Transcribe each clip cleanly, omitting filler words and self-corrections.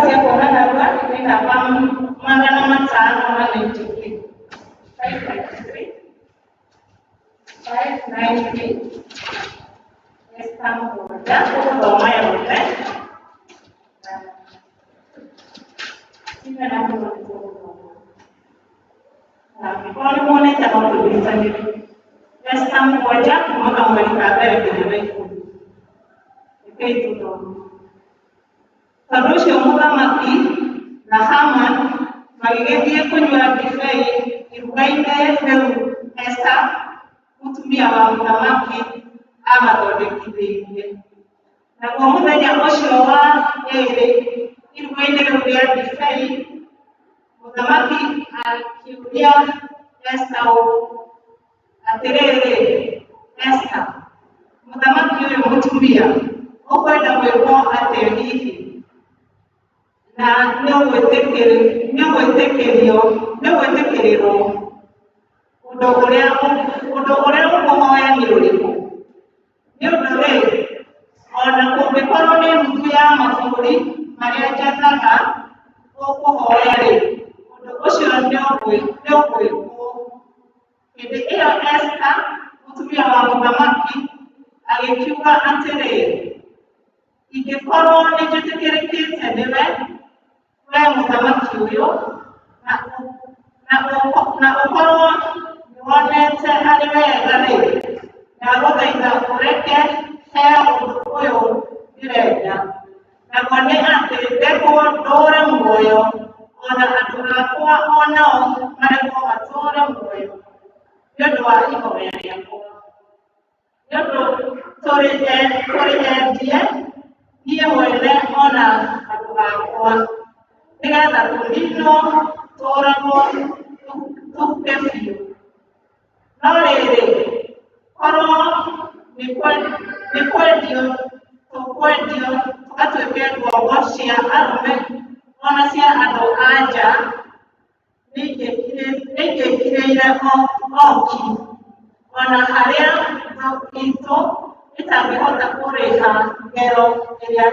Cia kuona narua nĩ namba 593. 593. 593. Esta mũgwanja tũgũthoma yothe. Cigana mũno nĩ tũgũthoma. Na angĩkorwo nĩ muonete no tũnyitanĩre. Esta 7 kuuma kamweri ka mbere nginya ga 10. Rekei tũthome. Tondũ ũcio mũthamaki na Haman magĩgĩthiĩ kũnyua ndibei iruga-inĩ rĩu Esta mũtumia wa mũthamaki aamathondekithĩirie. Naguo mũthenya ũcio wa ĩĩrĩ iruga-inĩ rĩu rĩa ndibei, mũthamaki akĩũria Esta ũũ, Atĩrĩrĩ, Esta, mũthamaki ũyũ mũtumia, ũkwenda gwĩkwo atĩa hihi? Na nĩũgwĩtĩkĩrĩrwo ũndũ ũrĩa ũkũhoya nĩ ũrĩkũ? Nĩ ũndũ-rĩ, o na kũngĩkorwo nĩ nuthu ya mabũrũri marĩa njathaga ũkũhoya-rĩ, ũndũ ũcio nĩũgwĩkwo. Hĩndĩ ĩyo Esta, mũtumia wa mũthamaki, agĩkiuga atĩrĩ, Ingĩkorwo nĩnjĩtĩkĩrĩkĩte nĩwe, wee mũthamaki ũyũ, na ũkorwo nĩwonete arĩ wega-rĩ, ndagũthaitha ũreke heo ũndũ ũyũ ndĩrenda, naguo nĩ atĩ ndekwo ndũũre muoyo, o na andũ akwa o nao marekwo matũũre muoyo, nĩ ũndũ wa ihoya rĩakwa. Nĩ ũndũ tũrĩ endie, niĩ mwene o na andũ akwa, nĩgetha tũninwo tũũragwo tũhuke biũ. No rĩrĩ, korwo nĩ kwendio tũkwendio tũgatuĩke ngombo cia arũme o na cia andũ-a-nja, nĩingĩkirĩire o ki, o na harĩa thũ itũ ĩtangĩhota kũrĩha ngero ĩrĩa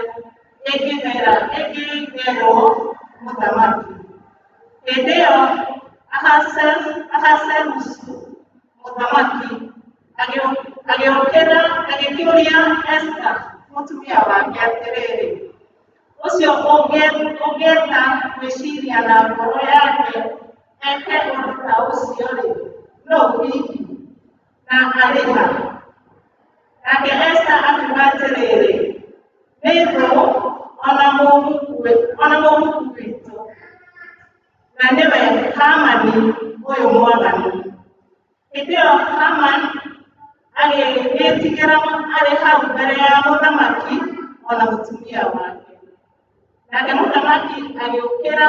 ĩngĩgerwo mũthamaki. Hĩndĩ ĩyo Ahasuerusu mũthamaki agĩũkĩra agĩkĩũria Esta mũtumia wake atĩrĩrĩ, ũcio ũngĩeta gwĩciria na ngoro yake eke ũndũ ta ũcio-rĩ, nũũ hihi, na arĩ ha? Nake Esta akiuga atĩrĩrĩ, nĩ thũ o na mũmuku witũ, na nĩwe Hamani ũyũ mwaganu. Hĩndĩ ĩyo Hamani agĩĩtigĩra arĩ hau mbere ya mũthamaki o na mũtumia wake. Nake mũthamaki agĩũkĩra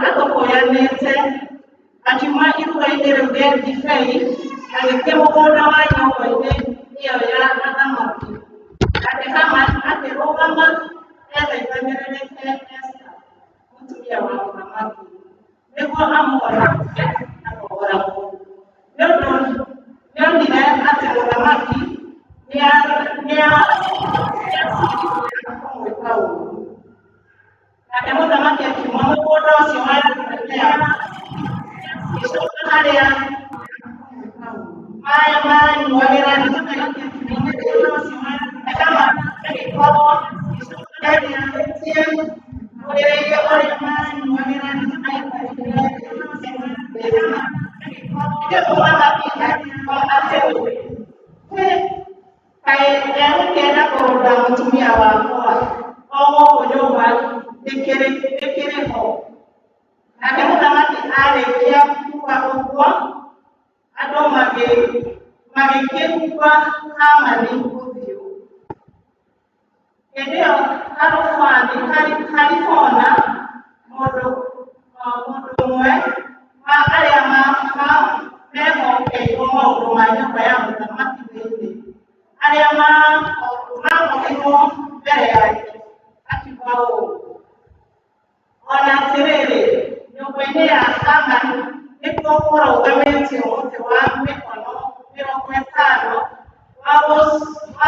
atũkũyanĩte, akiuma iruga-inĩ rĩu rĩa ndibei, agĩthiĩ mũgũnda wa nyũmba-inĩ ĩyo ya athamaki. Nake Hamani akĩrũgama ethaithanĩrĩre he Esta mũtumia wa mũthamaki, nĩguo amũhonokie na kũũragwo. Nĩ ũndũ nĩonire atĩ mũthamaki nĩaciirĩire kũmwĩka ũũru. Nake mũthamaki akiuma mũgũnda ũcio wa nyũmba-inĩ ya agĩcoka harĩa maaĩ maanyuagĩra agĩkorwo erĩtie ũrĩrĩire ũrĩa maanyuagĩra. Mũthamaki akiuga atĩrĩ, "Hĩ, kaĩ egũkĩenda kũrũnda mũtumia wakwa o gũkũ nyũmba ndĩkĩrĩ ho?" Nake mũthamaki aarĩkia kuuga ũguo, andũ magĩkĩhumba Hamani ũthiũ. Hĩndĩ ĩyo Haribona, mũndũ ũmwe wa arĩa mehokeirwo maũndũ ma nyũmba ya mũthamaki thĩinĩ, arĩa maakorirwo mbere yake, akiuga ũũ, O na atĩrĩrĩ, nyũmba-inĩ ya Hamani nĩkuo kũrũgamĩtio mũtĩ wa mĩkono 50 wa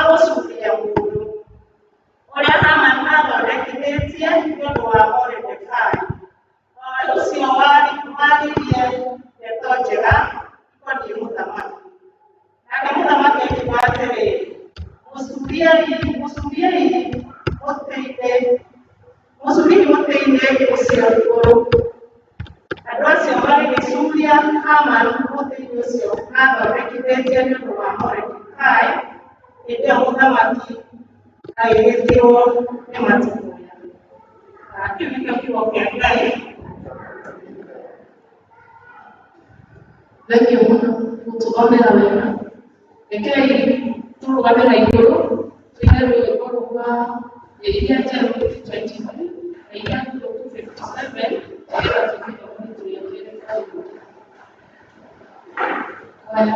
gũcuuria mũndũ, ũrĩa Hamani aathondekithĩtie nĩ ũndũ Tũtũgĩrĩtie nĩ ũndũ wa Moridekai. Hĩndĩ ĩyo mũthamaki agĩgĩthirwo nĩ matũkũya. Kĩu nĩkĩo kiugo kĩa Ngai. Thengiũ mũno gũtũthomera wega. Rekei tũrũgame na igũrũ tũine rwĩmbo rwa iria njerũ 223 na iria ngũrũ 257 nĩgetha tũthiĩ tũrĩokere karibu. Haya.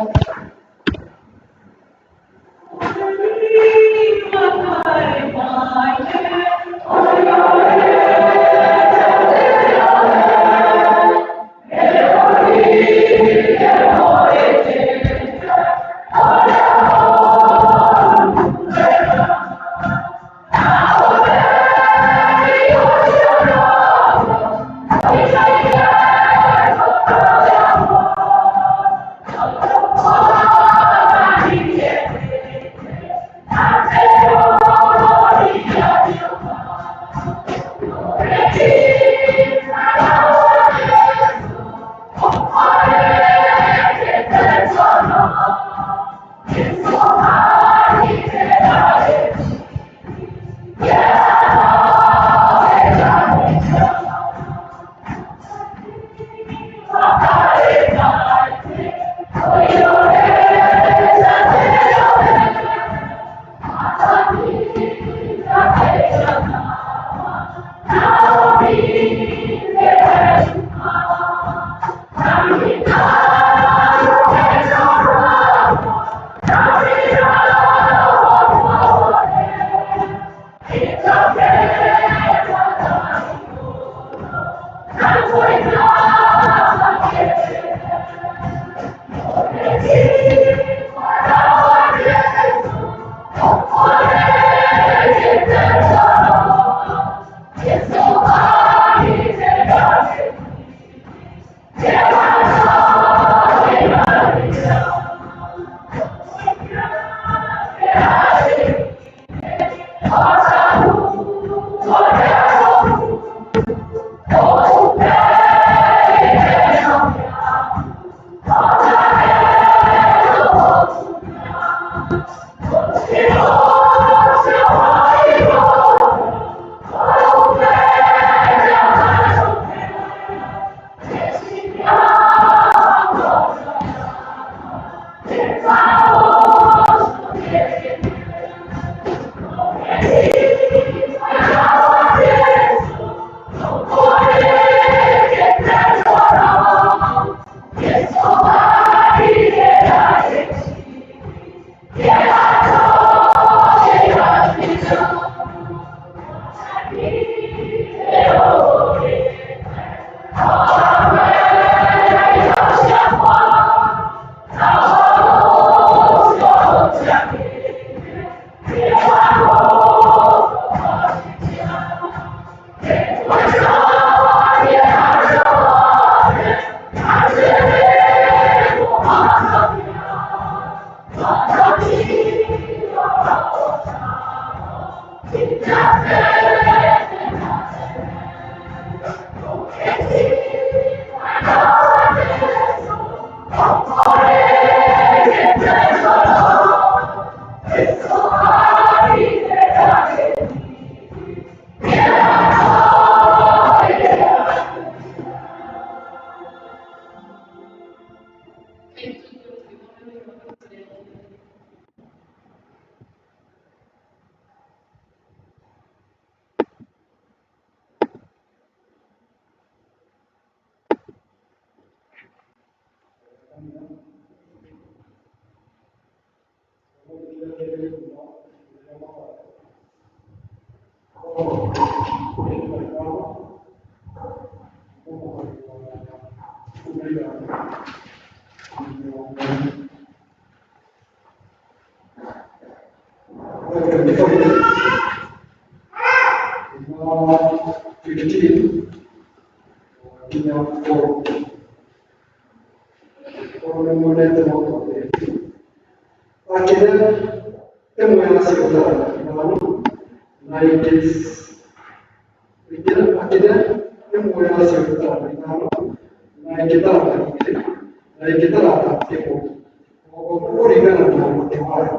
Ngombo kũringana na ũhoti wayo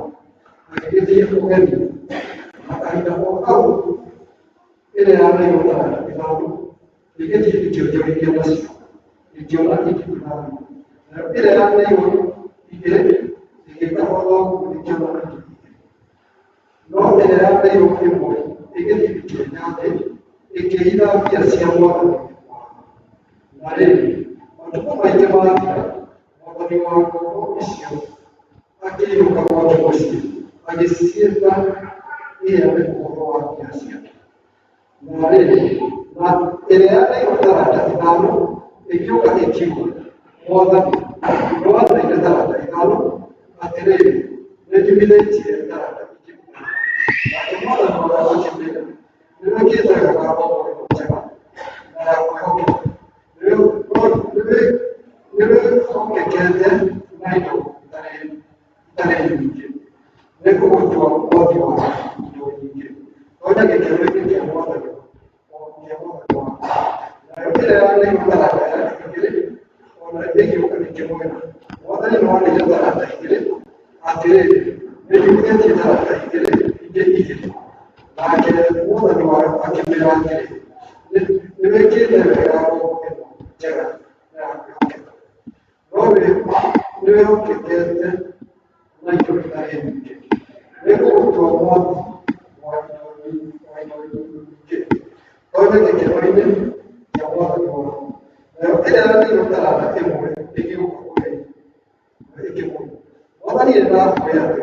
agĩgĩthiĩ ũgeni. Na kahinda o kau ĩrĩa yaneirwo taranda ithano ĩgĩthiĩ ĩkĩonjorithia nacio, ĩkĩona ingĩ ithano. Nayo ĩrĩa yaneirwo igĩrĩ ĩgĩĩka o ta ũguo ĩkĩona ingĩ igĩrĩ. No ĩrĩa yaneirwo ĩmwe ĩgĩthiĩ ĩkĩenja thĩ, ĩkĩhitha mbia cia mwathani wayo. Na rĩrĩ, matukũ maingĩ mathira, mwathani wa ngombo icio akĩinũka gwake mũciĩ, agĩciĩta iheane ũhoro wa mbia ciake. Na rĩrĩ, na ĩrĩa yaneirwo taranda ithano ĩgĩũka ĩkiuga, Mwathani, nĩwaneire taranda ithano, atĩrĩrĩ, nĩnjumithĩtie taranda ingĩ ithano. Nake mwathani wayo akĩmĩĩra, Nĩwĩkĩte wega ngombo ĩno njega na ya kwĩhokeka. Nĩwĩhokekete na indo itarĩ nyingĩ, nĩngũgũtua mwathi wa indo nyingĩ. Toonya gĩkeno-inĩ kĩa mwathani waku. Nayo ĩrĩa yaneirwo taranda igĩrĩ o nayo ĩgĩũka ĩkĩmwĩra, Mwathani nĩwaneire taranda igĩrĩ, atĩrĩrĩ, nĩnjumithĩtie taranda igĩrĩ ingĩ igĩrĩ. Nake mwathani wayo akĩmĩĩra atĩrĩ, Nĩwĩkĩte wega ngombo ĩno njega na ya kwĩhokeka. No nĩwĩhokekete na indo itarĩ nyingĩ, nĩngũgũtua mwathi wa indo nyingĩ. Toonya gĩkeno-inĩ kĩa mwathani waku. Nayo ĩrĩa yaneirwo taranda ĩmwe ĩgĩũka kũrĩ we ĩkĩmwĩra, Mwathani nĩndakũũĩ atĩ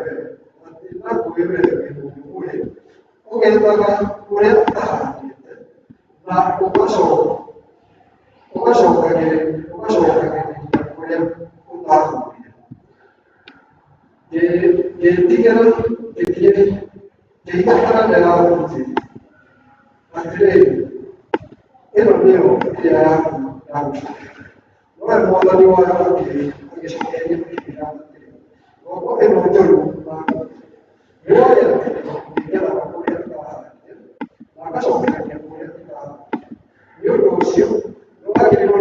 wee wĩ mũndũ mũrĩ, ũgethaga kũrĩa ũtahandĩte, na ũgacookagĩrĩria kũrĩa ũtahurire. Ngĩĩtigĩra ngĩthiĩ ngĩiga taranda yaku thĩ. Atĩrĩrĩ, ĩno nĩyo ĩrĩa yaku ndagũcokeria. Nowe mwathani wayo agĩcokeria akĩmwĩra atĩrĩ, Ngombo ĩno njũru na ngũrũ, nĩwoĩ atĩ nĩngethaga kũrĩa itahandire, na ngacokereria kũrĩa itahurire. Nĩ ũndũ ũcio nĩwagĩrĩirwo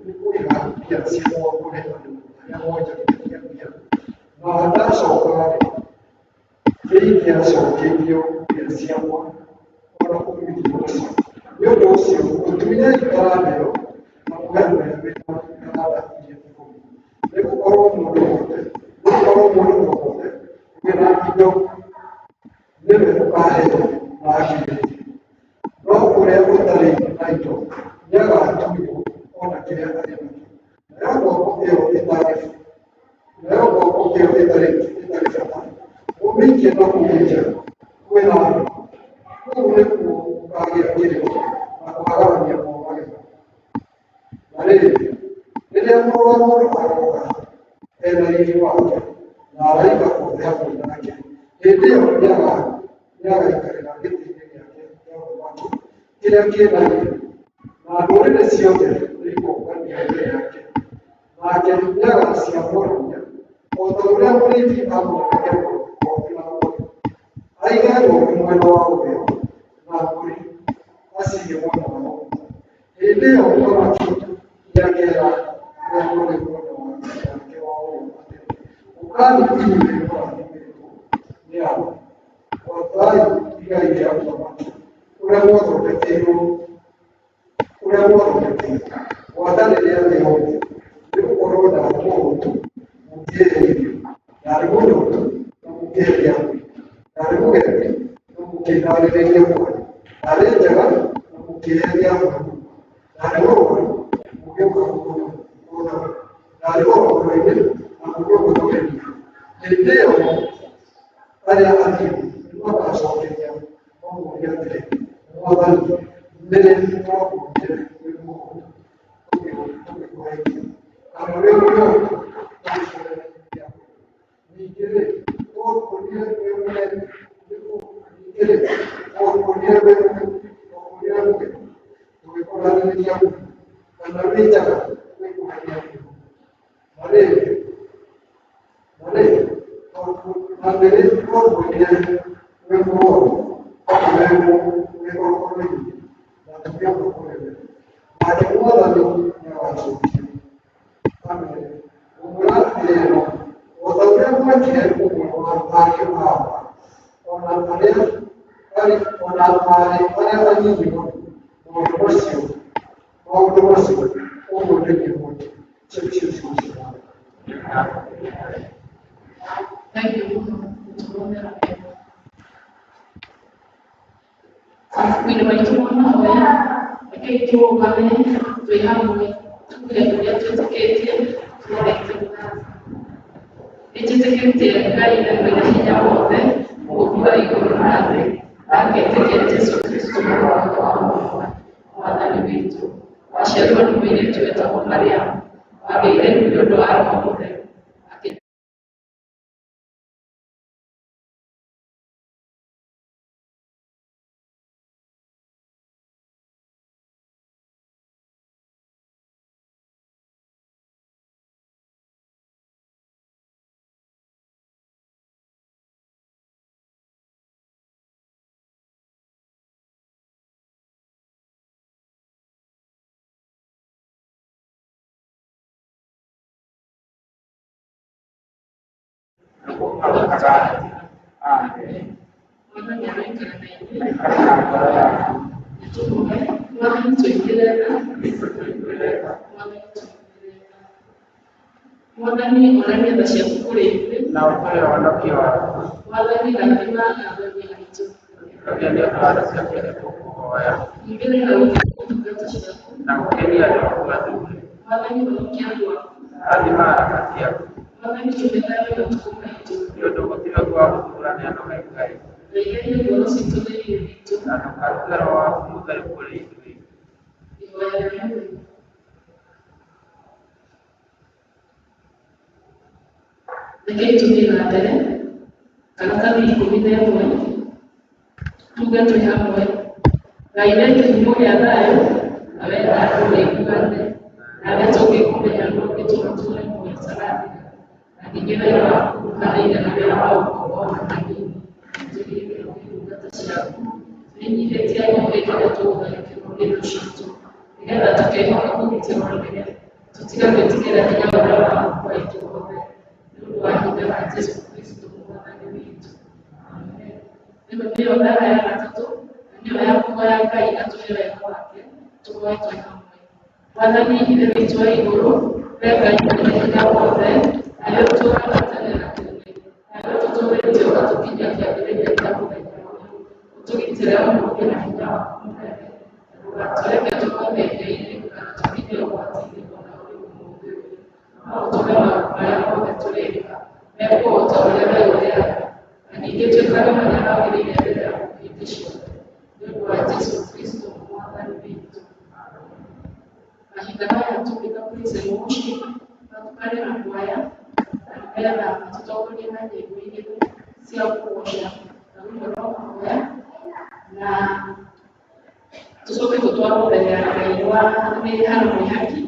nĩ kũiga mbia ciakwa kũrĩ andũ arĩa monjorithagia mbia, na ndacoka-rĩ, nĩingĩacokeirio mbia ciakwa o na uumithio ũcio. Nĩ ũndũ ũcio mũtunyei taranda ĩyo na mũhe ũrĩa wĩ na taranda iria ikũmi. Nĩgũkorwo mũndũ wothe, nĩgũkorwo mũndũ o wothe wĩ na indo nĩwe ũkaaheo na akĩrĩrĩrie, no ũrĩa ũtarĩ na indo nĩagatunywo o na kĩrĩa arĩ nakĩo. Nayo ngombo ĩyo ĩtarĩ nayo ngombo ĩyo ĩtarĩ ĩtarĩ bata mũmĩikie na kũu nja kwĩ na nduma, kũu nĩkuo gũkagĩa kĩrĩro na kwagarania kwa magego. Na rĩrĩ, rĩrĩa Mũrũ wa Mũndũ agooka e na riiri wake, na araika othe hamwe nake, hĩndĩ ĩyo nĩagaikarĩra gĩtĩ-inĩ gĩake kĩa ũthamaki kĩrĩa kĩ na riiri, na ndũrĩrĩ ciothe nĩikonganio mbere yake. Nake nĩagaciamũrania o ta ũrĩa mũrĩithi amũranagia ng'ondu na mbũri. Aige ng'ondu mwena wa ũrĩo na mbũri aciige mwena wa ũmotho. Hĩndĩ ĩyo mũthamaki nĩakeera arĩa marĩ mwena wake wa ũrĩo atĩrĩ, 'Ũkai inyuĩ mũrathimĩtwo nĩ Awa, gwatai igai rĩa ũthamaki ũrĩa mwathondekeirwo ũrĩa mwathondekeirwo gwata rĩrĩa thĩ yombirwo. Nĩgũkorwo ndaarĩ mũhũtu, mũkĩĩhe irio, ndaarĩ mũnyootu, na mũkĩĩhe gĩa kũnyua, ndaarĩ mũgeni, na mũkĩndaarĩrĩria kwanyu, ndaarĩ njaga, na mũkĩĩhe gĩa kwĩhumba, ndaarĩ mũrũaru, mũgĩũka kũndora, ndaarĩ korokoro-inĩ, na mũgĩũka kũgeria. Hĩndĩ ĩyo arĩa athingu nĩmagacookeria mamũũrie atĩrĩ, Mwathani, nĩ rĩ twakuonire wĩ mũhũtu tũgĩkũhe irio, kana wĩ mũnyootu tũgĩkũhe gĩa kũnyua? Ningĩ-rĩ, twakuonire wĩ mũgeni, ningĩ-rĩ, twakuonire wĩ mũgeni tũgĩkũhaarĩria kwanyu, kana wĩ njaga tũgĩkũhe gĩa kwĩhumba? Na rĩrĩ, na rĩrĩ, na nĩ rĩ twakuonire wĩ mũrũaru kana wĩ korokoro-inĩ, na tũgĩũka kũrĩ we? Nake Mwathani nĩagacookia, amere, Ngũmwĩra atĩrĩ na ma, o ta O na aarĩ arĩa anyinyi mũno maũndũ macio maũndũ macio ũguo nĩguo icio nĩcio ciugo cia Mwathani. Thank you mũno gũtũthomera wega. Mabuku-inĩ maitũ ma mahoya, rekei tũrũgame twĩ hamwe tuge ũrĩa twĩtĩkĩtie tũrorete mũtharaba. Nĩnjĩtĩkĩtie Ngai Ithe mwene hinya wothe, mũũmbi wa igũrũ na thĩ, na ngetĩkia Jesũ Kristũ mũrũ wake wa mũmwe, Mwathani witũ, waciarirwo nĩ mũirĩtu wetagwo Mariamu, wagĩire nĩ ũndũ wa Roho Mũtheru, Amen. Mwathani aroikara na inyuĩ. Na ikare na ngoro yaku. Nĩtũhoe. Mwathani tũiguĩre tha. Tũiguĩre tha. Mwathani tũiguĩre tha. Mwathani onania tha ciaku kũrĩ ithuĩ. Na ũtũhe ũhonokio waku. Mwathani rathima athani aitũ. Tũtũũrie nĩ ũndũ wa tha ciaku nĩtũkũhoya. Igĩrĩra ũthingu ndungata ciaku. Na ũkenie andũ aku athuure. Mwathani honokia andũ aku. Rathima haraka ciaku. Mwathani tũhe thayũ matukũ maitũ. Nĩ ũndũ gũtirĩ ũngĩ wa gũtũkũũrania nowe Ngai. Na igerie ngoro citũ thĩinĩ witũ. Na ndũkarute Roho waku Mũtheru kũrĩ ithuĩ. Ihoya rĩa mũthenya. Rekei tũthiĩ na mbere karatathi 11 tuge twĩ hamwe. Ngai we kĩhumo gĩa thayũ na wenda andũ maiguane nawe tũngĩkũmenya no ũngĩtũma tũre muoyo ũtarathira na ningĩ wega waku ndũhanaine na wĩra wa ũkombo ona hanini. Tũgĩrĩirwo nĩ ndungata ciaku twĩnyihĩtie o hĩndĩ ĩrĩa tũgũtharĩkĩrwo nĩ thũ citũ nĩgetha tũkehoka kũgitĩrwo nĩwe tũtige gwĩtigĩra hinya ũrĩa waku wa ithuothe nĩ ũndũ wa hinya wa Jesũ Kristũ Mwathani witũ. Amen. Ĩno nĩyo ndara ya gatatũ na nĩyo ya kũhoya Ngai atũhe wega wake tũhoe twĩ hamwe. Mwathani Ithe witũ wa igũrũ, we Ngai mwene hinya wothe, nawe ũtũũraga tene na tene, nawe ũtũtũũrĩtie ũgatũkinyia kĩambĩrĩria kĩa mũthenya ũyũ, ũtũgitĩre ũmũthĩ na hinya waku mũnene, na ndũgatũreke tũgwe mehia-inĩ kana tũkinye ũgwati-inĩ o na ũrĩkũ ũmũthĩ ũyũ. No ũtũme maũndũ marĩa mothe tũrĩka mekwo o ta ũrĩa wee ũrĩaga, na ningĩ twĩkage marĩa magĩrĩire mbere yaku hĩndĩ ciothe. Nĩ ũndũ wa Jesũ Kristũ Mwathani witũ. Mahinda maya tũgĩka praise and worship, matukane na kwaya na nĩgetha matũtongorie na nyĩmbo igĩrĩ cia kũgoca na rwĩmbo rwa mahoya na tũcoke tũtwarwo mbere ya Ngai rwa nĩ Hannah Mwĩhaki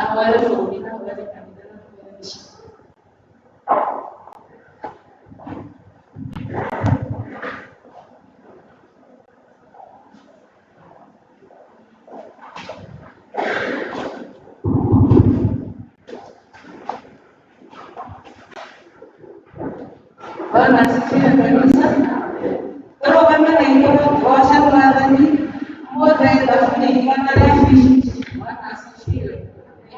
ahoere bũrũri na ahoere kanitha na ahoere mĩciĩ. Bwana asifiwe kanisa. Tũrũgame na igũrũ tũgoce Mwathani ũmũthĩ thaburi 150. Bwana asifiwe.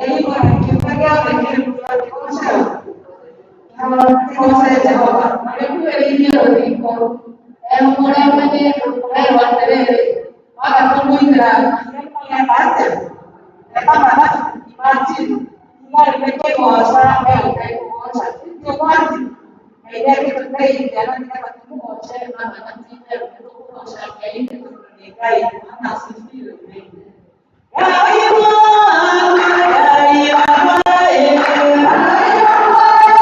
Ĩigua kiugo gĩothe kĩrĩ muoyo kĩgoce kĩgoce Jehova. Marĩkuhĩrĩirie rũthingo ũrĩa mwene ũrerwo atĩrĩrĩ waga kũmũigĩra Mũgeka atĩa? Eka mathabu. Imagine thigari nĩkĩgoca we ũtekũgoca. Ti ũgwati. Ngai nĩagĩtũteithia na nĩgetha tũmũgoce mama na ti itherũ nĩtũkũgoca Ngai nĩ Ngai. Bwana asifiwe. Ngai wakwa, Ngai wakwa, ĩ. Ngai wakwa,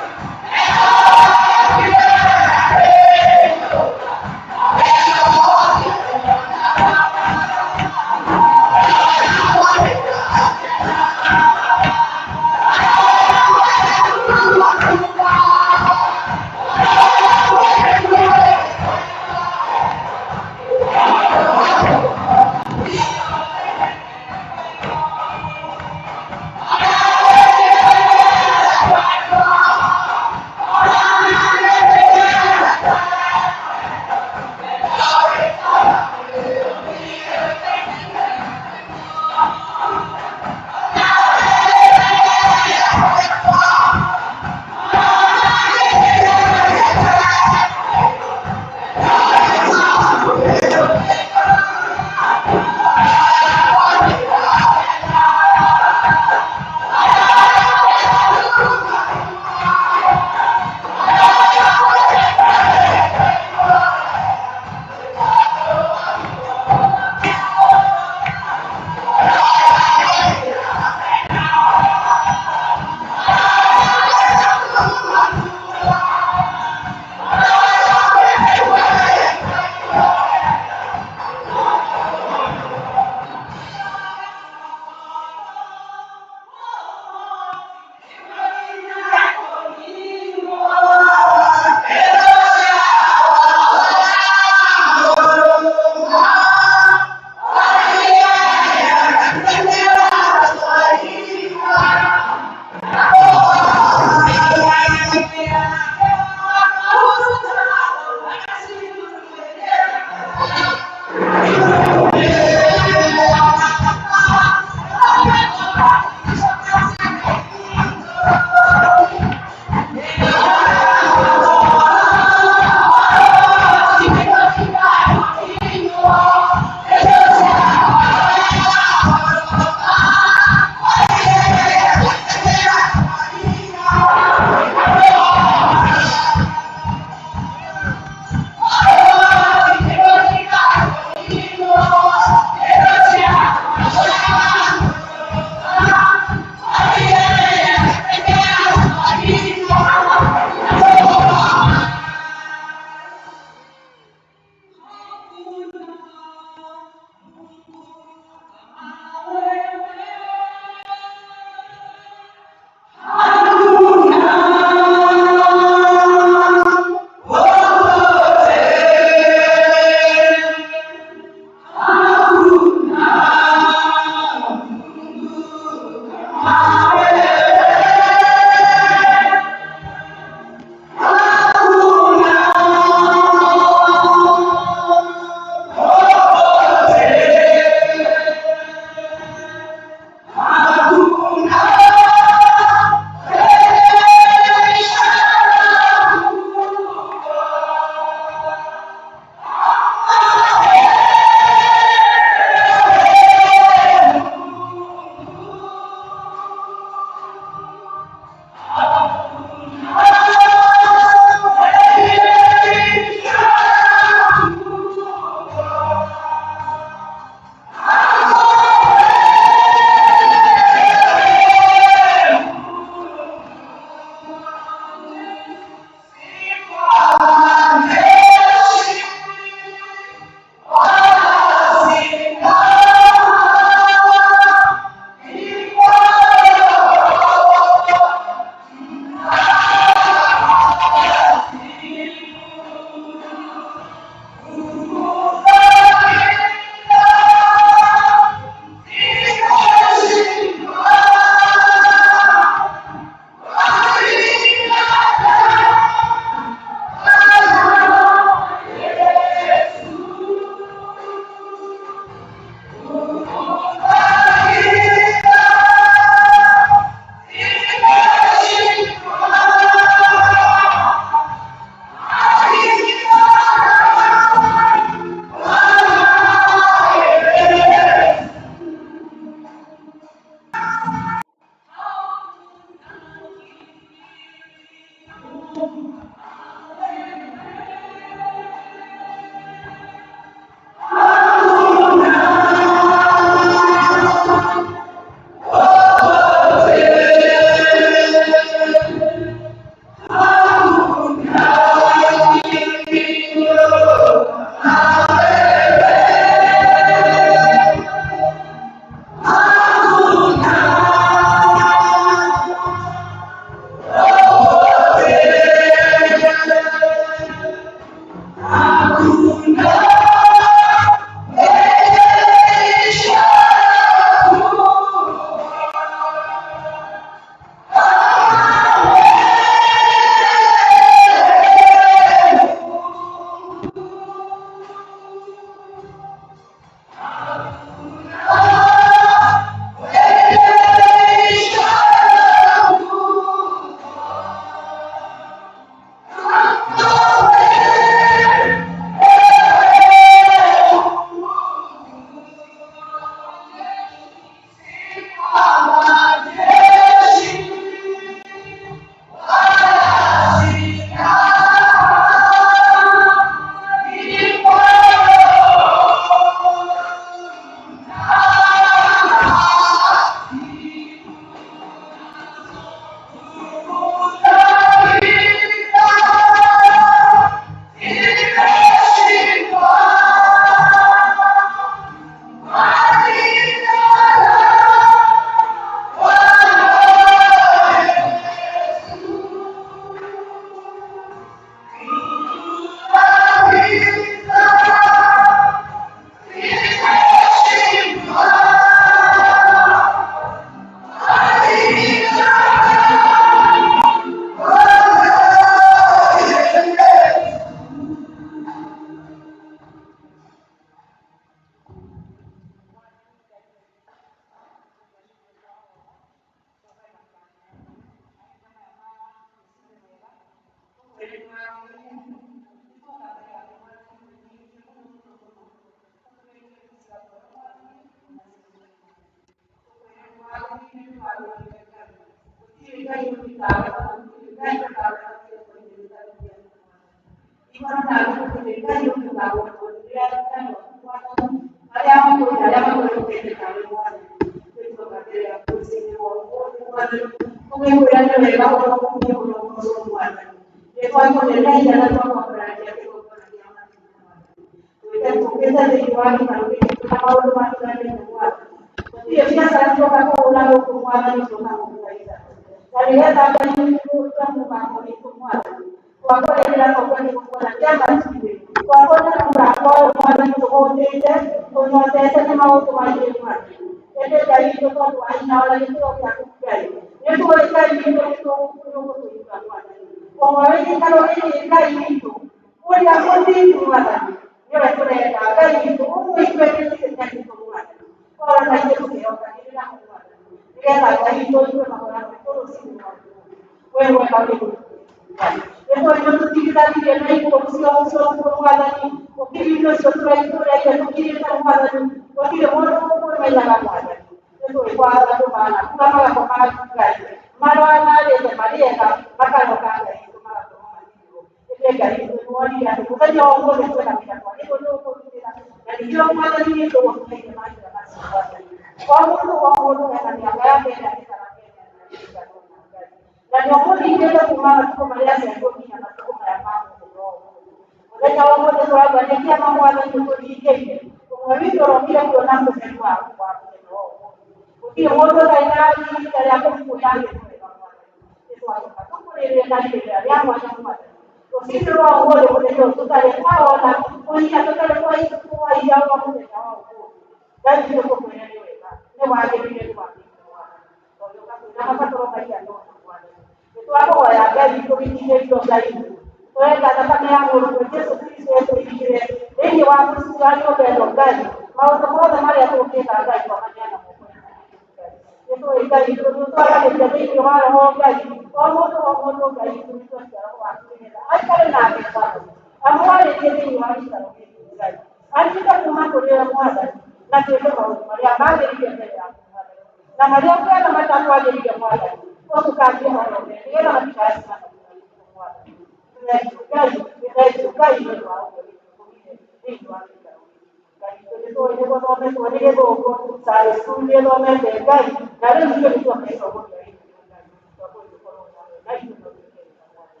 Ngai, nĩ thengiũ Ngai nĩ ũndũ wa ũguo wĩtũkũmire thĩinĩ wa gĩikaro gĩkĩ. Ngai witũ nĩ tũĩ nĩ gũthometwo nĩ gĩthũngũ, Sunday school nĩ ĩthomete Ngai, na rĩu ithuĩ nĩ tuoka gĩthomo kĩa gĩkũyũ Ngai, twakũĩ tũkorwo hamwe na ithuĩ no twĩke wega Mwathani.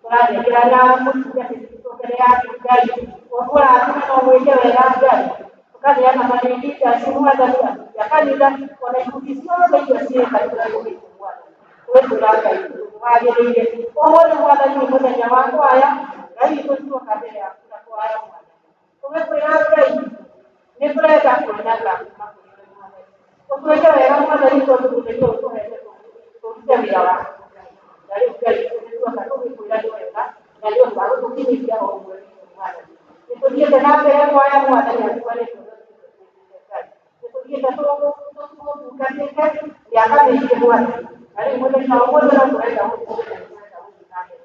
Tũrathengerana na mũtungatĩri witũ mbere yaku Ngai, ũmũrathime na ũmwĩke wega Ngai. Tũkaneana marĩhi acio Mwathani, athuri a kanitha, ona ikundi ciothe iria ciĩ kanitha-inĩ witũ Mwathani. Twĩkwĩra Ngai witũ nĩ wagĩrĩire. Ũmũthĩ Mwathani nĩ mũthenya wa kwaya, Ngai witũ nĩ tuoka mbere yaku na kwaya Mwathani. Tũgĩkwĩra Ngai witũ, nĩ tũrenda kuona tha kuma kũrĩ we Mwathani. Ũtwĩke wega Mwathani tondũ mũthenya ũyũ ũtũhete tũrute wĩra waku Ngai. Na rĩu Ngai witũ nĩ tuoka tũgĩkwĩra nĩ wega na nĩ ũndũ wa gũtũkinyĩria o ũguo witũ Mwathani. Nĩ tũthiĩte na mbere kwaya Mwathani atuarĩtwo Ngai. Nĩ tũthiĩte tũtungatĩte mĩaka mĩingĩ Mwathani. Na rĩu mũthenya wa ũmũthĩ no tũrenda gũkũũria na tũrenda gũthiĩ na mbere.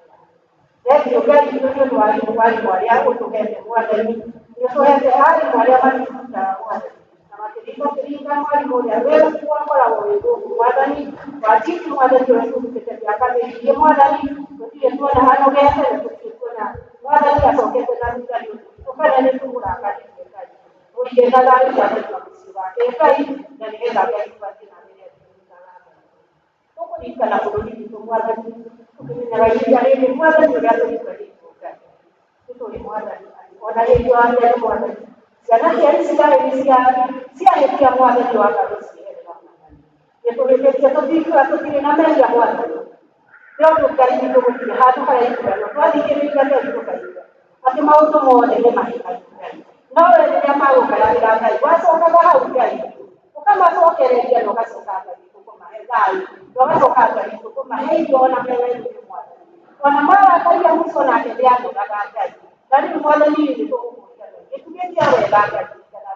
Thengiũ Ngai witũ nĩ ũndũ wa arimũ arĩa ũtũhete Mwathani. Nĩ ũtũhete arimũ arĩa matũrutaga Mwathani. Na makĩringa kĩringa mwarimũ ũrĩa wĩ wakoragwo wĩ gũkũ Mwathani. Wanjiki Mwathani ũrĩa tũrutĩte mĩaka mĩingĩ Mwathani. Tũtirĩ tuona anogete na tũtirĩ tuona Mwathani acokete na thutha nĩ ũndũ witũ kana nĩ tũmũrakarĩtie Ngai. Mũige na thayũ Mwathani na mũciĩ wake Ngai na nĩgetha Ngai tũgathiĩ na mbere akĩrutaga Ngai. Tũkũririkana bũrũri witũ Mwathani, tũkĩmenyaga ihinda rĩrĩ Mwathani ũrĩa tũriganĩirwo Ngai. Nĩtũĩ Mwathani ona hĩndĩ ya mbere Mwathani, ciana cia Isiraeli ciahĩtia Mwathani waga gũcieherera Mwathani. Nĩtũhĩtĩtie tũtingiuga tũtirĩ na mehia Mwathani. Nĩ ũndũ Ngai witũ gũtirĩ handũ haraiguanwo, twathikĩrĩria Ngai tũkaigua atĩ maũndũ mothe nĩ mahĩtanu Ngai. No we rĩrĩa magũkayagĩra Ngai, wacokaga hau Ngai witũ, ũkamacokereria na ũgacoka Ngai witũ kũmahe thayũ, na ũgacoka Ngai witũ kũmahe irio ona me werũ-inĩ Mwathani. Ona marakaria Musa onake nĩ anogaga Ngai. Na rĩu Mwathani nĩ tũgũkũria Ngai, gĩtugĩ kĩa wega Ngai kĩrĩa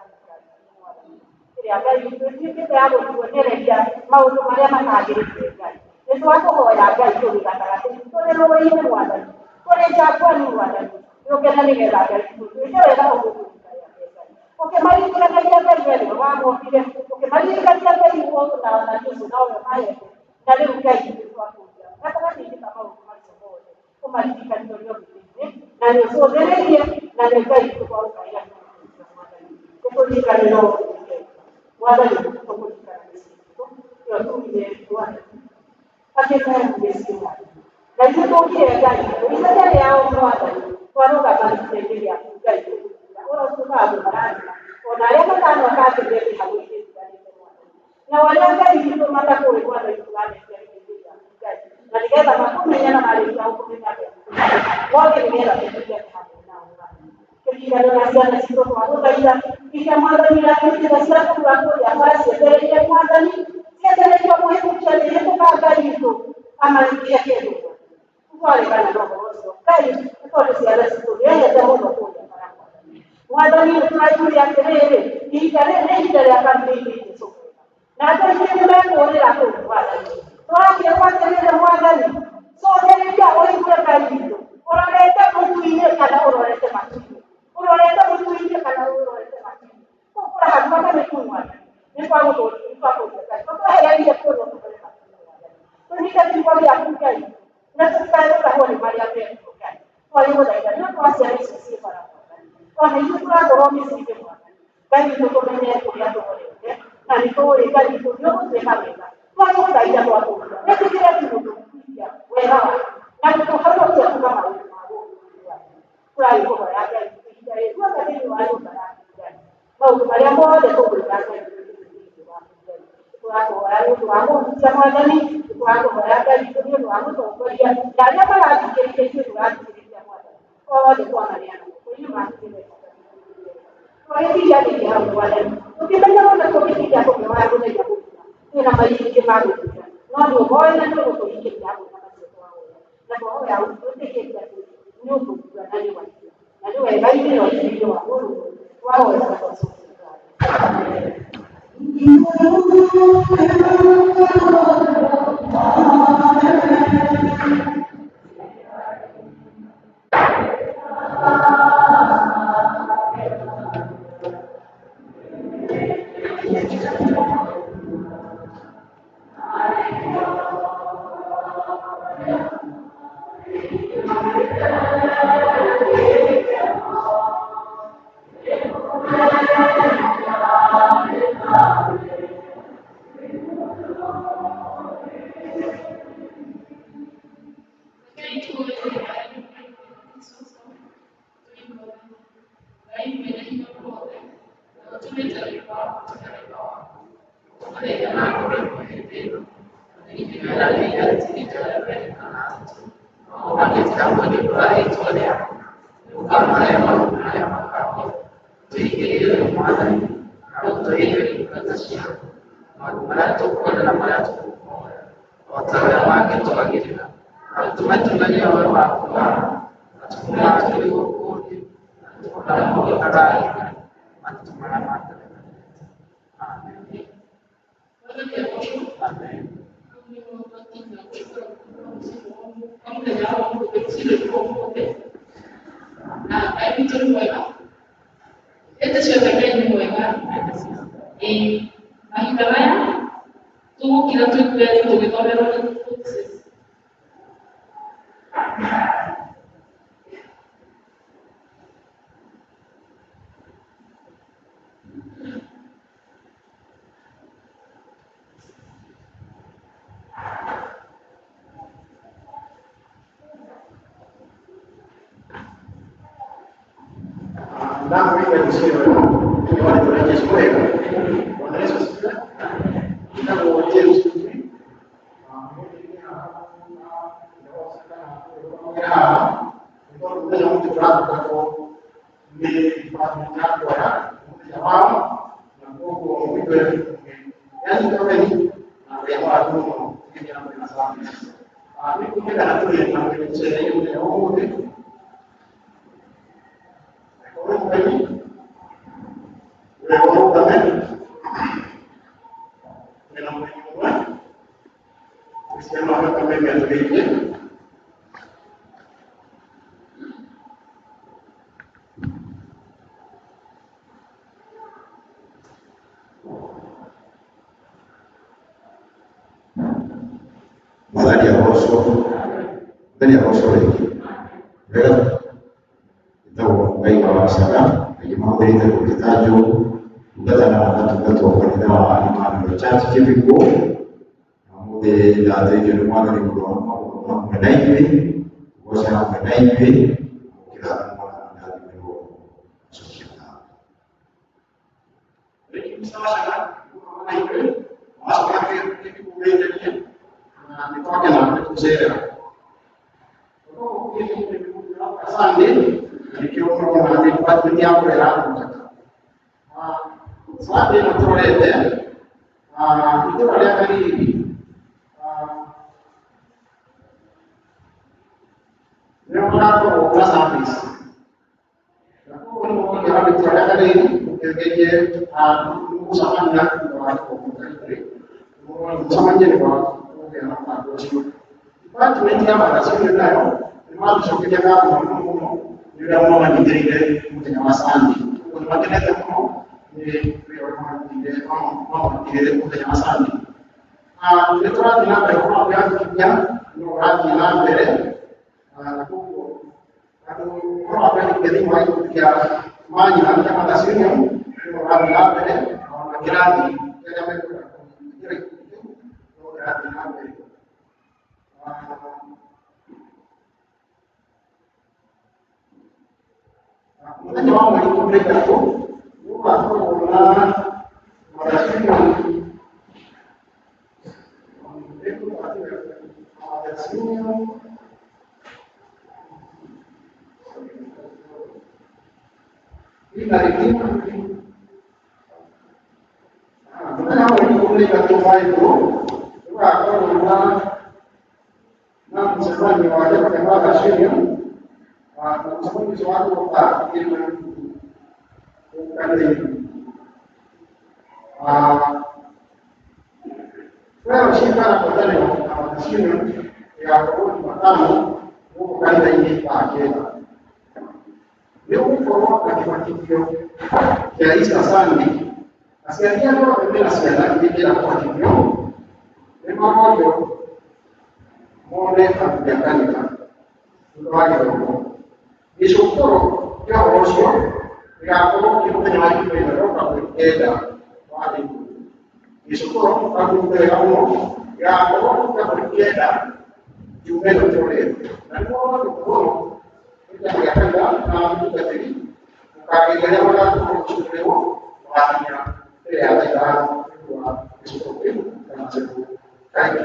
Mwathani. Ĩrĩa Ngai witũ ĩtuĩkĩte ya gũtuonereria maũndũ marĩa matagĩrĩire Ngai. Nĩ twakũhoya Ngai tũrĩ gatagatĩ tũrĩ rũĩ-inĩ Mwathani, tũrĩ njangwani Mwathani, yũke na nĩgetha Ngai witũ twĩke wega ũguo tũrutaga Ngai. Ũkĩmaririkanagia Ngai we nĩwe wamombire, ũkĩmaririkanagia Ngai na Jesũ nowe ũmahete. Na rĩu Ngai nĩ twakũria gatagatĩ-inĩ ka maũndũ macio mothe, ũmaririkanie ũrĩa ũgĩtĩire na nĩ ũcũthĩrĩirie na nĩ Ngai witũ twagũkaĩra Mwathani. Nĩtũririkane no ũtwĩke Mwathani tũkũririkana mĩciĩ itũ ĩyo tugire Mwathani atĩ mĩciĩ Mwathani. Na ithuĩ tũkire Ngai ithenya rĩao Mwathani twarũgama gĩtĩ-inĩ gĩaku Ngai tũgũkũra ũrĩa ũtũmaga kũmarathima ona arĩa matanoka atĩ me mĩhang'o-inĩ ĩtiganĩte Mwathani. Nao arĩa Ngai witũ matakũĩ Mwathani tũranengia gĩtĩ-inĩ gĩaku Ngai na nĩgetha makũmenye na marĩkia gũkũmenya Ngai moke nĩgetha tũtuĩke hamwe nao Mwathani. Kĩririkano na ciana citũ twagũthaitha iria Mwathani iratũrutĩte cia kũrua kũrĩa bara cietereire Mwathani cietereire mũhĩtũkia nĩhĩtũka Ngai witũ amarutire kĩndũ twaregana na ũhoro ũcio Ngai nĩ tondũ ciana citũ nĩehete mũno kũrĩa bara Mwathani. Mwathani nĩ tũraiguire atĩrĩrĩ ihinda rĩrĩ nĩ ihinda rĩa campaign Jesũ mwega na andũ aingĩ nĩ mekũũrĩra kũu Mwathani. Tũrakĩrwo atĩrĩrĩ Mwathani cũthĩrĩria ũigue Ngai witũ ũrorete mũtu-inĩ kana ũrorete matu-inĩ, ũrorete mũtu-inĩ kana ũrorete matu-inĩ, kũu kũrahakuha na nĩ kũu Mwathani nĩ twagũkũria Ngai tũtwehererie kũrĩa tũrore matu-inĩ Mwathani. Tũnyite kiugo gĩaku Ngai na tũtikae gũtahwo nĩ marĩa mekuo Ngai. Twagĩgũthaitha nĩ ũndũ wa ciana icio ciĩ bara Mwathani, ona ithuĩ tũrakorwo mĩciĩ-inĩ Mwathani Ngai witũ tũmenye kũrĩa tũrorete na nĩ tũĩ Ngai witũ nĩ ũgũtwĩka wega. Twagĩgũthaitha twakũria wĩtĩkĩre tu gũtũhutia wega waku na gũtũhonokia kuma maũndũ ma gũkũ thĩ Mwathani. Tũragĩkũhoya Ngai witũ ihinda rĩrĩ tuoka thĩinĩ wa nyũmba yaku Ngai, maũndũ marĩa mothe tũkwĩka Ngai witũ thĩinĩ waku Ngai. Tũrakũhoya nĩ ũndũ wa mũhunjia Mwathani, tũrakũhoya Ngai witũ nĩ ũndũ wa mũtongoria na arĩa marathikĩrĩria ithuĩ tũrathikĩrĩria Mwathani othe twamaneana moko-inĩ maku nĩgetha twagĩkiria nĩkĩ hau Mwathani tũkĩmenya ona tũgĩkiria kũmĩhoya mũthenya mũgima twĩna maingĩ ma gũtuĩka no nĩ ũhoe na nĩ ũgũtũhingĩria hamwe na macio twahoya na twahoya twĩtĩkĩtie atĩ nĩ ũkũigua na nĩ waigua na nĩ wega-inĩ na ũtugi-inĩ wa Mũrũguo twahoya na twacokia ngatho. Thank Twĩtagwo nĩ ũndũ wa rĩĩtwa rĩaku, ũkamahe maũndũ marĩa makaheo. Tũigĩrĩre Mwathani, na ũtũhĩrie ndungata ciaku, maũndũ marĩa tũkwenda na marĩa tũkũhoya, o ta ũrĩa mangĩtwagĩrĩra. Na ũtũme tũmenye ũhoro waku wa ma, matukũ maya tũrĩ gũkũ thĩ, na tũkonane ũtararĩka, matukũ marĩa ma tene na tene. Amen. Mwathani agocwo. Amen. Hau nĩho twakinya gũcukũra wa mũthenya wa ũmũthĩ, rũcinĩ rwa ũmũthĩ. Na Ngai witũ nĩ mwega. Hĩndĩ ciothe Ngai nĩ mwega. Ĩĩ, mahinda maya tũgũkira tũigue tũgĩthomerwo nĩ Moses. Ndamwĩka rũciũ thĩinĩ wa rĩĩtwa rĩa Jesũ wega. Bwana Yesu asifiwe. Njĩtagwo James Muturi. Haha nĩ tondũ mũthenya ũmũthĩ tũratungatwo nĩ department ya kwaya mũthenya wao na koguo mũigue yanyita ũgeni na Ngai amũrathime mũno tũgĩthiĩ na mbere na service. Nĩ kuumĩkana tũrĩ na mũgeni tũcereire mũthenya wa ũmũthĩ. Ũrĩ mũgeni wega ũrũgame twĩna mũgeni ũmwe Cristiano arũgame atũgeithie. Mwathani agocwo. Mwathani agocwo rĩngĩ. Wega njĩtagwo Ngai wa Wacaga, aingĩ mahũthĩrĩte kũnjĩta Joe, ndungatana na ngatungatwo kanitha wa Emmanuel Church Kĩbiko. Na ũmũthĩ ndateithio nĩ Mwathani gũthoma hamwe na ithuĩ, kũgoca hamwe na ithuĩ, mũkĩrathimwo na mũrathimĩrwo gũcokia ngatho. Rĩngĩ Musa Wacaga hamwe na ithuĩ, wacoka kĩbiko na nĩ twakena nĩ gũcerera. Sunday, nĩkĩo ũrona nĩ department ya kũrera tungata. Sunday ĩno tũrorete itũũra rĩa Galili nĩo magakorwo na service. Na koguo nĩ mũkũingĩra itũũra rĩa Galili mũkĩgerie gũcemania thutha wa gĩkombe kĩa mũcemanie nĩ wa kũgĩa na mũbango ũcio. Department ya Mothers Union nayo nĩ matũcokeria ngatho mũno mũno nĩ ũrĩa mwamanyitĩrĩire mũthenya wa Sunday. Koguo nĩ makenete mũno nĩ wĩra ũrĩa mamũrutĩire mũthenya wa Sunday. Nĩ tũrathiĩ na mbere ũhoro wa kwĩyandĩkithia no ũrathiĩ na mbere na koguo andũ ũhoro wa kwĩyandĩkithia thĩinĩ wa gĩkundi kĩa manyina kĩa Mothers Union no ũrathiĩ na mbere ona kĩrathi kĩrĩa mekwenda kũingĩra gĩkundi kĩu no kĩrathiĩ na mbere. Mũthenya wa mweri ikũmi na ithatũ nĩ ũgakorwo na Mothers Union Mothers Union Mũthenya wa mweri ikũmi na ithatũ wa Ĩpuro nĩ ũgakorwo na mũcemanio wa kĩama kĩa Mothers Union na mũcemanio ũcio wakorwo thaa igĩrĩ na nuthu gũkũ kanitha-inĩ. Fellowship kana ngwatanĩro na Mothers Union ĩgakorwo Jumatano gũkũ kanitha-inĩ thaa kenda. Nĩ ũgũkorwo na kĩbatithio kĩa Easter Sunday. Aciari arĩa othe mena ciana iria irenda kũbatithio nĩ marorio mone athuri a kanitha thutha wa gĩthomo. Gĩcũkũro kĩa ũhoro ũcio gĩgakorwo kĩ mũthenya wa ikũmi na ĩmwe na mweri kenda wa Ĩpuro. Gĩcũkũro kaguruka wega mũno gĩgakorwo kĩa mweri kenda Jumaa ĩno tũrorete. Na nĩ marorio mũno nĩ kĩama gĩa kanitha na mũtungatĩri mũkageria arĩa magakorwo gũcũkũrĩrwo magakinya mbere ya thaa ithano nĩ ũndũ wa gĩcũkũro kĩu kana gĩcũkũrũ kaingĩ.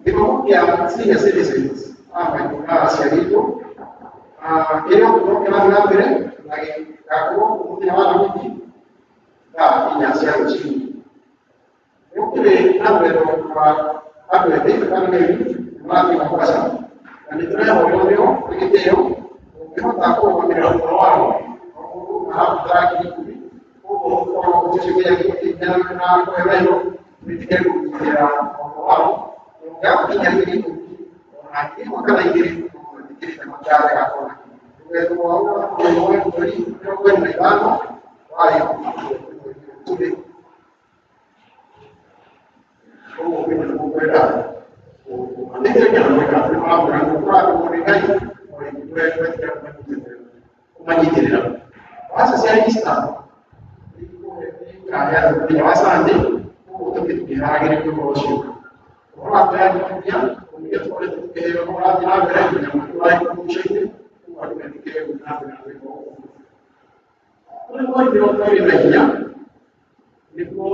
Gĩthomo kĩa senior citizens Kĩrĩa gũkorwo kĩrathiĩ na mbere na gĩgakorwo mũthenya wa Alhamisi thaa 4 cia rũcinĩ. Gũkĩrĩ na rũgendo rwa andũ ethĩ kana rĩu marathiĩ Mombasa na nĩ tũrehoywo nĩo nĩ gĩtĩo ũngĩhota kũrũgamĩrĩra ũhoro wao o mũndũ arabatara 10,000. Koguo ũkorwo ũcio kĩrĩa gĩgũteithia na kũhe wendo wĩtĩkĩre kũnyitĩrĩra ũhoro wao ũngĩaga gũkinyia 10,000 ona 1,000 kana 2 wĩtĩkĩrĩte matirarega kona rũgendo rwao rwa mweri 25 warĩ mweri ũyũ. Koguo kwĩna mũkwenda kũmateithĩrĩria na gwĩka atĩ nĩmaramwĩra nĩmũkũrathimwo nĩ Ngai o rĩngĩ mwetĩkĩra kũmanyitĩrĩra. Waca cia Easter ikaheanwo mũthenya wa Sunday, koguo tũthiĩ tũkĩharagĩrĩria ũhoro ũcio. Ũhoro wa kwĩyandĩkithia ũrĩa tũkoretwo tũkĩheo ũrathiĩ na mbere nginya mweri wa mũico-inĩ, koguo andũ metĩkĩre gũthiĩ na mbere na gwĩka ũguo. Kũrĩ mweri 24 nĩguo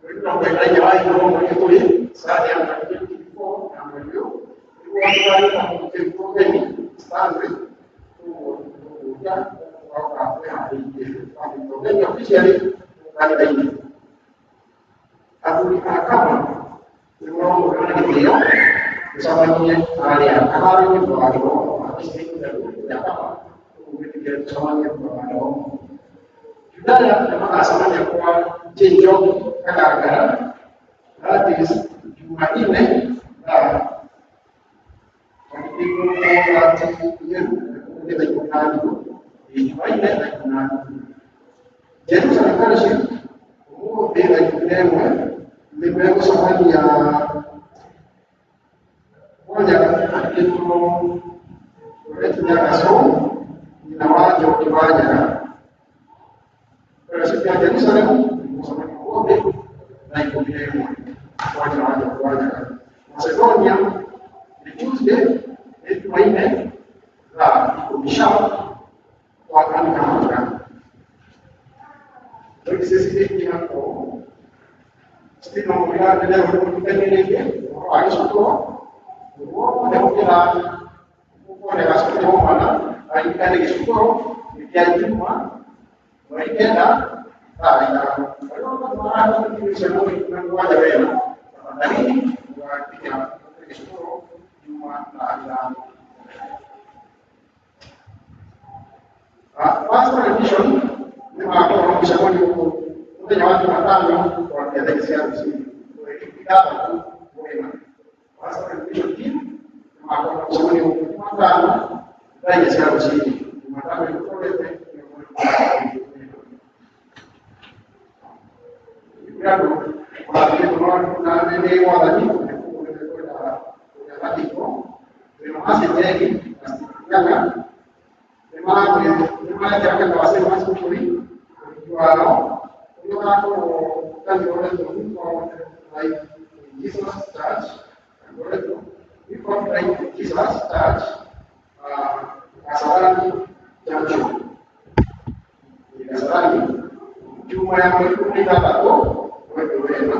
mweri 24 wa igũrũ mweri tũrĩ Sunday ya mweri 24 ya mweri ũyũ nĩguo tũgagĩta mũgeni Stanley, koguo tũgũka ũgoka wĩharĩirie kwamũkĩra ũgeni officially kanitha-inĩ. Athuri a kama nĩmaramũkĩra na gĩtĩo tũcemanie harĩa kaharo-inĩ thutha wa gĩthomo district ya kama, koguo gwĩtĩkĩra tũcemanie thutha wa gĩthomo. Judaya nĩmagacemania kwa J Njoki Kagangara, that is Jumanne thaa Jumanne thaa 10:30. Jerusalem Fellowship ũmũthĩ thaa 11 nĩmegũcemania kwanja akĩtwo Goretti Nyagaco, nyina wa Njoki wa Nyaga. Fellowship ya Jerusalem mũcemanio ũmũthĩ thaa 11 kwa nyina wa Njoki wa Nyaga. Macedonia nĩ Tuesday nĩ Jumanne thaa 10 sharp kwa Anna Manga. Stima mũira ndĩrĩa ũrĩmũtikanie rĩngĩ ũhoro wa gĩcukũro nĩguo wothe ũkĩra ũkone gacukũro mwana aririkane gĩcukũro nĩ kĩa Juma mweri 9 thaa 5. Arĩa ciana na kwanja wega tafadhalini mũgakinya gĩcukũro Juma thaa 5. Pastoral mission nĩ magakorwo na mũcemanio mũthenya wa Jumatano kwambia thaa cia rũcinĩ mweri 6 mũgima. Pastoral mission team nĩ magakorwo na mũcemanio Jumatano thaa 4 cia rũcinĩ Jumatano ĩtũrete andũ marathiĩ na nĩ wathani nĩkwenda kũgĩa mathiko wĩra wa Siteri na Sitiana nĩmarekera kanitha wa St. Matthew ũhiki wao ũrĩa ũgakorwo kanitha ũretwo Reformed Life in Jesus Church, kanitha ũretwo Reformed Life in Jesus Church, Kasarani Junction, Kasarani, Juma ya mweri 16 mweri wena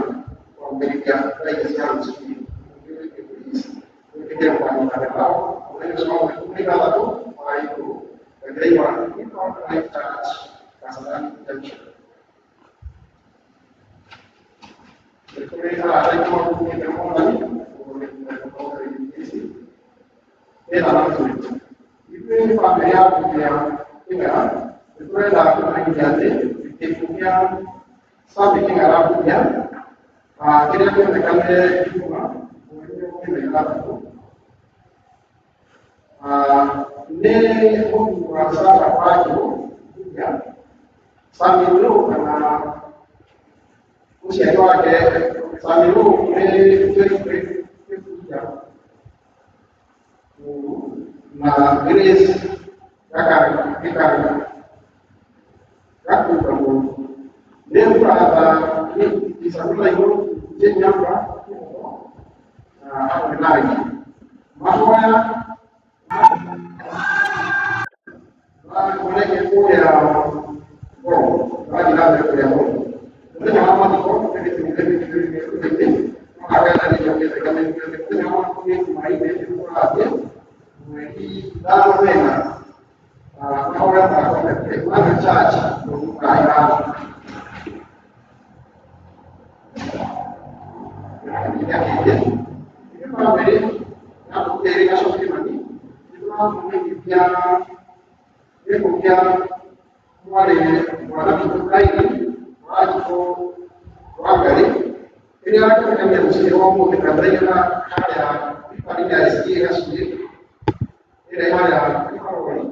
kwambĩrĩria thaa 4 cia rũcinĩ. Gwĩtĩkĩra kwanyitanĩra nao mũthenya ũcio wa mweri 16 wa igũrũ kanitha-inĩ wa Reformed Life Church, Kasarani Junction. Nĩ kũrĩ arata aingĩ makumĩte mwathani ĩna na tũrĩ ithuĩ bamĩrĩ ya ya Kĩng'ara nĩ tũrenda kũmenyithia atĩ gĩkuũ kĩa Sami Kĩng'ara Mbuthia kĩrĩa kĩonekanire Juma mweri 26 nĩ mũthuri wa Sara Wanjirũ Mbuthia Sami Lu kana mũciari wake Sami Lu nĩ Kĩbuya na Grace Gakanga Gakuka Mũru nĩ mũratha Isabella Igũrũ Jenyamba na hamwe na angĩ mahoya mareke kũrĩa Ngong marathiĩ na mbere kũrĩa Ngong mũthenya wa mathiko mũthenya wa mathiko nĩ Jumaine mũrathiĩ mweri 5 wena Emmanuel Church Ithano. Kĩmenya kĩngĩ ithuĩ bamĩrĩ ya Mũkĩrĩ Gacoki Kĩmani nĩ tũramũmenyithia gĩkuũ kĩa mwarĩ mwana witũ Kaini Wanjikũ Wangari ĩrĩa kĩmenyithia rũcinĩ rwa ũmũthĩ kanitha-inĩ harĩa thibitarĩ-inĩ ya SDA Gacuĩ ĩrĩa ĩ harĩa Gĩbarũri. Na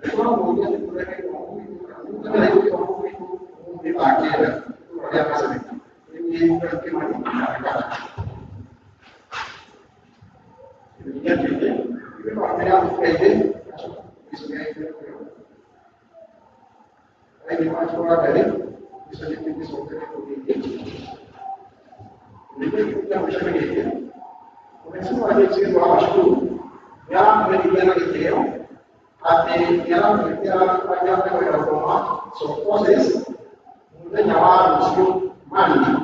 nĩ tũramũria atĩ tũrehe ũmũthĩ thaa 9 itũũra rĩa Marsabit. Nĩ niĩ Kĩmani na kĩmenyithia kĩngĩ ithuĩ bamĩrĩ ya Mũkĩrĩ Kaini Wanjikũ Wangari gĩcoke gĩkũ kĩa mũico nĩ gĩkĩ Mheshimiwa James wa cukuru nĩ aramũmenyithia na gĩtĩo atĩ nĩ aramwĩtĩra arĩa mekwenda gũthoma short courses mũthenya wa rũciũ Monday.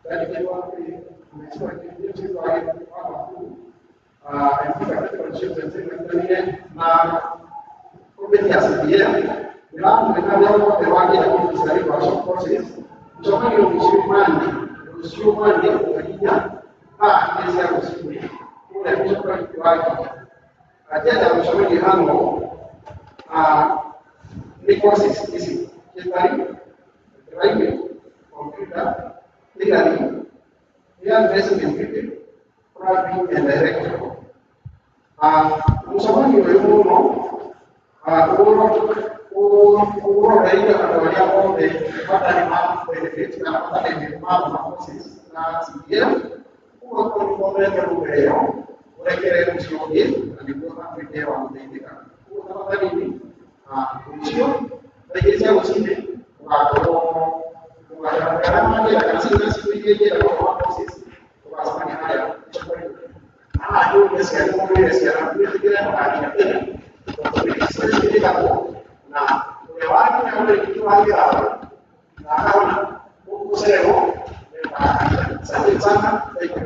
Yandĩkĩtwo atĩ Mheshimiwa James wa cukuru MP manyitanĩire na komĩtĩ ya CDF nĩramwĩta arĩa othe wangĩenda kũregister nĩ ũndũ wa short courses mũcemanio rũciũ Monday, rũciũ Monday thaa 4 thaa 4 cia rũcinĩ kũrĩa mũcemanio wa nginya. Agenda ya mũcemanio ĩhana ũũ, nĩ courses ici: catering, driving, computer, tailoring, hair dressing and beauty, plumbing and electrical. Mũcemanio ũyũ mũno ũroreire andũ arĩa othe matarĩ ma benefit kana matarĩ ma courses na CDF. Ũguo korwo nĩ ũthomete rũgano ĩyo ũrekere ũcio ũngĩ na nĩguo atuĩke wa gũteithĩka. Ũguo tafadhalini, rũciũ thaa 2 cia rũcinĩ ũgakorwo arĩa mangĩenda kana ciana citũ iria ingĩenda gũthoma courses tũgacemania harĩa mũcemanio. Haha nyũmba ciana mũgĩre ciana mwĩtĩkĩre mũgakinya tene tondũ registration ĩkagwo na ũrĩa wakinya ũrĩkĩtie wa kĩrathi na akahona gũcererwo. Asante sana, thank you.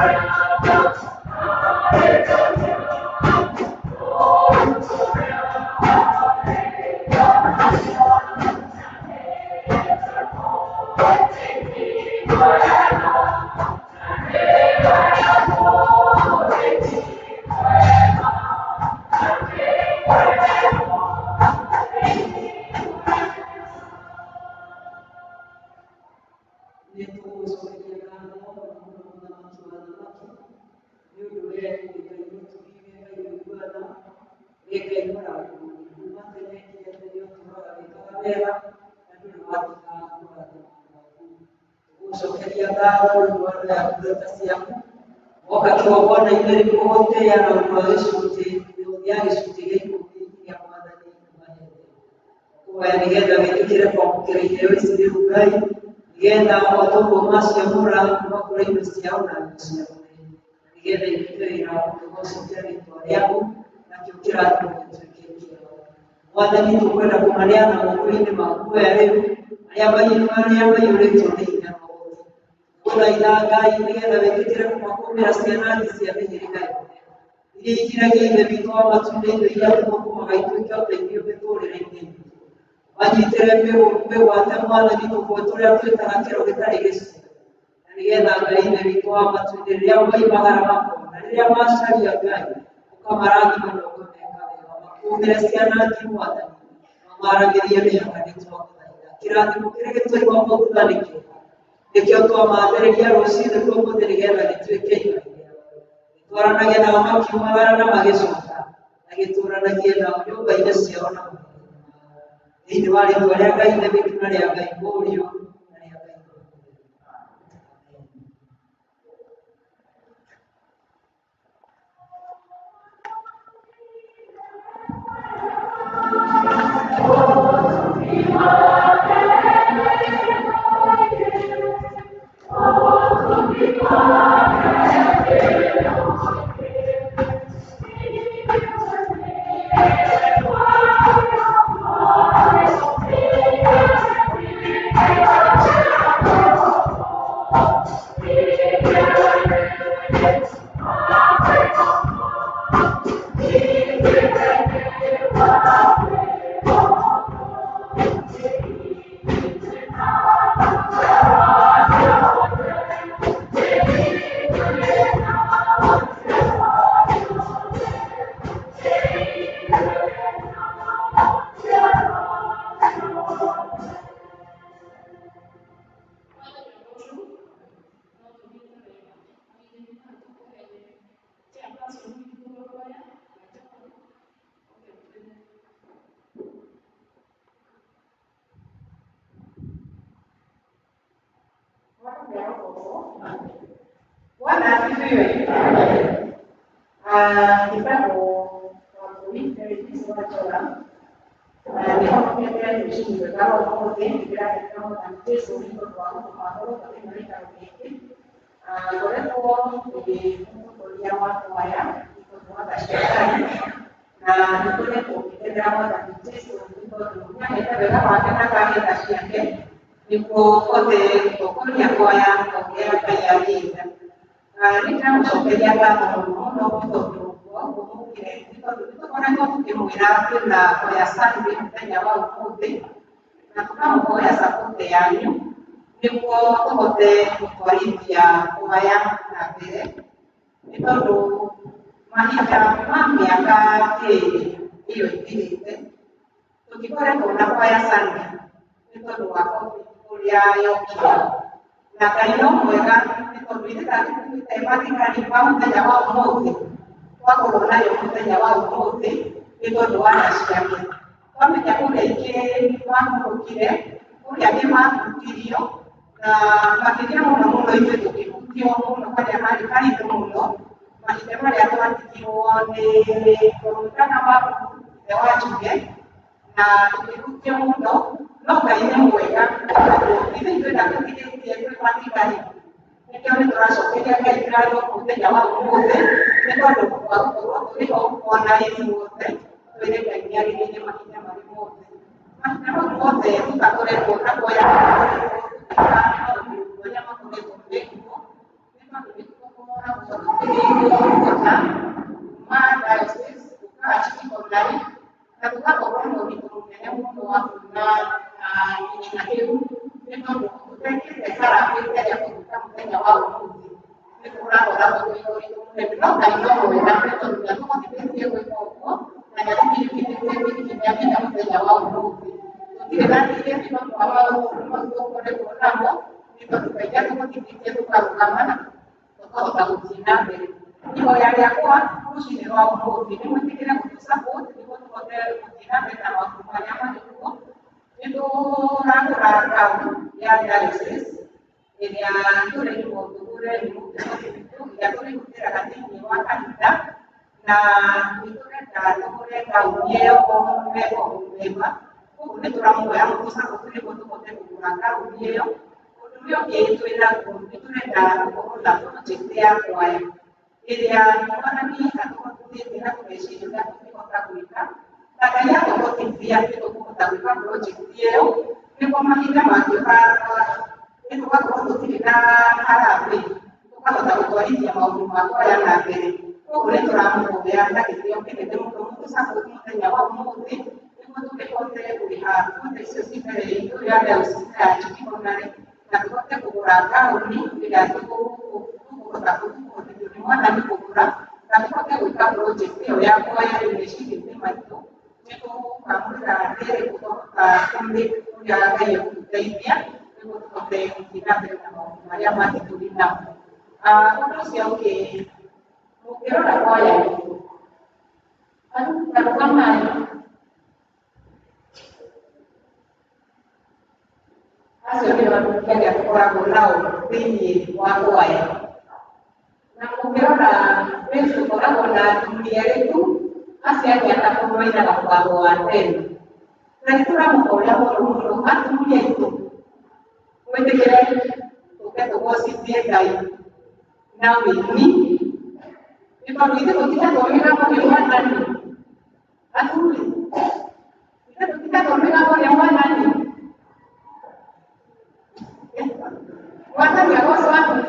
Thank you. ya ndungata ciaku woka kĩgongona-inĩ nĩguo gũtĩĩa na ũndũ wa gĩcunjĩ ya gĩcunjĩ gĩa ikũmi kĩa Mwathani ũmahete. Kũhoya nĩgetha wĩtĩkĩre kwamũkĩra iheo ici rĩu Ngai, nĩgetha o ta ũguo maciamũra kuma kũrĩ indo ciao na ciamũre, nĩgetha irute wĩra wa kũgocithia rĩtwa rĩaku, nakĩo kĩrathimo gĩtuĩke kĩao. Mwathani tũkwenda kũmaneana moko-inĩ maku we rĩu, arĩa maiyũrĩtwo nĩ hinya na ũhoti. Gũthaitha Ngai nĩgetha wĩtĩkĩre kũmakũmĩra ciana thĩ cia mĩhĩrĩga yothe iria ikiragia Ithe witũ wa matu-inĩ indo iria tũthũkũmaga ituĩke ũteithio mĩtũrĩre-inĩ itũ. Manyitĩre mĩgwate Mwathani tũkue tũrĩa twĩtaga kĩro gĩtarĩ gĩcunjĩ, na nĩgetha Ngai Ithe witũ wa matu-inĩ rĩrĩa moimagara makona, rĩrĩa macaria Ngai ũkamarathima na ũkameka wega, makũmĩre ciana ngi Mwathani, mamaragĩrie mĩhaka nĩ twagũthaitha. Kĩrathimo kĩrĩa gĩtũigua thutha nĩ kĩega, nĩkĩo twamathĩrĩria rũcinĩ rwa ũmũthĩ nĩgetha gĩtuĩke igai rĩao. Gĩtwaranage nao makiumagara na magĩcoka, na gĩtũranagie nao nyũmba-inĩ ciao na mawĩra-inĩ mao. Thĩinĩ wa rĩtwa rĩa Ngai Ithe witũ na rĩa Ngai Mũriũ na rĩa Ngai Roho Mũtheru. Amen. Bwana asifiwe. Njĩtagwo Wambui Mary Wanjora na nĩhonokete rũcinĩ rwega rwa ũmũthĩ. Nĩndĩrakenera Mwathani Jesũ nĩ tondũ wa gũtũma ngorwo thĩinĩ wa gĩikaro gĩkĩ. Ngoretwo ndĩ mũtongoria wa kwaya nĩ tondũ wa tha cia Ngai, na nĩngoretwo ngĩkenera Mwathani Jesũ nĩ tondũ nĩahete wega wake na akahe tha ciake nĩguo hote gũtongoria kwaya ta ũrĩa Ngai angĩenda. Nĩ ndĩramũcokeria ngatho mũno mũno nĩ tondũ wa ũguo mũkire, nĩ tondũ nĩ tũkoretwo tũkĩmwĩra twĩna kwaya Sunday mũthenya wa ũmũthĩ, na tũkamũhoya support yanyu nĩguo tũhote gũtwarithia kwaya na mbere, nĩ tondũ mahinda ma mĩaka ĩrĩ ĩyo ĩthirĩte tũtikoretwo na kwaya Sunday nĩ tondũ wa COVID ũrĩa yokire. Na Ngai no mwega nĩ tondũ ithuĩ ta tũkuĩte mathikari ma mũthenya wa ũmũthĩ, twakorwo nayo mũthenya wa ũmũthĩ nĩ tondũ wa tha ciake. Twamenya kũrĩ aingĩ mahurũkire, kũrĩ angĩ mahutirio, na makĩria mũno mũno ithuĩ tũkĩhutio mũno harĩa harĩ haritũ mũno, mahinda marĩa twatigirwo nĩ tũrutana wa ithe wa Njuge, na tũkĩhutio mũno, no Ngai nĩ mwega tondũ ithuĩ ithuĩ ndatũtigĩtie twĩ matigari. Nĩkĩo nĩ tũracokeria Ngai ngatho mũthenya wa ũmũthĩ nĩ tondũ wa gũkorwo tũrĩ ho ona ithuothe twĩre Ngai nĩ agĩrĩire mahinda marĩ mothe. Mahinda mau mothe tũtakoretwo na kuoya tũgĩka maũndũ marĩa makoretwo mekuo, nĩ tondũ nĩ tũkoragwo tũkĩrĩirwo quota kuma diocese gũka archdeaconry, na tũgakorwo na ũritũ mũnene mũno wa kuona kĩgĩna kĩu, nĩ tondũ tũtekĩte harambee ĩrĩa kũruta mũthenya wa ũmũthĩ nĩ tũrakoragwo twĩna ũritũ mũnene, no Ngai no mwega nĩ tondũ nĩatũhotithĩtie gwĩka ũguo na nĩatũkinyũkithĩtie ikinya nginya mũthenya wa ũmũthĩ. Tũtirĩ na thirĩ nĩ tondũ wa maũndũ mau tũkoretwo namo, nĩ tondũ Ngai nĩatũhotithĩtie tũkarũgama na tũkahota gũthiĩ na mbere. Ihoya rĩakwa rũcinĩ rwa ũmũthĩ nĩ mwĩtĩkĩre gũtũ support nĩguo tũhote gũthiĩ na mbere na maũndũ marĩa marĩ kuo. Nĩ tũragũra gown ya diocese ĩrĩa tũrĩirwo tũgũre. tũhingũre room ĩrĩa tũrĩhũthĩraga thĩinĩ wa kanitha na nĩ tũrenda tũgũre ngauni ĩyo o mũmemba o mũmemba. Koguo nĩ tũramũhoya mũtũcapoti nĩguo tũhote kũgũra ngauni ĩyo. Ũndũ ũrĩa ũngĩ twĩ naguo nĩ tũrenda gũkorwo na project ya kwaya ĩrĩa mwathani atũhotithĩtie na tũgeciria ũrĩa tũngĩhota gwĩka na Ngai atũhotithia nĩ tũkũhota gwĩka project ĩyo nĩguo mahinda mangĩũka nĩ tũgakorwo tũtirĩ na harambĩ tũkahota gũtwarithia maũndũ ma kwaya na mbere. Koguo nĩ tũramũhoya na gĩtĩo kĩnene mũno mũtũcapoti mũthenya wa ũmũthĩ nĩguo tũkĩhote kũrĩha bunda icio ci mbere itũ ya diocese ya Njikihonarĩ na tũhote kũgũra ngauni ĩrĩa tũkũhota kũhotithio nĩ mwathani kũgũra na tũhote gwĩka project ĩyo ya kwaya rĩu meciria-inĩ maitũ nĩ tũkamwĩra nĩ twahota ũrĩa Ngai egũtũteithia nĩguo tũhote gũthiĩ na mbere na maũndũ marĩa mangĩ tũrĩ namo. Ũndũ ũcio ũngĩ mũngĩrora kwaya itũ arũgamai acio nĩo athuri arĩa tũkoragwo nao thĩinĩ wa kwaya na mũngĩrora rĩu tũkoragwo na athuri erĩ tu acio angĩ atatũ mainaga mũgambo wa tene na nĩ tũramũhoya mũno mũno athuri aitũ mwĩtĩkĩre tũke tũgocithie Ngai na wĩini nĩ tondũ ithuĩ tũtihetwo mĩgambo nĩ mwathani athuri ithuĩ tũtihetwo mĩgambo nĩ mwathani mwathani agocwo athuri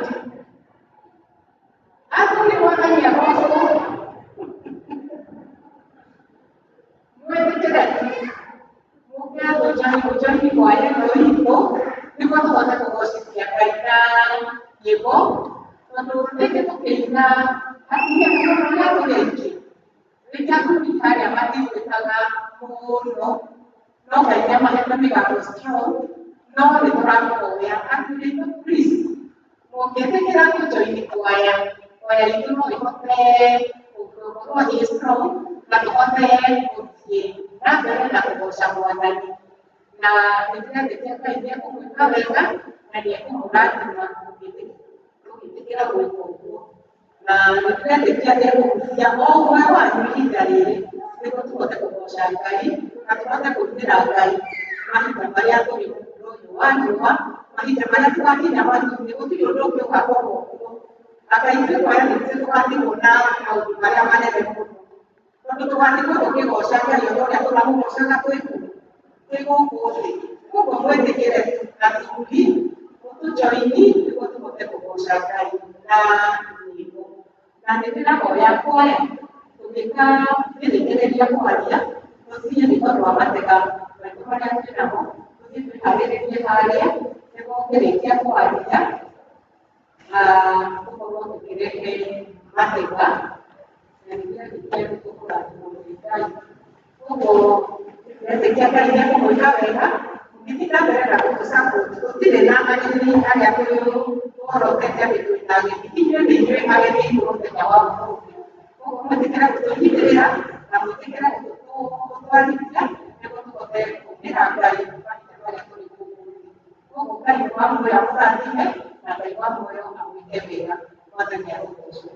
athuri mwathani agocwo mwĩtĩkĩre mũke gũjoini kwaya ĩno itũ nĩguo tũhote kũgocithia Ngai na nyĩmbo tondũ rĩngĩ tũkĩina atumia mũno ũrĩa tũrĩ aingĩ rĩngĩ athuri harĩa matiguĩkaga mũno no Ngai nĩ amahete mĩgambo strong no nĩ tũramũhoya athuri aitũ please mũngĩtĩkĩra kũjoini kwaya kwaya itũ no ĩhote gũkorwo ĩ strong na tũhote gũthiĩ na mbere na kũgoca mwathani na nĩ ndĩretĩkia Ngai nĩ ekũmwĩka wega na nĩ ekũmũrathima mũngĩtĩkĩra gwĩka ũguo na nĩ ndĩretĩkia nĩ ekũhutia o ũmwe wanyu ihinda rĩrĩ nĩguo tũhote kũgoca Ngai na tũhote kũinĩra Ngai mahinda marĩa tũrĩ mũhuro ũyũ wa riũa mahinda marĩa tũgakinya matu-inĩ gũtirĩ ũndũ ũngĩ ũgakorwo kuo anga ithuĩ kwaya nĩ ithuĩ tũgatigwo na maũndũ marĩa manene mũno tondũ tũgatigwo tũkĩgoca Ngai o ta ũrĩa tũramũgocaga twĩ kũ twĩ gũkũ thĩ koguo mwĩtĩkĩre athuri mũtũjoini nĩguo tũhote kũgoca Ngai na nyĩmbo na nĩ ndĩrahoya kwaya tũngĩkarĩkĩrĩria kwaria tũthiĩ nĩ tondũ wa matega maitũ marĩa twĩ namo tũthiĩ twĩharĩrĩrie harĩa nĩguo ũkĩrĩkia kwaria tũkorwo tũkĩrehe matega na nĩ ndĩretĩkia nĩ tũkũrathimwo nĩ Ngai koguo ndĩretĩkia Ngai nĩ ekũmwĩka wega mũngĩthiĩ na mbere na gũtũ-support gũtirĩ na ageni arĩa tũhorotete atĩ twĩ na ageni inyuĩ nĩ inyuĩ ageni aitũ mũthenya wa ũmũthĩ koguo mwĩtĩkĩre gũtũnyitĩrĩra na mwĩtĩkĩre gũtũtwarithia nĩguo tũhote kũinĩra Ngai mahinda marĩa tũrĩ gũkũ thĩ koguo Ngai wa muoyo amũrathime na Ngai wa muoyo amwĩke wega mwathani arogocwo.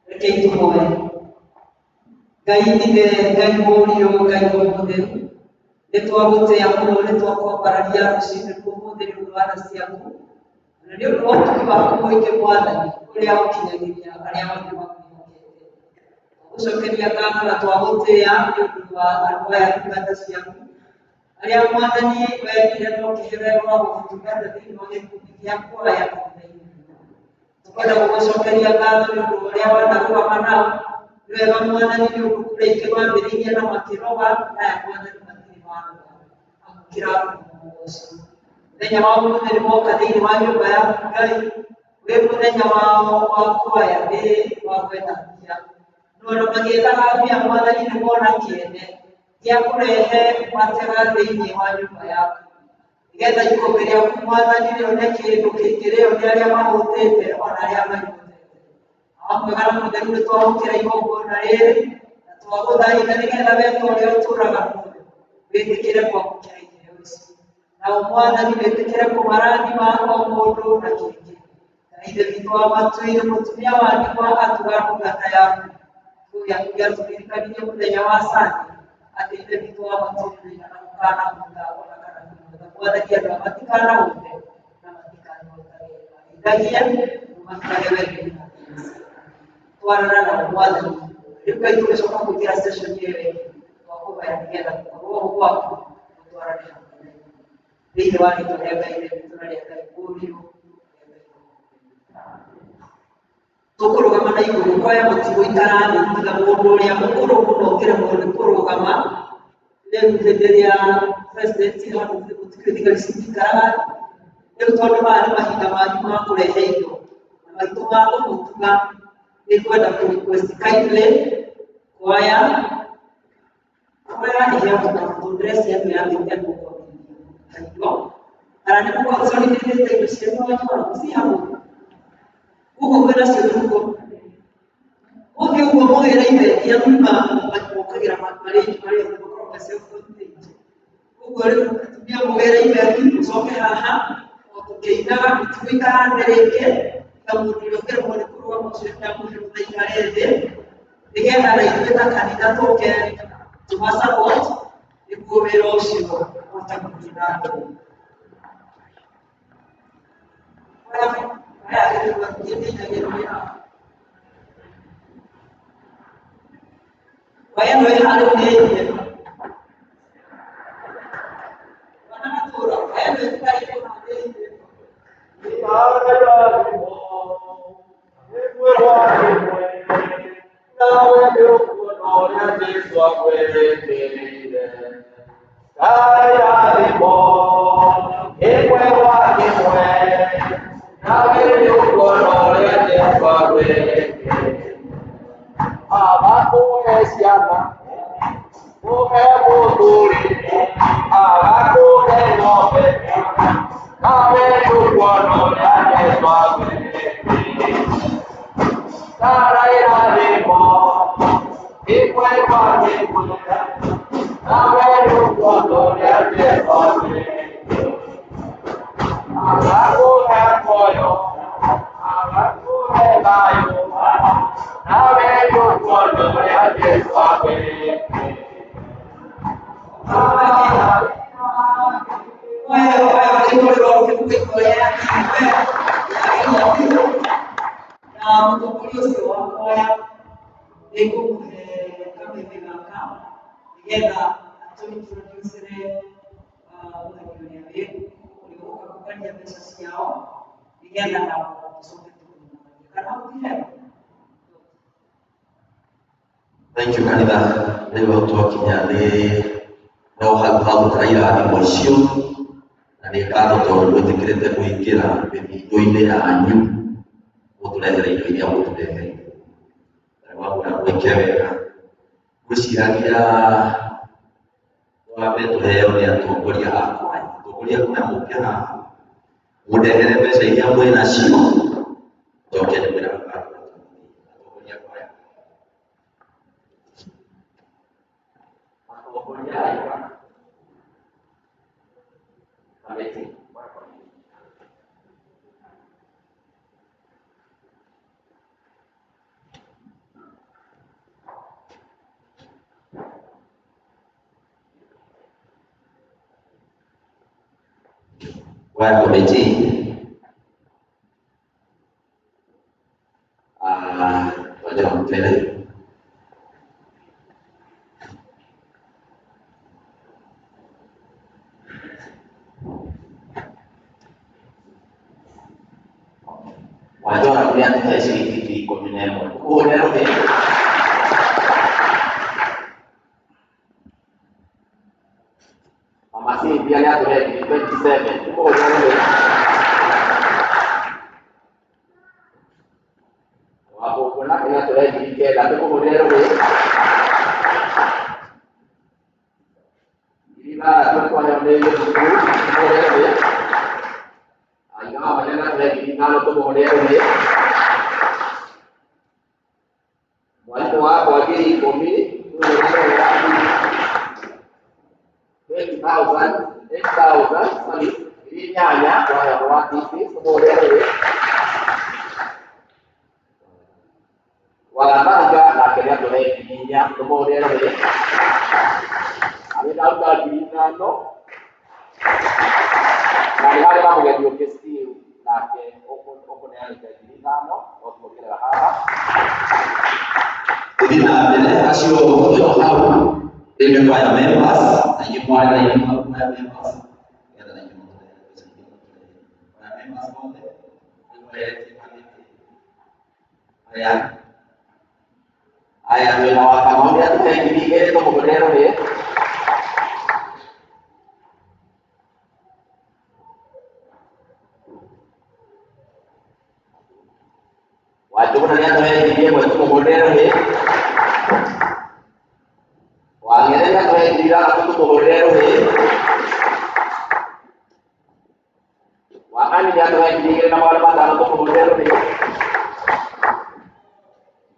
Rekei tũhoe. Ngai Ithe, Ngai Mũriũ, Ngai Roho Mũtheru, nĩ twagũtĩa mũno, nĩ twakwambararia rũcinĩ rwa ũmũthĩ nĩ ũndũ wa tha ciaku, na nĩ ũndũ wa ũtugi waku mũingĩ Mwathani, ũrĩa ũkinyagĩria arĩa othe makwĩhokete. Twagũcokeria ngatho na twagũtĩa nĩ ũndũ wa andũ aya ndungata ciaku, arĩa Mwathani wendire na ũkĩhe wega wa gũgũtungata thĩinĩ wa gĩkundi gĩa kwaya kanitha-inĩ. Tũkwenda gũgũcokeria ngatho nĩ ũndũ wa ũrĩa wanarũgama nao. Nĩ wega Mwathani nĩ ũndũ kũrĩ aingĩ mambĩrĩirie na makĩroga, na aya Mwathani matirĩ maroga. Amũkĩra ũgoco. Mũthenya wa ũmũthĩ nĩ moka thĩinĩ wa nyũmba yaku Ngai, wĩ mũthenya wao wa kwaya nĩ wa gwetha mbia. No ona magĩethaga mbia Mwathani nĩ mona kĩene gĩa kũrehe matega thĩinĩ wa nyũmba yaku. Nĩgetha ikũmbĩ rĩaku Mwathani rĩone kĩndũ kĩngĩrĩo nĩ arĩa mahũtĩte ona arĩa manyotete. Awa mwega na mũtheru nĩ twamũkĩra igongona rĩrĩ na twagũthaitha nĩgetha we ta ũrĩa ũtũũraga muoyo wĩtĩkĩre kwamũkĩra iheo ici. Nao Mwathani wĩtĩkĩre kũmarathima o mũndũ na kĩngĩ. Na Ithe witũ wa matu-inĩ mũtumia wa ndigwa atuga ndungata yaku. Kiugo gĩaku gĩatũririkanirie mũthenya wa Sunday atĩ Ithe witũ wa matu-inĩ ndaigana gũkanahũta ona kana kũnyota. Mwathani andũ aya matikanahũte na matikanyotage. Marĩithagie ũmaturage wendo-inĩ na kĩĩmeciria. Twarana nao Mwathani. Rĩu Ngai tũgĩcoka kũingĩra session ĩyo ĩngĩ twakũhoya nĩgetha gũkorwo gwaku Tũtwarane hamwe na inyuĩ. Thĩinĩ wa rĩtwa rĩa Ngai Ithe witũ na rĩa Ngai Mũriũ, rĩa Ngai Roho Mũtheru. Tũkũrũgama na igũrũ kwaya mũtigũikara thĩ tiga mũndũ ũrĩa mũkũrũ mũno ũkĩremwo nĩ kũrũgama. Rĩu hĩndĩ ĩrĩa president hau gũtikĩrĩ thigari cingĩikaraga thĩ. Rĩu tondũ maya nĩ mahinda manyu ma kũrehe indo na maitũ ma kũmũtuga, nĩ ngwenda kũ request kindly kwaya kwaya ĩheagwo ta dress ĩno ya thĩ ĩno kwambĩrĩria indo kana nĩ mũconithĩtie indo cianyu wanjora ci hamwe ũguo kwĩna cio mĩhuko ũngĩ ũguo mũgĩre ibeti athuri mokagĩra marĩ marĩ othe makoragwo me self contained ũguo rĩu atumia mũgĩre ibeti mũcoke haha o tũkĩinaga mũtigũikara thĩ rĩngĩ na mũndũ ũrĩa ũkĩremwo nĩ kũrũgama ũcio ndamũhe rũtha aikare thĩ nĩgetha na ithuĩ ta kanitha tũke tũma support nĩguo wĩra ũcio ũhote gũthiĩ na mbere. Kwaya ĩno ĩ harĩa nĩ ĩmwe. Mwana matũra, kwaya ĩno ĩtigarĩtwo haha nĩ ĩmwe. Na mũtongoria ũcio wa kwaya nĩ ngũmũhe kameme gaka nĩgetha atũ-introduce-re mũthaki ũrĩa wĩ ũrĩa ũgũka kũngania mbeca ciao nĩgetha nao tũcoke tũkũmũthanie kana ũtiheo. Thank you kanitha. Rĩu hau twakinya nĩ no hau hagũtara irathimo icio na nĩ ngatho tondũ mwĩtĩkĩrĩte kũingĩra mĩthithũ-inĩ yanyu mũtũrehere indo iria mũtũreheire. Na nĩwamwĩra mwĩke wega. Ngwĩciragia twambe tũheo nĩ atongoria a kwaya. Atongoria a kwaya mũke haha mũndehere mbeca iria mwĩ nacio njoke ndĩmwĩre atongoria a kwaya. Atongoria a kamĩtĩ. Choir committee. Ah, wacha mbele. Wajua nĩ atũhe ciringi 11,000. Ũguo nĩ rũhĩ. Mama Cynthia nĩ atũhe ngiri 27. Ũguo nĩ rũhĩ. Wabũkũ nake nĩ atũhe 9,000. Tũkũhũrĩre rũhĩ. 6,000 twaheo nĩ gĩthukũ. Tũkũhũrĩre rũhĩ. Ingawa manene atũhe 5,000 tũmũhũrĩre rũhĩ. Mwarimũ wakwa 10,000. 20,000, 8,000, sorry, 8,000 twaheo nĩ wa TC, tũmũhũrĩre rũhĩ. Wagatanga nake nĩ atũhe 4,000, tũmũhũrĩre rũhĩ. Arĩ ndaruta 5,000. Na nĩ harĩ na mũgeni ũngĩ Steve nake ũkũneanĩte 5,000 no tũmũkĩrĩra haha. Tũthiĩ na mbere acio twĩho hau. Rĩu nĩ choir members, na inyuĩ mwarĩ na inyuĩ choir members, nĩgetha na inyuĩ mũtũrehere mbeca iria mũtũrehere. Choir members othe nĩ mweheretie kamĩtĩ. Aya. Aya twĩna wa Kamau nĩ atũhe 2,000 tũmũhũrĩre rũhĩ. Wanjũgũna nĩ atũhe 1,000 tũmũhũrĩre rũhĩ. Wang'ethe nĩ atũhe 6,000 tũmũhũrĩre rũhĩ. Wa Ani nĩ atũhe 2,500 tũmũhũrĩre rũhĩ.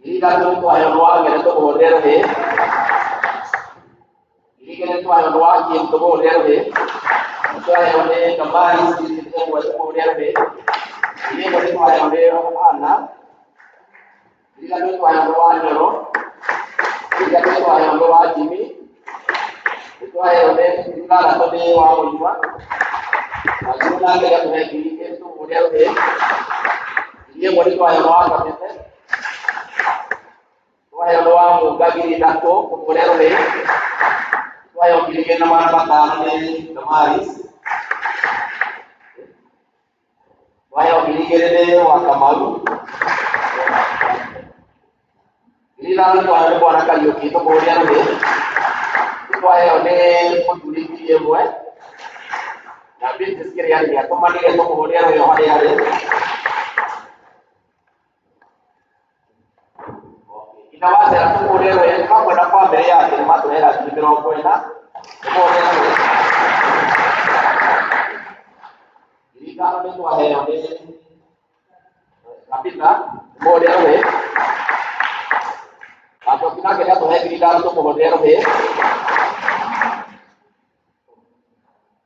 3,000 nĩ twaheo nĩ Wang'ethe tũmũhũrĩre rũhĩ. 2,000 nĩ twaheo nĩ Wakim tũmũhũrĩre rũhĩ. Nĩ twaheo nĩ Damaris 1,000 tũmũhũrĩre rũhĩ. 1,000 nĩ twaheo nĩ Hana. 3,000 nĩ twaheo nĩ Wanyoro. 3,000 nĩ twaheo nĩ wa Jimmy. Nĩ twaheo nĩ 6,000 nĩ wa Mũnyua. Wanjirũ nake nĩ atũhe 2,000 tũmũhũrĩre rũhĩ. 1,000 nĩ twaheo nĩ wa Kameme. Twaheo nĩ wa Mũnga 3,000 tũmũhũrĩre rũhĩ. Twaheo 2,500 nĩ Damaris. Twaheo 2,000 nĩ wa Kamau. 5,000 twaheo nĩ Bwana Kariũki tũmũhũrĩre rũhĩ. Twaheo nĩ Mũthuri 1,000. Na Beatrice Kĩrĩa nĩ atũmanire tũmũhũrĩre rũhĩ o harĩa arĩ. Ina wacera tũmũhũrĩre rũhĩ hamwe na bamĩrĩ yake nĩ matũhera 40,000. Tũmũhũrĩre rũhĩ. 5,000 nĩ twaheo nĩ Kapita, tũmũhũrĩre rũhĩ. Wanjoki nake nĩ atũhe 5,000 tũmũhũrĩre rũhĩ.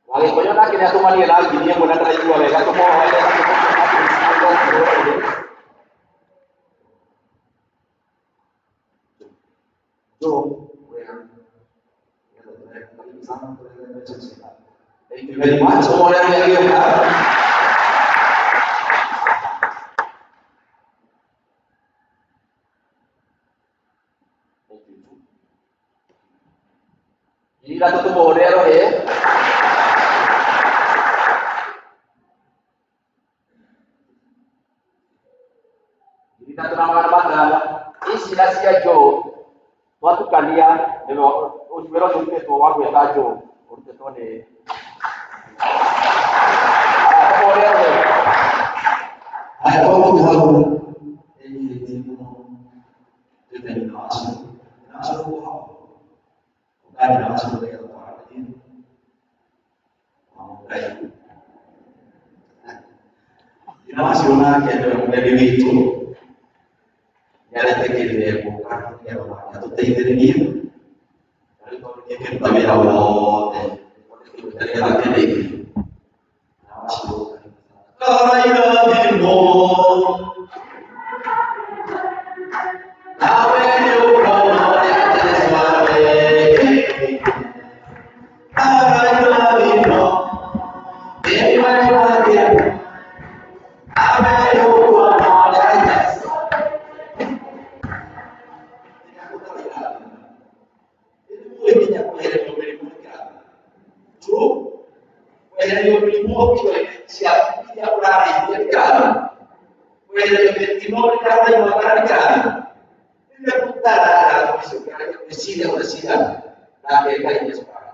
Wagĩkũyũ nake nĩ atũmanire na 1,000 na ndaraigua wega tũmũhoere tũmũhũrĩre rũhĩ. Joe, wega. Karibu sana tũrehere mbeca ciana. Thank you very much. Tũmũhũrĩre rũhĩ agĩũka. Thank you. 3,000 tũmũhũrĩre rũhĩ. 3,500. Ici na cia Joe twatukania nĩwe wĩra ũcio ũrutĩtwo wa gwĩta Joe ũrutĩtwo nĩ Aya, tũmũhũrĩre rũhĩ. Aya twakuthi hau ĩnyihĩtie mũno twĩte nyina wa Cũrũ. Nyina wa Cũrũ uko hau? Ũka nyina wa Cũrũ nĩgetha twaranĩrie. Wa Mũngai. Nyina wa Cũrũ nake nĩwe mũgeni witũ. Nĩ aretĩkĩrire gũka nĩgetha nake atũteithĩrĩrie. Na rĩu tondũ nĩ akĩruta wĩra wothe, nĩgetha akĩrĩkie. Nyina wa Cũrũ, karibu sana. Karairathimwo. Nawe nĩ ũkona ũrĩa Jesũ arwĩkĩte. Karairathimwo. Ĩmwe wake. Nawe nĩ ũkona ũrĩa Jesũ. Nĩ nginya kwehererio mĩrimũ nĩ kĩrathimo. True. Kwehererio mĩrimũ indo-inĩ ciaku iria ũrarĩithia nĩ kĩrathimo. Kwehererio mĩtino rĩrĩa ũraigua nĩ kĩrathimo. Rĩrĩa gũtara irathimo icio ũkĩgeria gwĩciria ũreciria nake Ngai nĩ acokaga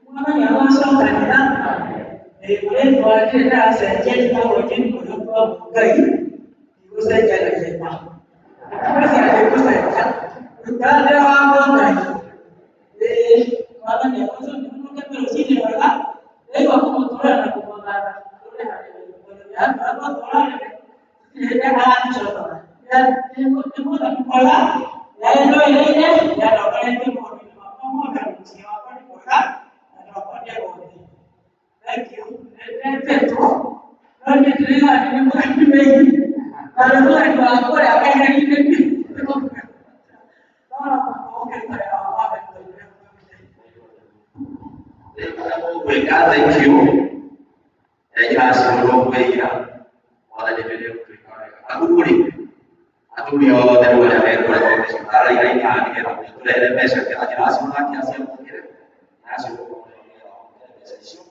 Mwathani agocokanĩra rĩtwa rĩrĩ ndĩracenjia njĩtagwo Jane Mũriũki wa Mũngai ndigũcenjanagia na ngwĩciria ndĩgũcenjia ndĩra wa Mũngai. Mwathani agocokanĩra rũcinĩ rwega ndaigua kũmũtũrĩra na kũmũgatha tũrĩ harĩ hĩndĩ aratũcotora nĩ mũthaki mwega nĩarĩndũĩrĩire nĩandongoretie maũndũ-inĩ makwa mothe na mũciĩ wakwa nĩ mwega na ndongoria wothe. Thank you. Nĩndetĩtwo no niĩ ndĩrĩga nĩ mũgeni wĩi na nĩ mũgeni wa kũrĩa keheri-inĩ no no ũkĩruta wĩra wa mwathani. Rĩu ũrĩa mũgwĩka, thank you. Nyina wa Cũrũ kwĩira. Mwathani nĩ ũrĩa wega. Athuri, athuri othe rĩu arĩa mekũrega mbeca marairaini haha nĩgetha tũrehere mbeca kĩracio nake aciamũkĩre na acio mbeca icio.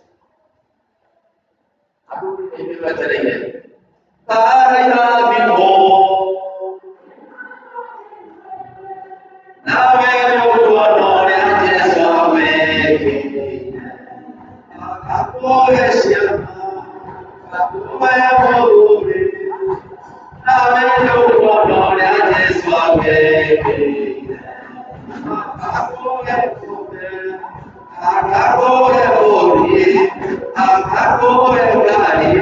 Athuri nĩ ithuĩ twetereire. Tarairathimwo nawe nĩũkuona ũrĩa Jesũ awekĩire. Akakũhe ciana, akakũhe mũthuri, nawe nĩũkuona ũrĩa Jesũ awekĩire. Akakũhe ng'ombe, akakũhe mbũri, akakũhe ngari,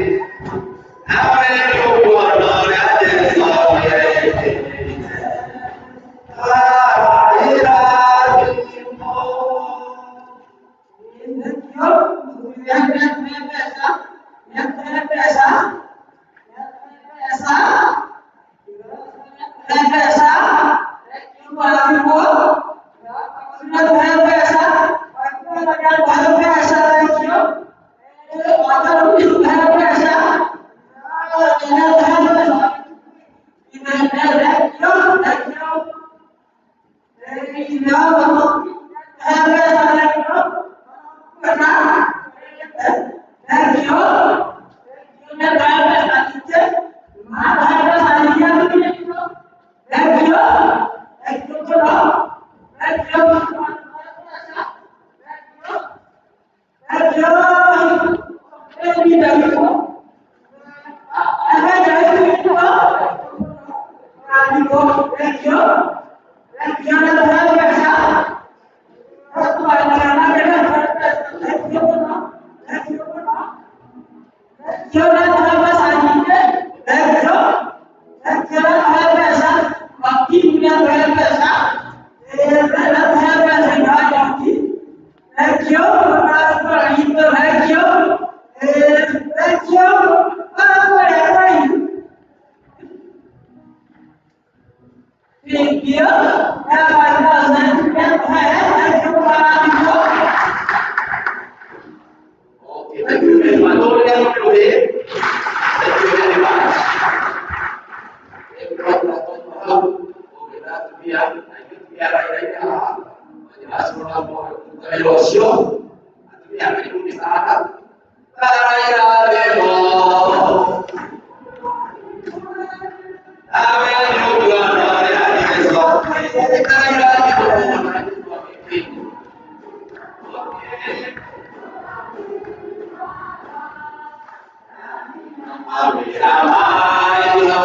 nawe nĩũkuona ũrĩa Jesũ awekĩire. Tarairathimwo. Okay, thank you very much. Thank you very much. Wĩra ũcio atumia karibuni sana tarairathimwo nawe nĩũkuona ũrĩa Jesũ tarairathimwo. Mawĩra mayo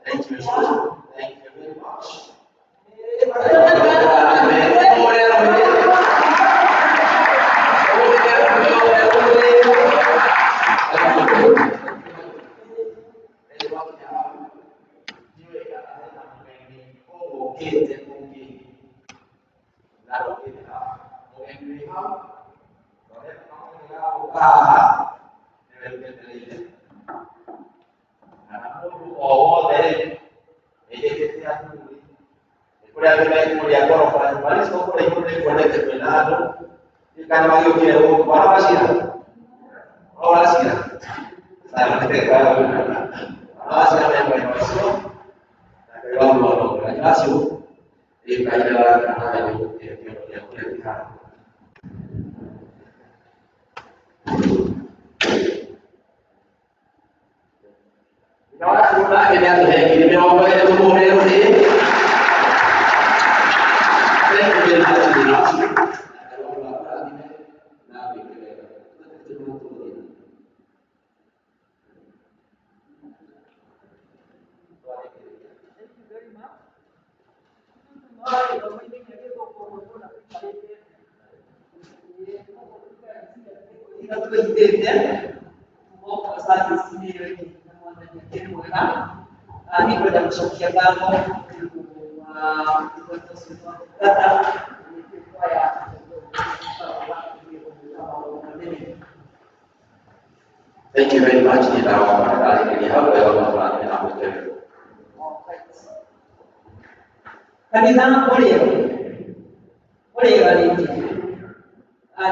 Thank you, Mr. Thank you very much. Thank you very much. Kanitha ũrĩega ũrĩega rĩngĩ.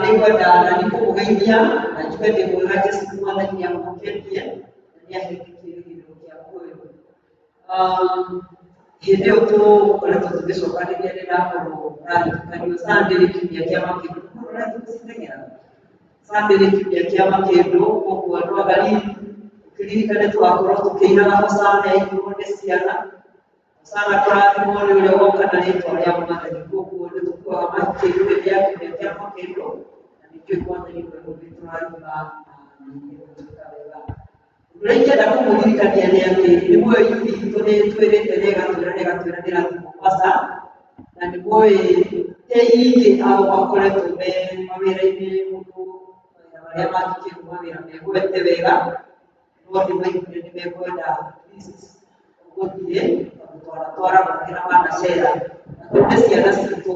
Nĩngwenda na nĩkũmũgeithia na njuge ndĩ mwega. Jesũ Mwathani nĩamũhoketie na nĩahete kĩĩrĩgĩrĩro kĩa muoyo. Hĩndĩ ĩyo tũkoretwo tũgĩcokanĩria nĩ ndakorwo ndaririkanio Sunday nĩ kiumia kĩa makĩndũ. Kũrora thikũ citeng'eraga. Sunday nĩ kiumia kĩa makĩndũ, koguo andũ a Galili ũkĩririkane tũgakorwo tũkĩinaga hosana ya igũrũ nĩ ciana. Hosana kũrathimwo nĩ ũrĩa ũgoka na rĩtwa rĩa Mwathani. Koguo nĩ tũkuaga makĩndũ rĩrĩa kiumia kĩa makĩndũ na nĩkĩo Mwathani we ũgĩtũrathima na nĩegũtwĩka wega. Ũndũ ũrĩa ingĩenda kũmũririkania nĩ atĩ nĩ mũĩ yuthi itũ nĩ ĩtwĩrĩte na ĩgatwĩra na ĩgatwĩra nĩ ĩrathiĩ Mombasa, na nĩ mũĩ te ingĩ ao makoretwo me mawĩra-inĩ mũndũ mawĩra marĩa mangĩkĩrwo mawĩra megwete wega, no nĩ maiguire nĩ mekwenda at least gũthiĩ tondũ twanatwara gwake na wanacera na tũme ciana citũ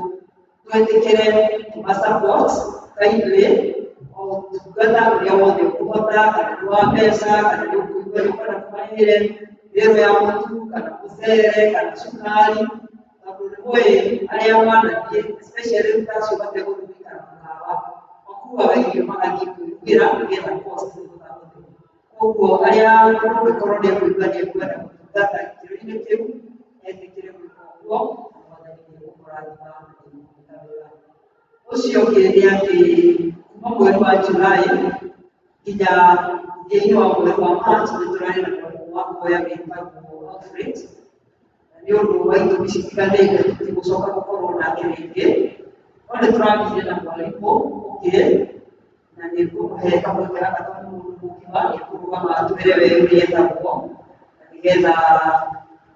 twĩtĩkĩre tũma support kindly o ũtungata ũrĩa wothe ũkũhota, kana nĩ wa mbeca, kana nĩ ũkũigua nĩ ũkwenda kũmarĩhĩre mbĩrũ ya mũtu kana mũcere kana cukari, tondũ nĩ mũĩ arĩa manathiĩ especially rĩu ta acio mategũthiĩ gũikara mũkawa makuaga irio magathiĩ kwĩrugĩra nĩgetha cost ĩhũthahũthe. Koguo arĩa ũngĩkorwo nĩ ekũigua nĩ ekwenda gũtungata gĩkĩro-inĩ kĩu etĩkĩre gwĩka ũguo na Mwathani nĩ egũkũrathima na nĩ egũgwĩka wega. Ũcio ũngĩ nĩ atĩ kuma mweri wa July nginya mũthia-inĩ wa mweri wa March nĩ tũrarĩ na mwarimũ wa kwaya wĩtagwo Alfred, na nĩ ũndũ wa itũmi citiganĩte tũtigũcoka gũkorwo nake rĩngĩ, no nĩ tũragĩire na mwarimũ ũngĩ na nĩ ngũmũhe kamweke gaka tondũ nĩ mũndũ mũgima, nĩ ekũrũgama atwĩre we ũrĩa etagwo na nĩgetha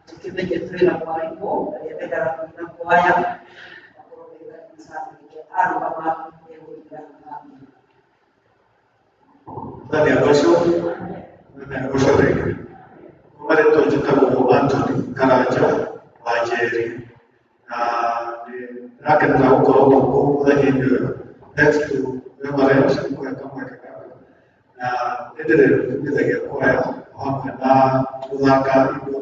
tũkĩmenye twĩ na mwarimũ arĩa mendaga kũina kwaya makorwo me kanitha arũgama nĩegũtwĩra nake. Mwathani agocwo, Mwathani agocwo rĩngĩ. Kwa marĩtwa njĩtagwo Anthony Karanja wa Njeri na nĩ ndĩrakenera gũkorwo gũkũ mũthenya-inĩ ũyũ. Thanks to Reverend kũhe kamweke gaka na nĩ ndĩrĩbundithagia kwaya o hamwe na gũthaka indo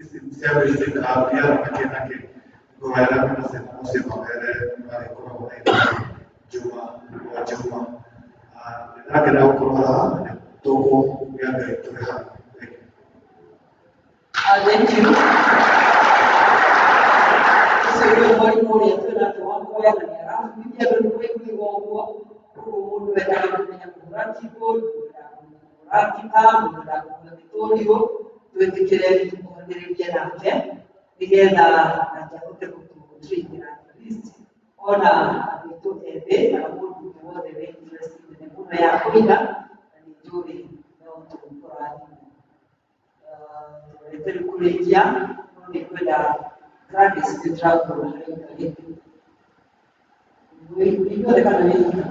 Ici cia gwĩtĩka piano na kĩ na kĩ ngũhoya arĩa mena ciana mũciĩ mamere marĩkoragwo na ithuĩ njuma o njuma. Nĩ ndakena gũkorwo haha na nĩ tũkũgĩa Ngai tũrĩ hamwe. Thank you. Thank you. Ũcio nĩwe mwarimũ ũrĩa twĩ nake wa kwaya na nĩ arabundithia andũ nĩ kũiguiga ũguo. Koguo mũndũ wendaga kũmenya kũhũra keyboard, mũndũ wendaga kũmenya kũhũra guitar, mũndũ wendaga kũhũra mĩtũrirũ, twĩtĩkĩre tũkuhanĩrĩrie nake nĩgetha nake ahote gũtũtrainĩra at least ona andũ aitũ ethĩ kana mũndũ ũngĩ wothe wĩ interest nene mũno ya kũina na nĩ njũĩ no tũkũrathimwo. Tũrĩte rĩu kũrĩkia no nĩ ngwenda Gladys nĩ ndĩrakuona harĩa ũikarĩte. Inyuothe kana wĩ wika?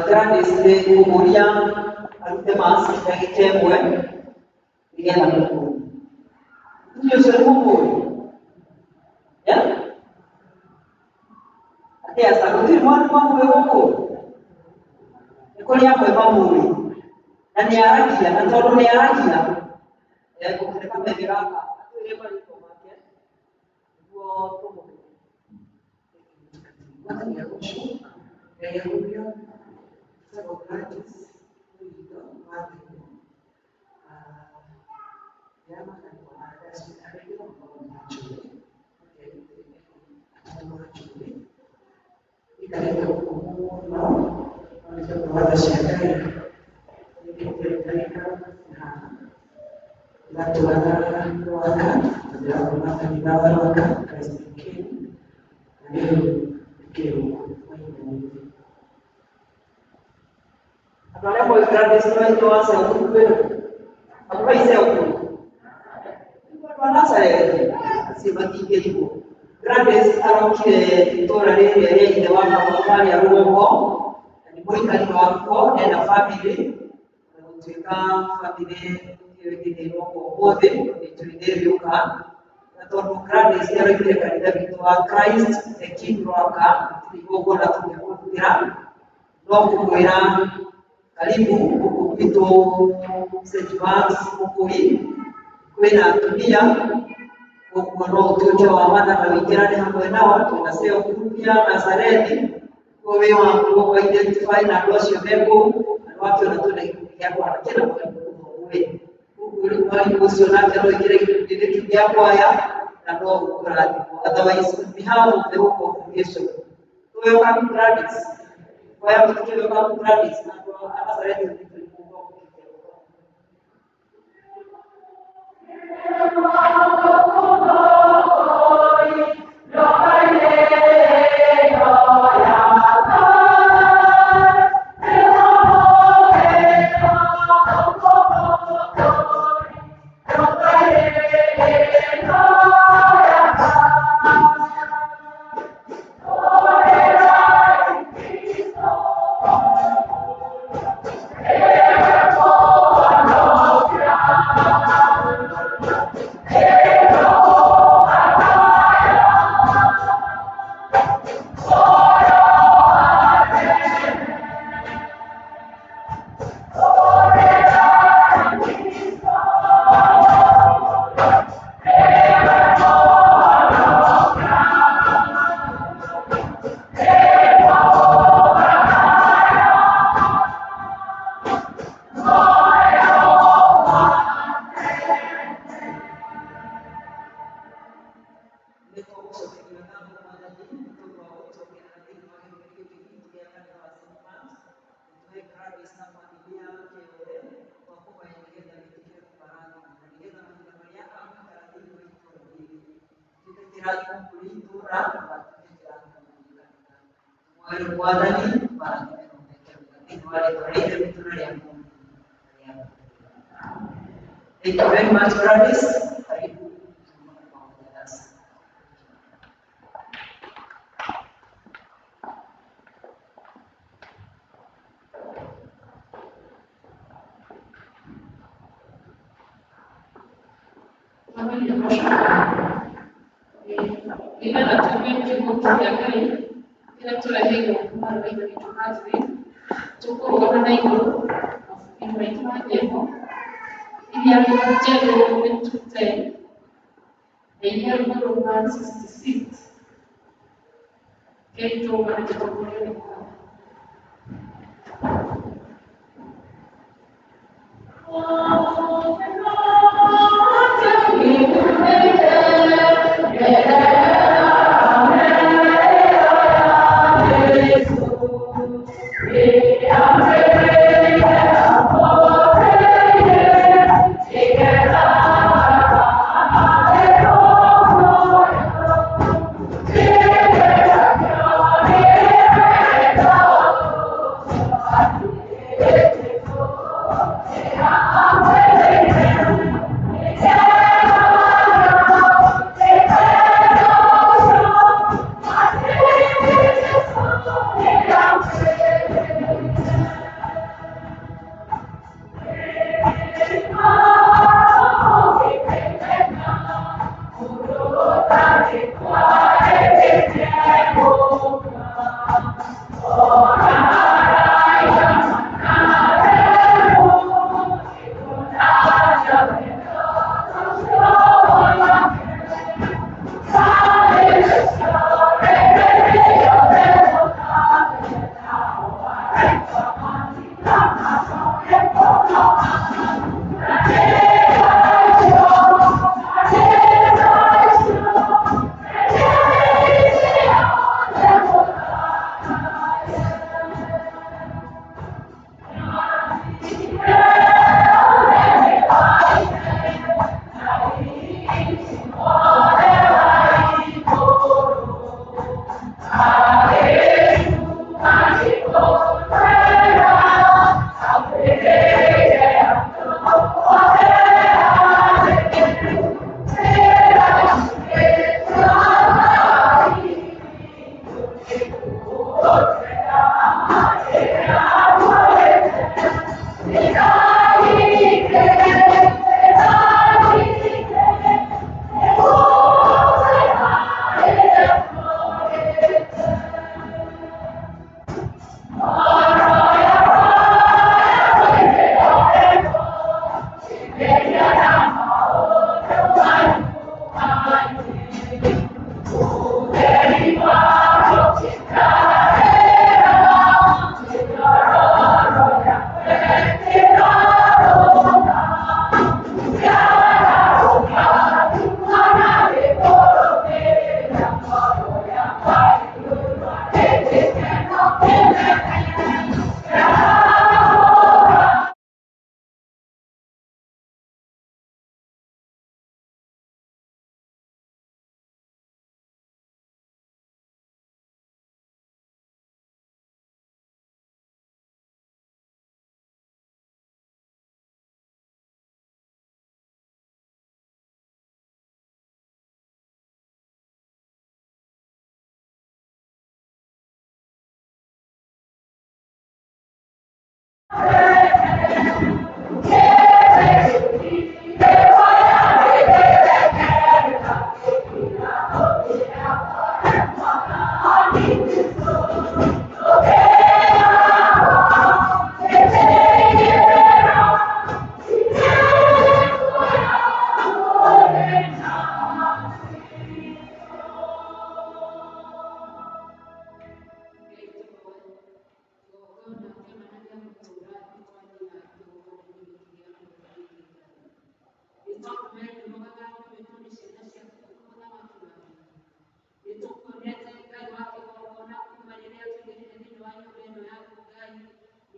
Gladys nĩ ngũmũria arute mask ndagĩka ĩmwe nĩgetha mũkũri. Mũtumia ũcio nĩ mũkũri? Yeah? Atĩ aca gũtirĩ mwana mamũĩ gũkũ? Nĩ kũrĩ amwe mamũĩ na nĩ aragia na tondũ nĩ aragia ngũmũhe kameme gaka atwĩre marĩtwa make nĩguo tũmũmenye. Mwathani agocwo, Ngai agũrio, njĩtagwo Gladys Mũrindo wa Thĩinĩ. Ndĩramaka nĩ kuona andũ acio arĩa aingĩ no makorwo nĩ manjũĩ, atatũ manjũĩ. Njikarĩte gũkũ mũno, no nĩ tondũ wa tha cia Ngai, nĩngĩte ngaikara haha. Ndĩratũraga Rwaka, na ndĩrathoma kanitha wa Rwaka Christ the King, na rĩu ndĩkĩrĩ gũkũ mahinda maingĩ. Andũ arĩa moĩ Gladys nĩ maitũ wa cell group ĩno. Andũ a cell group. Andũ a Nazareth acio matingĩrigwo. Gladys arokire itũũra rĩrĩa rĩa ithe wa baba harĩa rũgongo na nĩ mũikari wakuo ena family na gũtuĩka family ĩyo ĩngĩthĩrwo ũmũthĩ nĩ njũĩ nĩ ĩrĩũka na tondũ Gladys nĩ aroimire kanitha witũ wa Christ the King Rwaka gũtirĩ igongona tũngĩmũrutĩra no kũmwĩra karibu gũkũ gwitũ St. Mark's Mũkũi kwĩna atumia koguo no ũtuĩke wa matha na ũingĩrane hamwe nao twĩna cell group ya Nazarethi koguo wĩ wa kuo identify na andũ acio me kũu na nĩwakĩona twĩna gĩkundi gĩa kwaya kĩna mwarimũ ũmwe koguo rĩu mwarimũ ũcio nake no aingĩre gĩkundi-inĩ kĩu gĩa kwaya na no ũkũrathimwo otherwise on behalf of the whole congregation welcome Gladys kwaya mũtikĩ welcome Gladys na andũ a Nazarethi nĩ tũrĩ Nĩ tũgũcokeria ngatho Mwathani nĩ tondũ wa gũtuongerera thĩinĩ wa gĩkundi gĩkĩ gitũ gĩa kanitha wa St. Mark's. Tũhe Gladys na bamĩrĩ yake yothe twakũhoya nĩgetha wĩtĩkĩre kũmarathima na nĩgetha mahinda marĩa agũikara thĩinĩ wa itũũra rĩrĩ gĩtuĩke kĩrathimo kũrĩ itũũra na gatuĩke kĩrathimo kũrĩ kanitha. Tũmwoere Mwathani marathime na ũmeke wega thĩinĩ wa rĩtwa rĩa Ithe witũ na rĩa Mũriũ na rĩa Roho Mũtheru. Thank you very much, Gladys. Karibu pamoja nasi. Nĩgetha tũigue kiugo kĩa Ngai kĩrĩa tũreheirwo kuma rũrĩrĩ rwitũ Catherine, tũkũrũgama na igũrũ mabuku-inĩ maitũ ma nyĩmbo iria njerũ nĩ 210 na iria ngũrũ 166. Rekei tũrũgame tũtongorio nĩ Mwathani.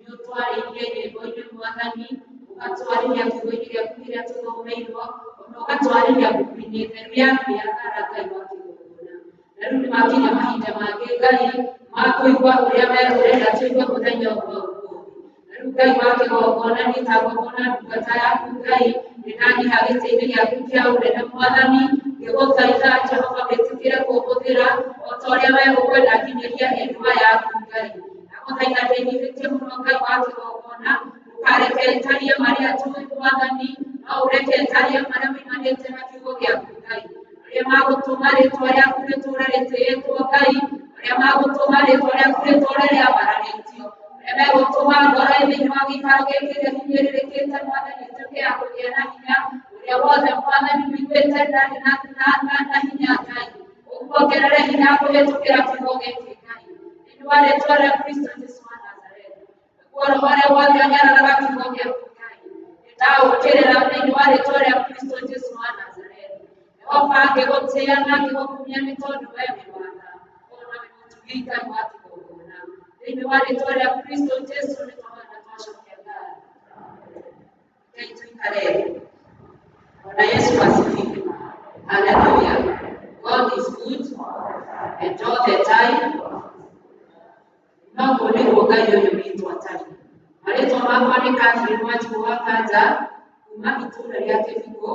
Nĩũtwarĩirie nyĩmbo-inĩ Mwathani, ũgatwarĩria kiugo-inĩ gĩaku kĩrĩa tũthomeirwo, ona ũgatwarĩria mbuku-inĩ theru yaku ya Thara Ngai wa kĩgongona. Na rĩu nĩmakinya mahinda mangĩ Ngai ma kũigua ũrĩa we ũrenda tũigue mũthenya ũyũ wa ũmũthĩ. Na rĩu Ngai wa kĩgongona niĩ ta ngombo na ndungata yaku Ngai nĩndanyiha gĩtĩ-inĩ gĩaku kĩa ũnene Mwathani, ngĩgũthaitha Jehova wĩtĩkĩre kũhũthĩra o ta ũrĩa we ũkwenda nginyĩria endwa yaku Ngai. Ndagũthaitha ndĩnyihĩtie mũno Ngai wa kĩgongona, ndũkareke njarie marĩa njũĩ Mwathani, no ũreke njarie marĩa moimanĩte na kiugo gĩaku. Magũtũma rĩtwa rĩaku rĩtũũre rĩtĩĩtwo Ngai, marĩa magũtũma rĩtwa rĩaku rĩtũũre rĩambararĩtio, marĩa megũtũma ngoro thĩinĩ wa gĩikaro gĩkĩ ĩrĩa hinyĩrĩrĩkĩte Mwathani ĩtuĩke ya kũgĩa na hinya, ũrĩa wothe Mwathani ũiguĩte ndarĩ na hinya Ngai, ũmuongerere hinya kũhĩtũkĩra kiugo gĩkĩ Ngai, thĩinĩ wa rĩtwa rĩa Kristo Jesu wa Nazarethi. Naguo roho ũrĩa wothe ũnyararaga kiugo gĩaku Ngai, nĩndaũkĩrĩra thĩinĩ wa rĩtwa rĩa Kristo Jesu wa Nazarethi. Jehova ngĩgũtĩĩa na ngĩgũkumia nĩ tondũ we wĩ wa tha, ona wĩ mũtugi Ngai wa kĩgongona. Thĩinĩ wa rĩtwa rĩa Kristo Jesu nĩtwahoya na twacokia ngatho. Ngai tuikare thĩ. Bwana Yesu asifiwe. Hallelujah. God is good and all the time. Noguo nĩguo Ngai ũyũ witũ atariĩ. Marĩtwa makwa nĩ Catherine Wanjikũ wa Kanja kuma itũũra rĩa Kĩbikũ,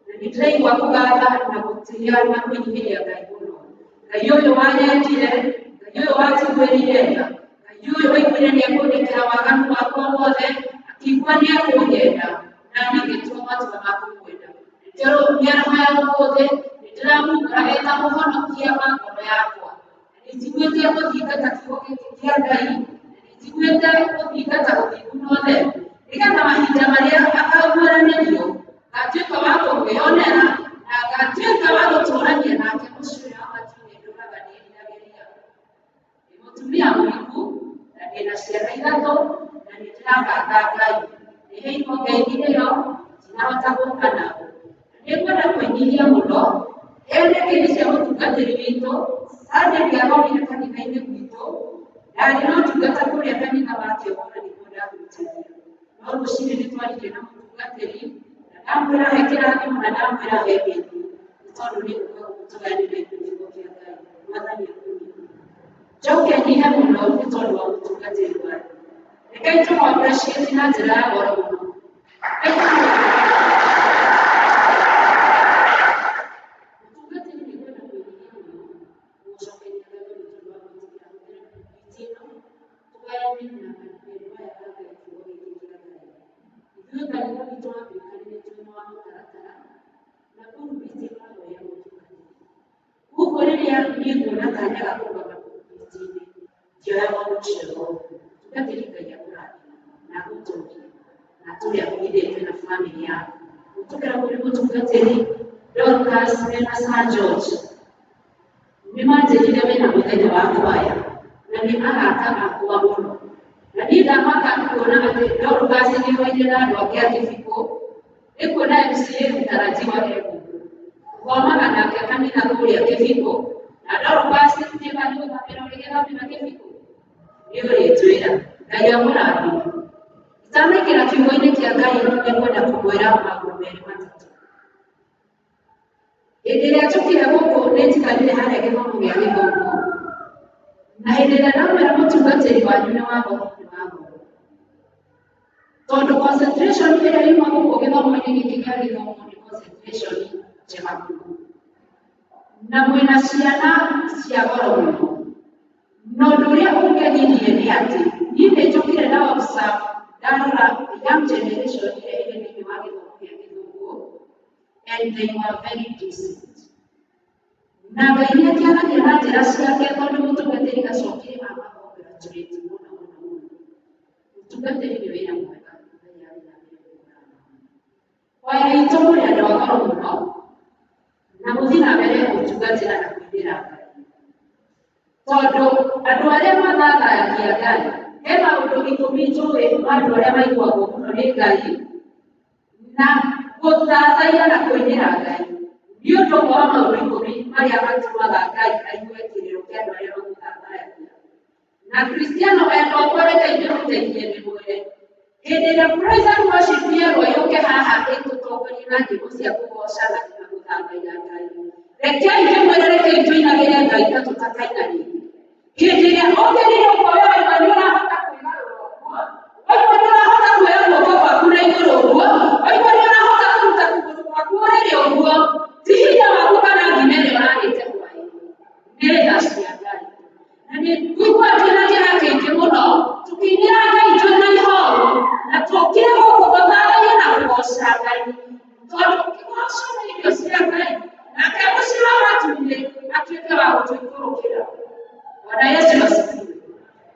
na nĩ ndĩraigua kũgatha na gũtĩa na kwĩnyihĩria Ngai mũno. Ngai ũyũ wanyendire, Ngai ũyũ wanjiguĩrĩire tha, Ngai ũyũ waiguire nĩ ekũndekera waganu wakwa wothe, akĩigua nĩ ekũnyenda, na niĩ ngĩtua matua ma kũmwenda. Nĩndĩrũmia roho ya ũmũthĩ, nĩ ndĩramumbũra e ta mũhonokia wa ngoro yakwa. Nĩ njiguĩte gũthingata kiugo gĩkĩ kĩa Ngai, na nĩ njiguĩte gũthingata ũthingu na ũtheru, nĩgetha mahinda marĩa akaguũranĩrio ngatuĩka wa kũmwĩonera na ngatuĩka wa gũtũũrania nake mũciĩ ũrĩa wa matu-inĩ ndũraga ndĩriragĩria. Ndĩ mũtumia mũhiku na ndĩna ciana ithatũ na nĩ ndĩragatha Ngai. Nĩheirwo ngeithi ĩyo ndinahota gũka nao. Na nĩngwenda kwĩnyihia mũno heane ngeithi cia mũtungatĩri witũ. Sunday ndiathomire kanitha-inĩ gwitũ, ndarĩ na ũtungata kũrĩa kanitha wa Kĩongo na nĩkuo ndahunjagia. No rũcinĩ nĩ twaririe na mũtungatĩri na ndamwĩra he kĩrathimo na ndamwĩra he ngeithi, nĩ tondũ nĩ gũka gũkũ tũgayane na ithuĩ kiugo kĩa Ngai. Mwathani akũnyihe. Njoke nyihe mũno nĩ tondũ wa mũtungatĩri wanyu. Rekei tũmũ appreciate na njĩra ya goro mũno. Rekei tũmũ. Mũtungatĩri nĩ ngwenda kwĩnyihia mũno gũgũcokeria ngatho nĩ tondũ wa gwĩtĩkĩra hũthĩre pulpit ĩno tũgayane na andũ aya a Ngai kiugo gĩkĩ kĩa Ngai. Ithuĩ kanitha witũ wa Anglikani nĩ twĩna wa mũtaratara na pulpit ĩkoragwo ya mũtungatĩri. Koguo rĩrĩa niĩ nguona kanya ga kũrũgama pulpit-inĩ ndioyaga ũndũ ũcio na ũguo. Mũtungatĩri Ngai akũrathime na agũtũũrie na atũũre akũhithĩte na bamĩrĩ yaku. Gũtũkĩra kũrĩ mũtungatĩri Dorcas mena Sir George nĩ manjĩrire mena mũthenya wa kwaya na nĩ arata akwa mũno. Na niĩ ndamaka kuona atĩ Dorcas nĩ oire na andũ angĩ a Kĩbikũ, nĩ kuona MCA mũtarajiwa e gũkũ. Tũthomaga nake kanitha kũrĩa Kĩbikũ, na Dorcas nĩ gũthamĩra ũrĩgĩthamĩra Kĩbikũ? Nĩ ũrĩtwĩra. Ngai amũrathime. Itanaingĩra kiugo-inĩ kĩa Ngai nĩ ngwenda kũmwĩra maũndũ merĩ matatũ. Hĩndĩ ĩrĩa njũkire gũkũ nĩ njikarire harĩa gĩthomo gĩa gĩthũngũ, na hĩndĩ ĩrĩa ndamwĩra mũtungatĩri wanyu nĩ wa goro nĩ wa goro. Tondũ concentration ĩrĩa yuma gũkũ gĩthomo-inĩ gĩkĩ gĩa gĩthũngũ nĩ concentration njega mũno. Na mwĩna ciana cia goro mũno. Na ũndũ ũrĩa ũngenirie nĩ atĩ niĩ nĩ njũkire na observe ndarora young generation ĩrĩa ĩrĩ thĩinĩ wa gĩthomo gĩa gĩthũngũ and they were very decent. Na Ngai nĩ akĩaragia na njĩra ciake tondũ mũtungatĩri acokire ama congratulate mũno mũno mũno. Mũtungatĩri nĩ wĩra mwega, Ngai athiĩ na mbere gũkũrathima. Kwaya itũ mũrĩ andũ a goro mũno na mũthiĩ na mbere gũtungatĩra na kũinĩra Ngai. Tondũ andũ arĩa mathathayagia Ngai, he maũndũ ikũmi njũĩ ma andũ arĩa maiguagwo mũno nĩ Ngai, na gũthathaiya na kũinĩra Ngai nĩ ũndũ ũmwe wa maũndũ ikũmi marĩa matũmaga Ngai aigue kĩrĩro kĩa andũ arĩa mamũthathayagia. Na Kristiano endwa akwa reke ndĩmũteithie ndĩmwĩre, hĩndĩ ĩrĩa praise and worship yerwo yũke haha ĩtũtongorie na nyĩmbo cia kũgoca na gũthathaiya Ngai, rekei ndĩmwĩre, rekei tũinagĩre Ngai ta tũtakaina rĩngĩ. Hĩndĩ ĩrĩa ũkĩrire ũguo we waigua nĩ ũrahota kwĩgarũra ũguo, waigua nĩ ũrahota kuoya guoko gwaku na igũrũ ũguo, waigua nĩ ũrahota kũruta kũgũrũ gwaku ũrĩrĩ ũguo, ti hinya waku kana ngima ĩrĩa ũrarĩte hwaĩ-inĩ, nĩ tha cia Ngai. Na nĩ ngũigua ndĩna kĩeha kĩingĩ mũno tũkĩinĩra Ngai twĩna ihoru na tũkire gũkũ gũthathaiya na kũgoca Ngai, tondũ kĩgoco nĩ irio cia Ngai, nake mũciĩ wa Gũtũikũrũkĩra. Bwana Yesu asifiwe.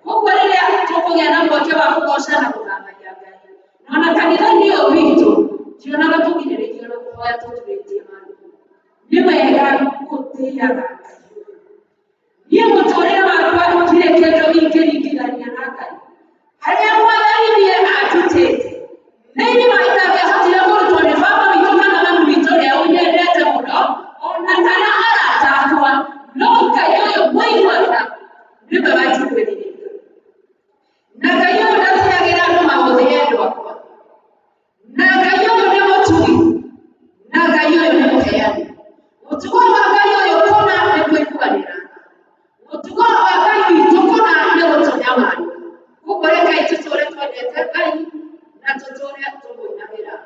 Koguo rĩrĩa tũkũgĩa na mweke wa kũgoca na gũthathaiya Ngai, na ona kanitha-inĩ ũyũ witũ, tionaga tũgirĩrĩrio na kũhoya tũturĩtie maru. Nĩ wega gũtĩaga Ngai ũyũ. Niĩ mũtũrĩre wakwa ndirĩ kĩndũ ingĩringithania na Ngai. Harĩa Mwathani niĩ andutĩte, nĩ irima itangĩahotire kũrutwo nĩ baba witũ kana mami witũ ũrĩa ũnyendete mũno, ona kana arata akwa, no Ngai ũyũ mũigua tha nĩwe wanjiguĩrĩire. Na Ngai ũyũ ndatigagĩra andũ maũthĩ endwa akwa. Na Ngai ũyũ nĩ mũtugi, na Ngai ũyũ nĩ mũheani. Mũtugo wa Ngai ũyũ kũna nĩ kũiguanĩra tha. Mũtugo wa Ngai witũ kũna nĩ gũtũnyamaria. Koguo rekei tũtũre twendete Ngai na tũtũre tũmũinagĩra.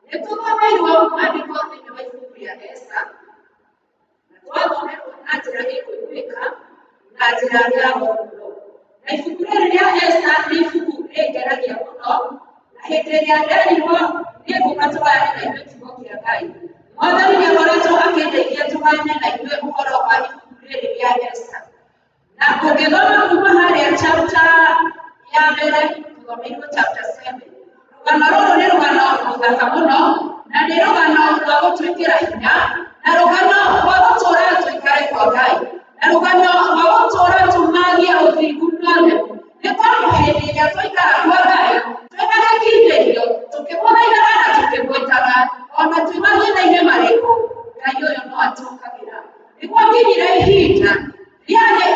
Nĩ tũthomeirwo maandĩko thĩinĩ wa ibuku rĩa Esta, na twathomerwo na njĩra ĩkũiguĩka na njĩra ya goro mũno. Na ibuku rĩrĩ rĩa Esta nĩ ibuku rĩngenagia mũno, na hĩndĩ ĩrĩa nderirwo nĩ ngũka tũgayane na inyuĩ kiugo kĩa Ngai, Mwathani nĩ akoretwo akĩndeithia tũgayane na inyuĩ ũhoro wa ibuku rĩrĩ rĩa Esta. Na ũngĩthoma kuma harĩa chapter ya mbere tũthomeirwo chapter 7. Rũgano rũrũ nĩ rũgano rũthaka mũno na nĩ rũgano rwa gũtwĩkĩra hinya na rũgano rwa gũtũra tũikare kwa Ngai na rũgano rwa gũtũra tumagie ũthingu na ũtheru nĩ tondũ hĩndĩ ĩrĩa twaikara kwa Ngai twĩna gĩkindĩrio tũkĩmũthaithaga na tũkĩmwĩtaga ona twĩ mathĩna-inĩ marĩkũ Ngai ũyũ no atũkagĩra. Nĩ gwakinyire ihinda rĩarĩ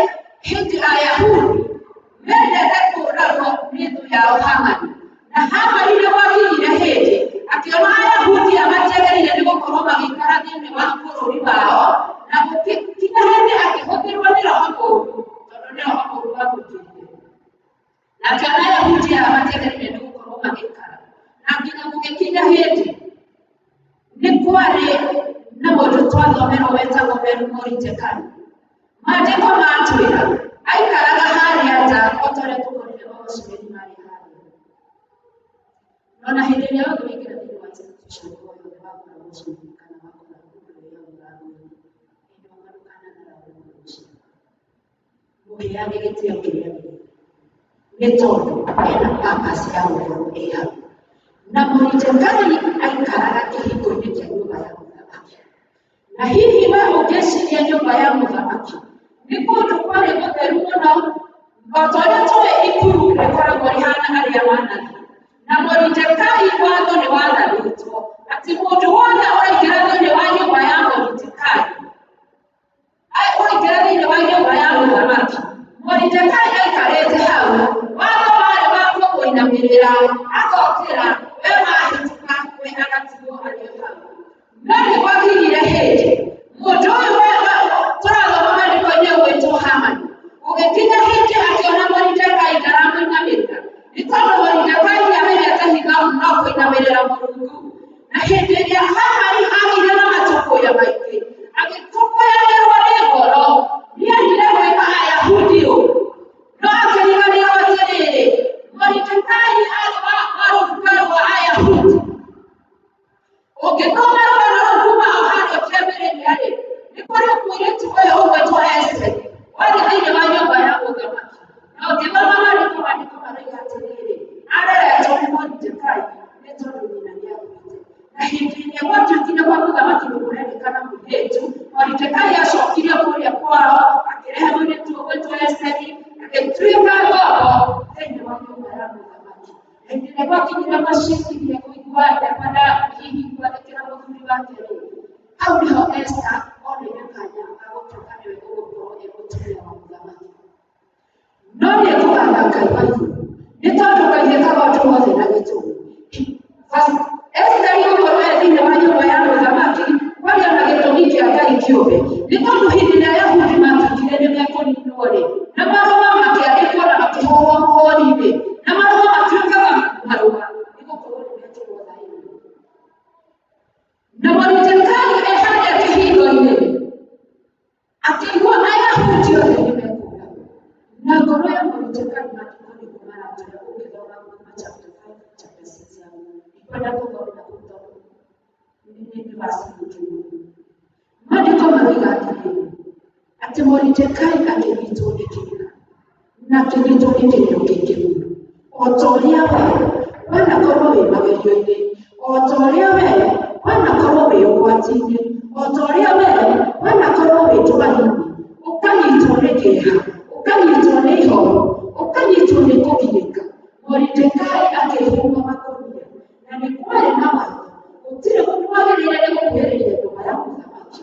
hĩndĩ Ayahudi mendete kũũragwo nĩ thũ yao Hamani. Na Hamani nĩ gwakinyire hĩndĩ akĩona Ayahudi aya matiagĩrĩire nĩ gũkorwo magĩikara thĩinĩ wa bũrũri wao, na gũgĩkinya hĩndĩ akĩhũthĩrwo nĩ roho mũũru, tondũ nĩ roho mũũru wamũingĩrire. Na akĩona Ayahudi aya matiagĩrĩire nĩ gũkorwo magĩikara. Na nginya gũgĩkinya hĩndĩ nĩ kwarĩ na mũndũ twathomerwo wetagwo Moridekai. Maandĩko matwĩra aikaraga harĩa nja o ta ũrĩa tũkorire ogocireni marĩ harĩa. No na hĩndĩ ĩrĩa yothe waingĩra thĩinĩ wa institution o yothe wakora gocireni kana wakora mũndũ ũrĩa mũragũri, hĩndĩ ĩyo ndũkanatharau mũndũ ũcio. Mũheage gĩtĩo kĩrĩa agĩrĩire nĩ tondũ ena purpose ya gũkorwo e hau. Na Moridekai aikaraga kĩhingo-inĩ kĩa nyũmba ya mũthamaki. Na hihi we ũngĩciria nyũmba ya mũthamaki nĩ kũndũ kwarĩ gũtheru mũno, o ta ũrĩa tũĩ ikuru rĩkoragwo rĩhana arĩa wanathiĩ. Na Moridekai watho nĩ wathanĩtwo atĩ mũndũ wothe ũraingĩra thĩinĩ wa nyũmba ya Moridekai ũraingĩra thĩinĩ wa nyũmba ya mũthamaki, Moridekai aikarĩte hau, watho warĩ wa kũmũinamĩrĩra, agokĩra, we wahĩtũka, we agatigwo arĩ o hau. No nĩ gwakinyire hĩndĩ mũndũ ũyũ tũrathoma maandĩko-inĩ ũgwĩtwo Hamani, gũgĩkinya hĩndĩ akĩona Moridekai ndaramũinamĩrĩra, nĩ tondũ Moridekai nĩamenyete hinya no kũinamĩrĩra Mũrungu. Na hĩndĩ ĩrĩa Hamani agĩire na matũkũya maingĩ, agĩtũkũyanĩrwo nĩ ngoro, nĩendire gwĩka Ayahudi ũũru. No akĩriganĩrwo atĩrĩrĩ, Moridekai aarĩ wa rũruka rwa Ayahudi. Ũngĩthoma rũgano rũu kuma o harĩa kĩambĩrĩria-rĩ, nĩ kũrĩ mũirĩtu ũyũ ũgwĩtwo Esiteri warĩ thĩinĩ wa nyũmba ya ũthamaki. Na ũngĩthoma maandĩko, maandĩko maroiga atĩrĩrĩ, areretwo nĩ Moridekai nĩ tondũ nyina nĩ akuĩte. Na hĩndĩ ĩrĩa gwatuĩkire kwa mũthamaki nĩ kũrendekana mũirĩtu, Moridekai acokire kũrĩa kwao, akĩrehe mũirĩtu ũgwĩtwo Esiteri, agĩtuĩka ngombo thĩinĩ wa nyũmba ya mũthamaki. Hĩndĩ ĩrĩa gwakinyire macikirie kũigua ndekwenda hihi gwathĩkĩra mũthuri wake-rĩ, hau nĩho Esther onire kanya ga gũtuĩka nĩwe ũgũkorwo e mũtumia wa mũthamaki. No nĩ ngũgatha Ngai wa igũrũ nĩ tondũ Ngai ekaga ũndũ wothe na gĩtũmi. Esther gũkorwo e thĩinĩ wa nyũmba ya mũthamaki kwarĩ ona gĩtũmi kĩa Ngai kĩũmbe nĩ tondũ hĩndĩ ĩrĩa Ayahudi matuĩkire nĩ mekũninwo-rĩ, na marũa makĩandĩkwo na makĩhũrwo mũhũri-rĩ, na marũa matuĩkaga marũa nĩ gũkorwo nĩ mekĩrwo thaĩri. Na Moridekai e harĩa kĩhingo-inĩ akĩigua Ayahudi othe nĩ mekũũragwo. Na ngoro ya Moridekai maandĩko nĩguo maratwĩra ũngĩthoma kuma chapter 5 chapter 6 hau. Ndikwenda kũthomera kũu tondũ nĩ verse nyingĩ mũno. Maandĩko maroiga atĩrĩrĩ, atĩ Atĩ Moridekai akĩnyitwo nĩ kĩeha na akĩnyitwo nĩ kĩrĩro kĩingĩ mũno. O ta ũrĩa we wanakorwo wĩ magerio-inĩ, o ta ũrĩa we wanakorwo wĩ ũgwati-inĩ, o ta ũrĩa we wanakorwo wĩ ndwari-inĩ, ũkanyitwo nĩ kĩeha, ũkanyitwo nĩ ihoru, ũkanyitwo nĩ kũgiĩka. Moridekai akĩhumba makũnia, na nĩ kwarĩ na watho, gũtirĩ mũndũ wagĩrĩire nĩ gũkuhĩrĩria nyũmba ya mũthamaki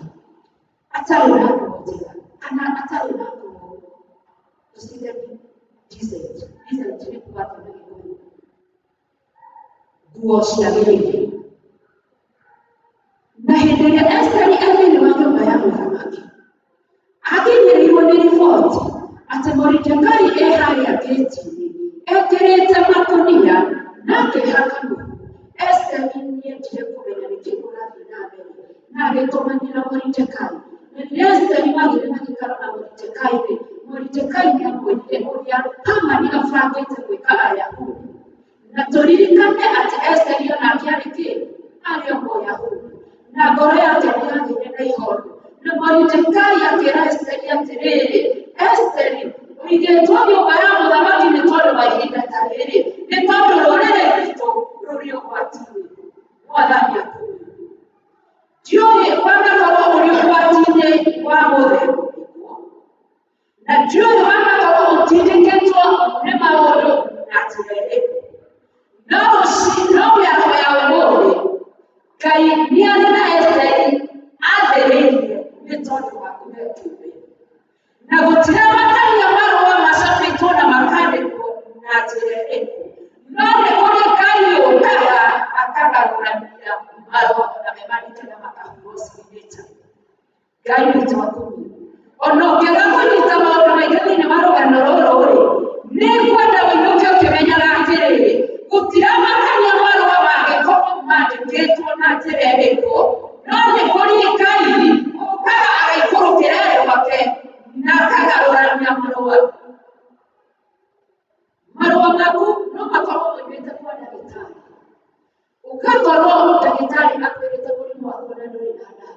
atarĩ na nguo njega kana atarĩ na nguo tũcite decent. Decent nĩ kuga atĩa na Gĩkũyũ? Nguo ciagĩrĩire. Na hĩndĩ ĩrĩa Esiteri e thĩinĩ wa nyũmba ya mũthamaki, akinyĩrĩirwo nĩ riboti atĩ Moridekai e harĩa ngĩti-inĩ ekĩrĩte makũnia na akehaka mũhu. Esiteri nĩendire kũmenya nĩkĩ kũrathiĩ na mbere na agĩtũmanĩra Moridekai. Na rĩrĩa Esiteri magĩire na gĩikaro na Moridekai-rĩ, Moridekai nĩamwĩrire ũrĩa Hamani abangĩte gwĩka Ayahudi. Na tũririkane atĩ Esiteri o nake arĩ kĩ? Arĩ o Mũyahudi. Na ngoro yake nĩ yagĩire na ihoru. Na Moridekai akĩra Esiteri atĩrĩrĩ, Esiteri, ũigĩtwo nyũmba ya mũthamaki nĩ tondũ wa ihinda ta rĩrĩ, nĩ tondũ rũrĩrĩ rwitũ rũrĩ ũgwati-inĩ. Mwathani akũũrie. Ndiũĩ wanakorwo ũrĩ ũgwati-inĩ wa mũthemba ũrĩkũ, na ndiũĩ wanakorwo ũtindĩkĩtwo nĩ maũndũ na njĩra ĩrĩkũ. No rũci no mĩaraho ya ũmũthĩ, Ngai nĩarĩ na Esiteri athĩrĩirie nĩ tondũ waku we kĩũmbe. Na gũtiramakania marũa macabĩtwo na makandĩkwo na njĩra ĩrĩkũ, no nĩ kũrĩ Ngai ũkaga akagarũrania marũa ona me mandĩke na makahũrwo signature. Ngai witũ akumio. Ona ũngĩaga kũnyita maũndũ maingĩ thĩinĩ wa rũgano rũrũ rĩ, nĩ ngwenda ũinũke ũkĩmenyaga atĩrĩrĩ, gũtiramakania marũa mangĩkorwo mandĩkĩtwo na njĩra ĩrĩkũ, no nĩ kũrĩ Ngai ũkaga agaikũrũkĩra rwake na akagarũrania marũa. Marũa maku no makorwo moimĩte kwa ndagĩtarĩ. Ũgakorwo ndagĩtarĩ akwĩrĩte mũrimũ waku ona ndũrĩ na ndawa.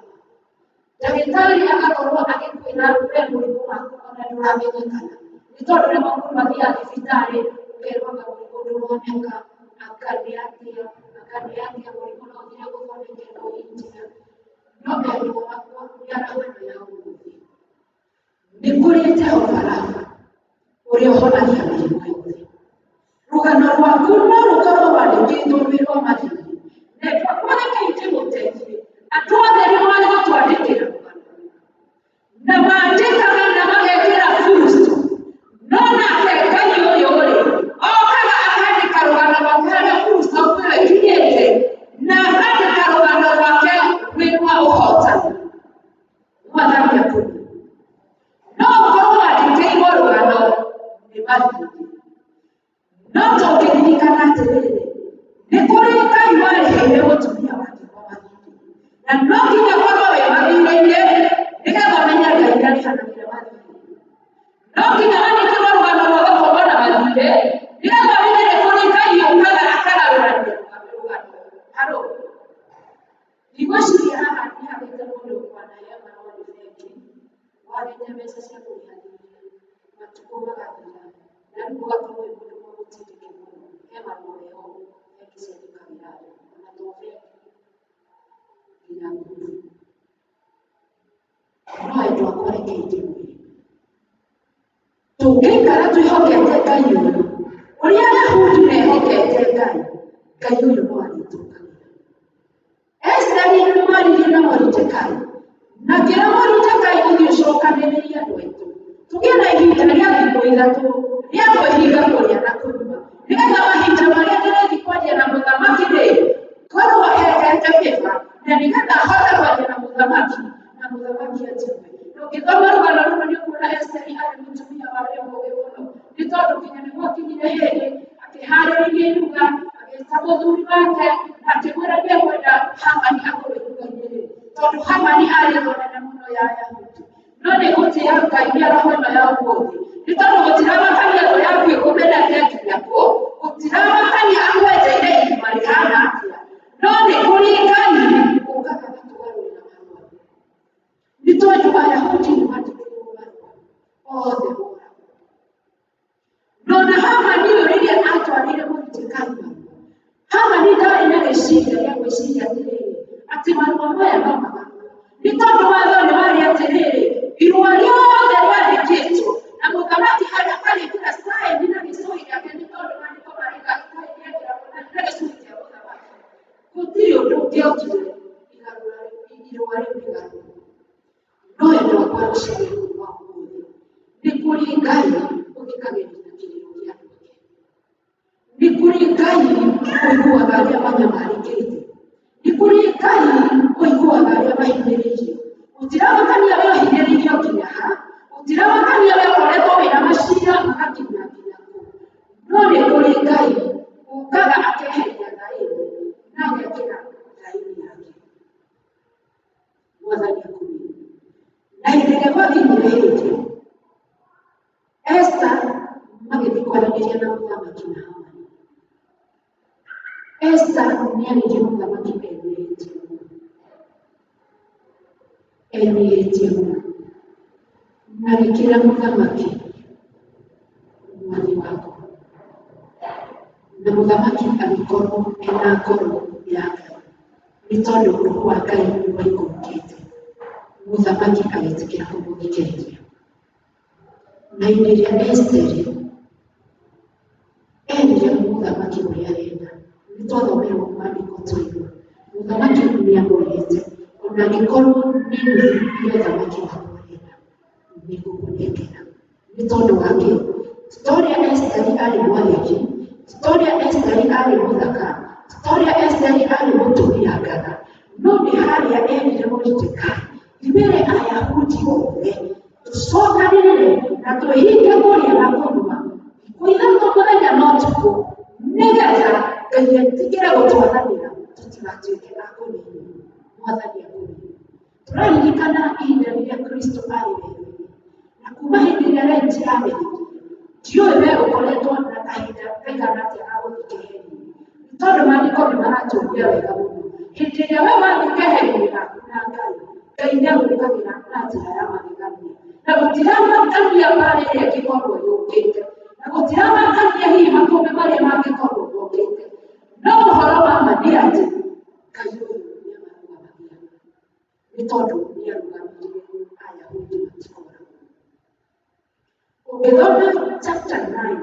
Ndagĩtarĩ agakorwo agĩkwĩra we mũrimũ waku ona ndũramenyekana. Nĩ tondũ rĩmwe mũndũ athiaga thibitarĩ ũkerwo anga mũrimũ ndũroneka, anga nĩ atĩa, anga nĩ atĩa, mũrimũ no ũthire gũthondekerwo India. No endwa akwa mĩaraho ĩno ya ũmũthĩ, nĩ kũrĩ Jehova Rafa ũrĩa ũhonagia mĩrimũ yothe. Rũgano rwaku no rũkorwo rwandĩkĩtwo rwĩ rwa mathirĩ. Na twakwa rekei ndĩmũteithie. Andũ othe nĩ marĩ gũtwandĩkĩra rũgano. Na mandĩkaga na magekĩra full stop. No nake Ngai ũyũ rĩ, okaga akandĩka rũgano rwake harĩa full stop ĩyo ĩkinyĩte, na akandĩka rũgano rwake rwĩ rwa ũhotani. Mwathani akũrie. No ũkorwo wandĩkĩirwo rũgano nĩ mathirĩ. No tũngĩririkana atĩrĩrĩ, nĩ kũrĩ Ngai warĩhĩire mũtumia wa ndigwa mathirĩ. Na no nginya ũkorwo wĩ mathirĩ-inĩ nĩgetha ũmenye Ngai nĩarĩhanagĩra mathirĩ. No nginya wandĩkĩrwo rũgano rwa gũkorwo na mathirĩ nĩgetha ũmenye nĩ kũrĩ Ngai ũkaga akagarũrania rũgano. Haro. Ndigwĩciria haha nĩ hagĩte mũndũ wanaheo marũa nĩ bengi, wagĩte mbeca cia kũrĩha thirĩ, matukũ magathira, na rĩu ũgakorwo wĩ mũndũ mũgũtindĩke mũno. He marũa meho bengi ciandĩkagĩra andũ, ona to bengi, nginya ngurubu. No endwa akwa rekei ndĩmwĩre, tũngĩikara twĩhokete Ngai ũyũ, ũrĩa Ayahudi mehokete Ngai, Ngai ũyũ no arĩtũkagĩra. Esiteri nĩ maririe na Moridekai, na akĩra Moridekai ũthiĩ ũcokanĩrĩrie andũ aitũ, tũgĩe na ihinda rĩa thikũ ithatũ rĩa kwĩhinga kũrĩa na kũnyua, nĩgetha mahinda marĩa ndĩrĩthiĩ kwaria na mũthamaki-rĩ, ngorwo hetete favor, na nĩgetha hote kwaria na mũthamaki, na mũthamaki anjigue. Na ũngĩthoma rũgano rũrũ nĩ ũkuona Esiteri arĩ mũtumia warĩ mũũgĩ mũno, nĩ tondũ nginya nĩ gwakinyire hĩndĩ akĩharĩrĩria iruga, agĩta mũthuri wake na akĩmwĩra nĩ ekwenda Hamani akorwo iruga-inĩ rĩu, tondũ Hamani arĩ thũ nene mũno ya Ayahudi. No nĩ gũtĩa Ngai mĩaraho ĩno ya ũmũthĩ, nĩ tondũ gũtiramakania thũ yaku ĩkũmenete nginya kũ, gũtiramakania akwenjeire irima rĩhana atĩa, no nĩ kũrĩ Ngai ũkaga gũtũgarũrĩra marũa. Nĩ tondũ Ayahudi nĩ mandĩkĩirwo marũa. Othe moragwo. No na Hamani ũyũ rĩrĩa atwarĩire Moridekai marũa, Hamani ndarĩ na rĩciria rĩa gwĩciria atĩrĩrĩ, atĩ marũa maya no magarũrwo. Nĩ tondũ watho nĩ warĩ atĩrĩrĩ, irũa rĩothe rĩandĩkĩtwo na mũthamaki harĩa akarĩkĩra saĩni na gĩcũhĩ gĩake nĩ tondũ maandĩko maraiga saĩni yekĩragwo na gĩcũhĩ kĩa mũthamaki. Gũtirĩ ũndũ ũngĩokire igarũra irũa rĩu rĩgarũrwo. No endwa akwa rũcinĩ rũrũ rwa ũmũthĩ, nĩ kũrĩ Ngai ũthikagĩrĩria kĩrĩro kĩa andũ ake. Nĩ kũrĩ Ngai ũiguaga arĩa manyamarĩkĩte. Nĩ kũrĩ Ngai ũiguaga arĩa mahinyĩrĩirio. Gũtiramakania we ũhinyĩrĩirio nginya ha, gũtiramakania we ũkoretwo wĩna macira magakinya nginya kũ. No nĩ kũrĩ Ngai ũkaga akeheria thaĩni na agekĩra thaĩni yake. Mwathani akumio. Na hĩndĩ ĩrĩa gwakinyire hĩndĩ, Esta magĩthiĩ kwaranĩria na mũthamaki na Hamani. Esta nĩarĩirie mũthamaki enyihĩtie mũno. Enyihĩtie mũno. Na agĩkĩra mũthamaki, mwathi wakwa. Na mũthamaki agĩkorwo ena ngoro ya Ngai. Nĩ tondũ roho wa Ngai nĩ waikũrũkĩte. Mũthamaki agĩtĩkĩra kũmũthikĩrĩria. Na hĩndĩ ĩrĩa Esiteri erire mũthamaki ũrĩa arenda, nĩ twathomerwo maandĩko twaigua, mũthamaki nĩ amwĩrĩte ona angĩkorwo nĩ nuthu ya ũthamaki wakwa ũrenda, nĩ ngũkũnengera. Nĩ tondũ wa kĩ? Ti ta ũrĩa Esiteri arĩ mwathĩki, ti ta ũrĩa Esiteri arĩ mũthaka, ti ta ũrĩa Esiteri arĩ mũtumia ngatha, no nĩ harĩa erire Moridekai, ithuĩ Ayahudi othe tũcokanĩrĩre na twĩhinge kũrĩa na kũnyua thikũ ithatũ mũthenya na ũtukũ, nĩgetha Ngai etĩkĩre gũtwathanĩra tũtigatuĩke a kũninwo. Mwathani akũninwo. Tũraririkana ihinda rĩrĩa Kristo arĩ werũ-inĩ, na kuma hĩndĩ ĩrĩa Lent yambĩrĩirie, ndiũĩ we ũkoretwo na kahinda kaigana atĩa ga gũthiĩ keheri-inĩ, nĩ tondũ maandĩko nĩ maratũria wega mũno. Hĩndĩ ĩrĩa we wathiĩ keheri-inĩ gaku na Ngai, Ngai nĩ agũkagĩra na njĩra ya magegania. Na gũtiramakania mbara ĩrĩa ĩngĩkorwo yũkĩte, na gũtiramakania hihi makũmbĩ marĩa mangĩkorwo mokĩte. No ũhoro wa ma nĩ atĩ, Ngai ũyũ nĩ amarũgamagia. Nĩ tondũ nĩ arũgamirie Ayahudi matikoragwo. Ũngĩthoma chapter 9,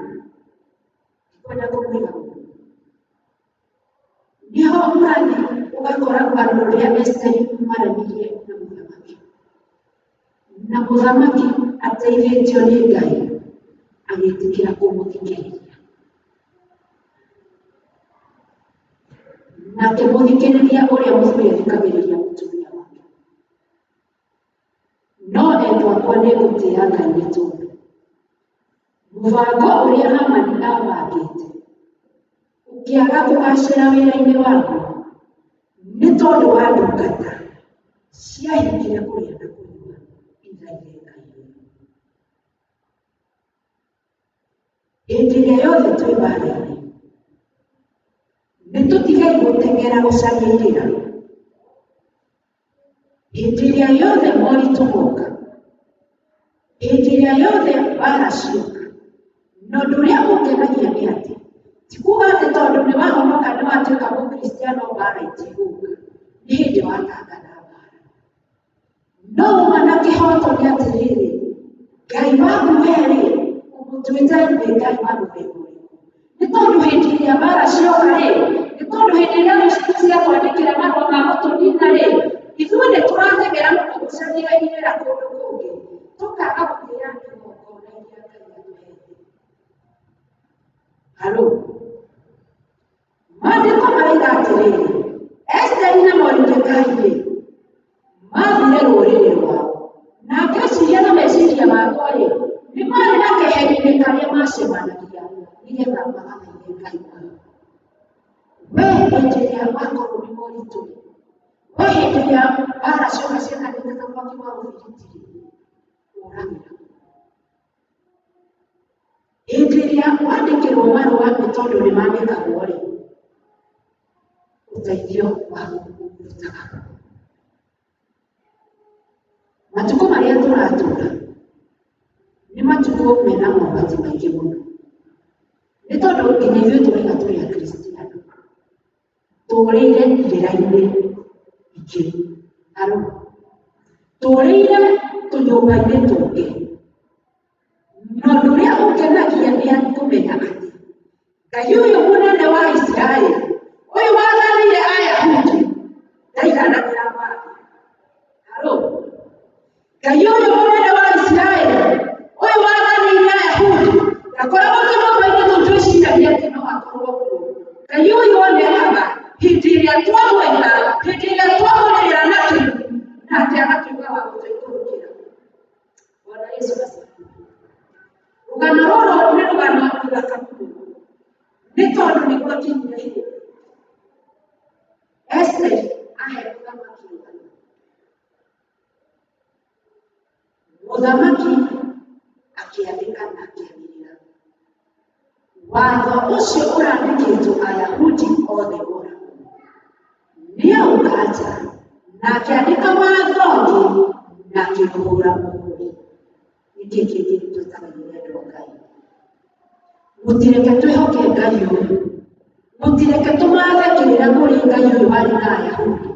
ndikwenda kũmũiga mũno. Nĩho ũrathiĩ ũgakora rũgano rũrĩa Esiteri maranĩirie na mũthamaki. Na mũthamaki ateithĩtio nĩ Ngai agĩtĩkĩra kũmũthikĩrĩria. Na akĩmũthikĩrĩria ũrĩa mũthuri athikagĩrĩria mũtumia wake. No endwa akwa nĩ ngũtĩĩa Ngai nĩ tondũ mũbango ũrĩa Hamani abangĩte ũkĩaga kũgacĩra wĩra-inĩ waguo nĩ tondũ wa ndungata ciahingire kũrĩa na kũnyua ithaithe Ngai ũyũ. Hĩndĩ ĩrĩa yothe twĩ mbara-inĩ, nĩ tũtigei gũteng'era gũcaria irĩra. Hĩndĩ ĩrĩa yothe moritũ moka, hĩndĩ ĩrĩa yothe mbara cioka, na ũndũ ũrĩa ũngenagia nĩ atĩ, ti kuga atĩ tondũ nĩ wahonoka nĩ watuĩka mũkristiano mbara itigũka, nĩ hĩndĩ watangatha mbara. No ũma na kĩhoto nĩ atĩrĩrĩ, Ngai waku we-rĩ, ũmũtuĩte nĩ Ngai wa mũthemba ũrĩkũ? Nĩ tondũ hĩndĩ ĩrĩa mbara cioka-rĩ, nĩ tondũ hĩndĩ ĩrĩa thũ citũ ciatwandĩkĩra marũa ma gũtũnina-rĩ, ithuĩ nĩ tũrateng'era mũno gũcaria irĩra kũndũ kũngĩ, tũkaga gũtĩĩa igongona iria Ngai atũhete. Halo? Maandĩko maraiga atĩrĩrĩ, Esiteri na Moridekai-rĩ, maathire rũrĩrĩ rwao. Na ngĩciria na meciria makwa-rĩ, nĩ marĩ na keheri-inĩ karĩa macemanagia nĩgetha magathaithe Ngai wao. We hĩndĩ ĩrĩa wakorwo nĩ moritũ-rĩ, we hĩndĩ ĩrĩa mbara cioka ciakanĩte ta mwaki wa ũbiriti-rĩ, ũragĩra kũ? Hĩndĩ ĩrĩa wandĩkĩrwo marũa nĩ tondũ nĩ mandĩkagwo rĩ, ũteithio waku ũrutaga kũ? Matukũ marĩa tũratũra nĩ matukũ mena mogwati maingĩ mũno nĩ tondũ nginya ithuĩ tũraiga tũrĩ akristiano tũrĩire irĩra-inĩ ingĩ aro tũrĩire tũnyũmba-inĩ tũngĩ na ũndũ ũrĩa ũngenagia nĩ kũmenya atĩ Ngai ũyũ mũnene wa Isiraeli ũyũ wathanĩire Ayahudi ndaiganagĩra mbaara aro Ngai ũyũ mũnene wa Isiraeli ũyũ wathanĩire Ayahudi ndakoragwo tũnyũmba-inĩ tũu twĩciragia atĩ no akorwo kuo. Ngai ũyũ onekaga hĩndĩ ĩrĩa twamwetha, hĩndĩ ĩrĩa twamũrĩrĩra na kĩyo, nake agatuĩka wa gũtũikũrũkĩra. Bwana Yesu asifiwe. Rũgano rũrũ nĩ rũgano rũthaka mũno nĩ tondũ nĩ gwakinyire hĩndĩ Esteri ahe mũthamaki rũgano. Mũthamaki akĩandĩka na akĩanĩrĩra watho ũcio ũrandĩkĩtwo Ayahudi othe moragwo. Nĩauka nja na akĩandĩka watho ũngĩ na akĩũhũra mũhũri. Nĩkĩ kĩngĩ twĩtagĩrĩria andũ a Ngai? Mũtireke twĩhoke Ngai ũyũ. Mũtireke tũmathe kĩrĩra kũrĩ Ngai ũyũ warĩ na Ayahudi.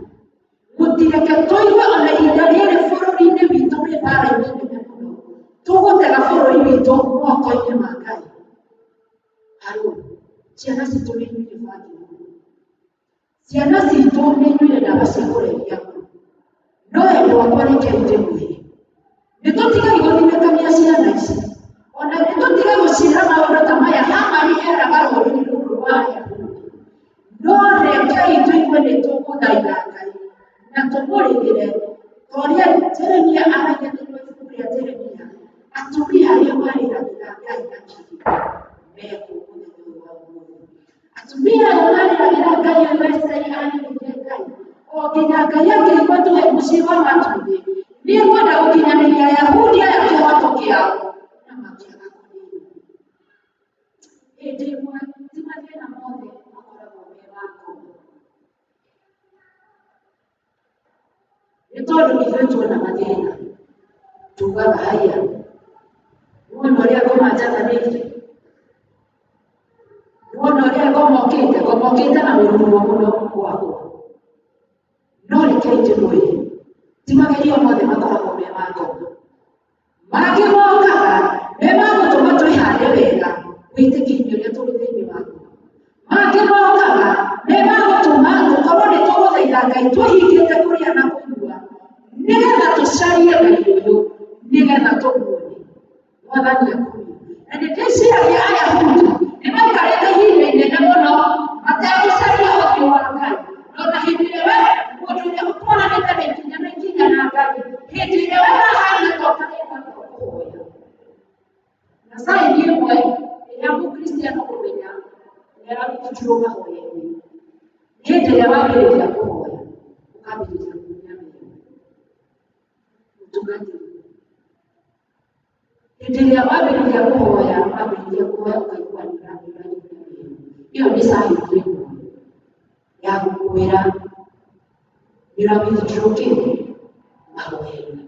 Mũtireke tũigue ona ihinda rĩrĩ bũrũri-inĩ witũ wĩ mbara-inĩ nene mũno. Tũgũtega bũrũri witũ moko-inĩ ma Ngai. Harũ, ciana citũ nĩ inyuire bangi mũno. Ciana citũ nĩ inyuire ndawa cia kũrebia mũno. No endwa akwa rekei ndĩmwĩre, nĩ tũtigei gũthinĩkania ciana ici. Ona nĩ tũtige gũciĩra maũndũ ta maya Hamani eraga rũrĩrĩ rũrũ rwa Ayahudi. No rekei tũigue nĩ tũgũthaitha Ngai na tũmũrĩrĩre ta ũrĩa Jeremia aragia thĩinĩ wa ibuku rĩa Jeremia, atumia arĩa marĩragĩra Ngai na kĩyo mekuo mũthenya ũyũ wa ũmũthĩ. Atumia arĩa marĩragĩra Ngai ũyũ Esiteri arĩrĩire Ngai o nginya Ngai akĩigua tũhe mũciĩ wa matumbĩ nĩ ekwenda gũkinyanĩria Ayahudi aya kĩhoto kĩao na makĩaga kũninwo. Hĩndĩ ĩmwe ti mathĩna mothe makoragwo me ma ngoma. Nĩ tondũ ithuĩ tuona mathĩna tugaga haiya, nĩwona ũrĩa ngoma njathanĩire, nĩwona ũrĩa ngoma ũkĩte, ngoma ũkĩte na mũrurumo mũno gwakwa. No rekei ndĩmwĩre, ti magerio mothe makoragwo me ma ngoma. Mangĩ mokaga me ma gũtũma twĩhande wega wĩtĩkio-inĩ ũrĩa tũrĩ thĩinĩ waguo. Mangĩ mokaga me ma gũtũma tũkorwo nĩ tũgũthaitha Ngai twĩhingĩte kũrĩa na kũnyua nĩgetha tũcarie Ngai ũyũ nĩgetha tũmuone. Mwathani akumio. Na nĩ ndĩciragia Ayahudi nĩ maikarĩte ihinda inene mũno mategũcaria ũthiũ wa Ngai. No na hĩndĩ ĩrĩa we mũndũ ũrĩa ũtwaranĩte na ikinya na ikinya na Ngai, hĩndĩ ĩrĩa we wahana ta ũtarenda kũhoya. Na saini ĩmwe ĩrĩa mũkristiano kũmenya nĩ arawithdraw mahoya-inĩ, nĩ hĩndĩ ĩrĩa wambĩrĩria kũhoya, ũkambĩrĩria kuumia mĩario. Mũtungatĩri. Hĩndĩ ĩrĩa wambĩrĩria kũhoya, wambĩrĩria kũhoya ũkaigua nĩ ũraiyũra ĩyo nĩ sign ĩmwe ya gũkwĩra nĩ ũra withdraw kĩ mahoya-inĩ.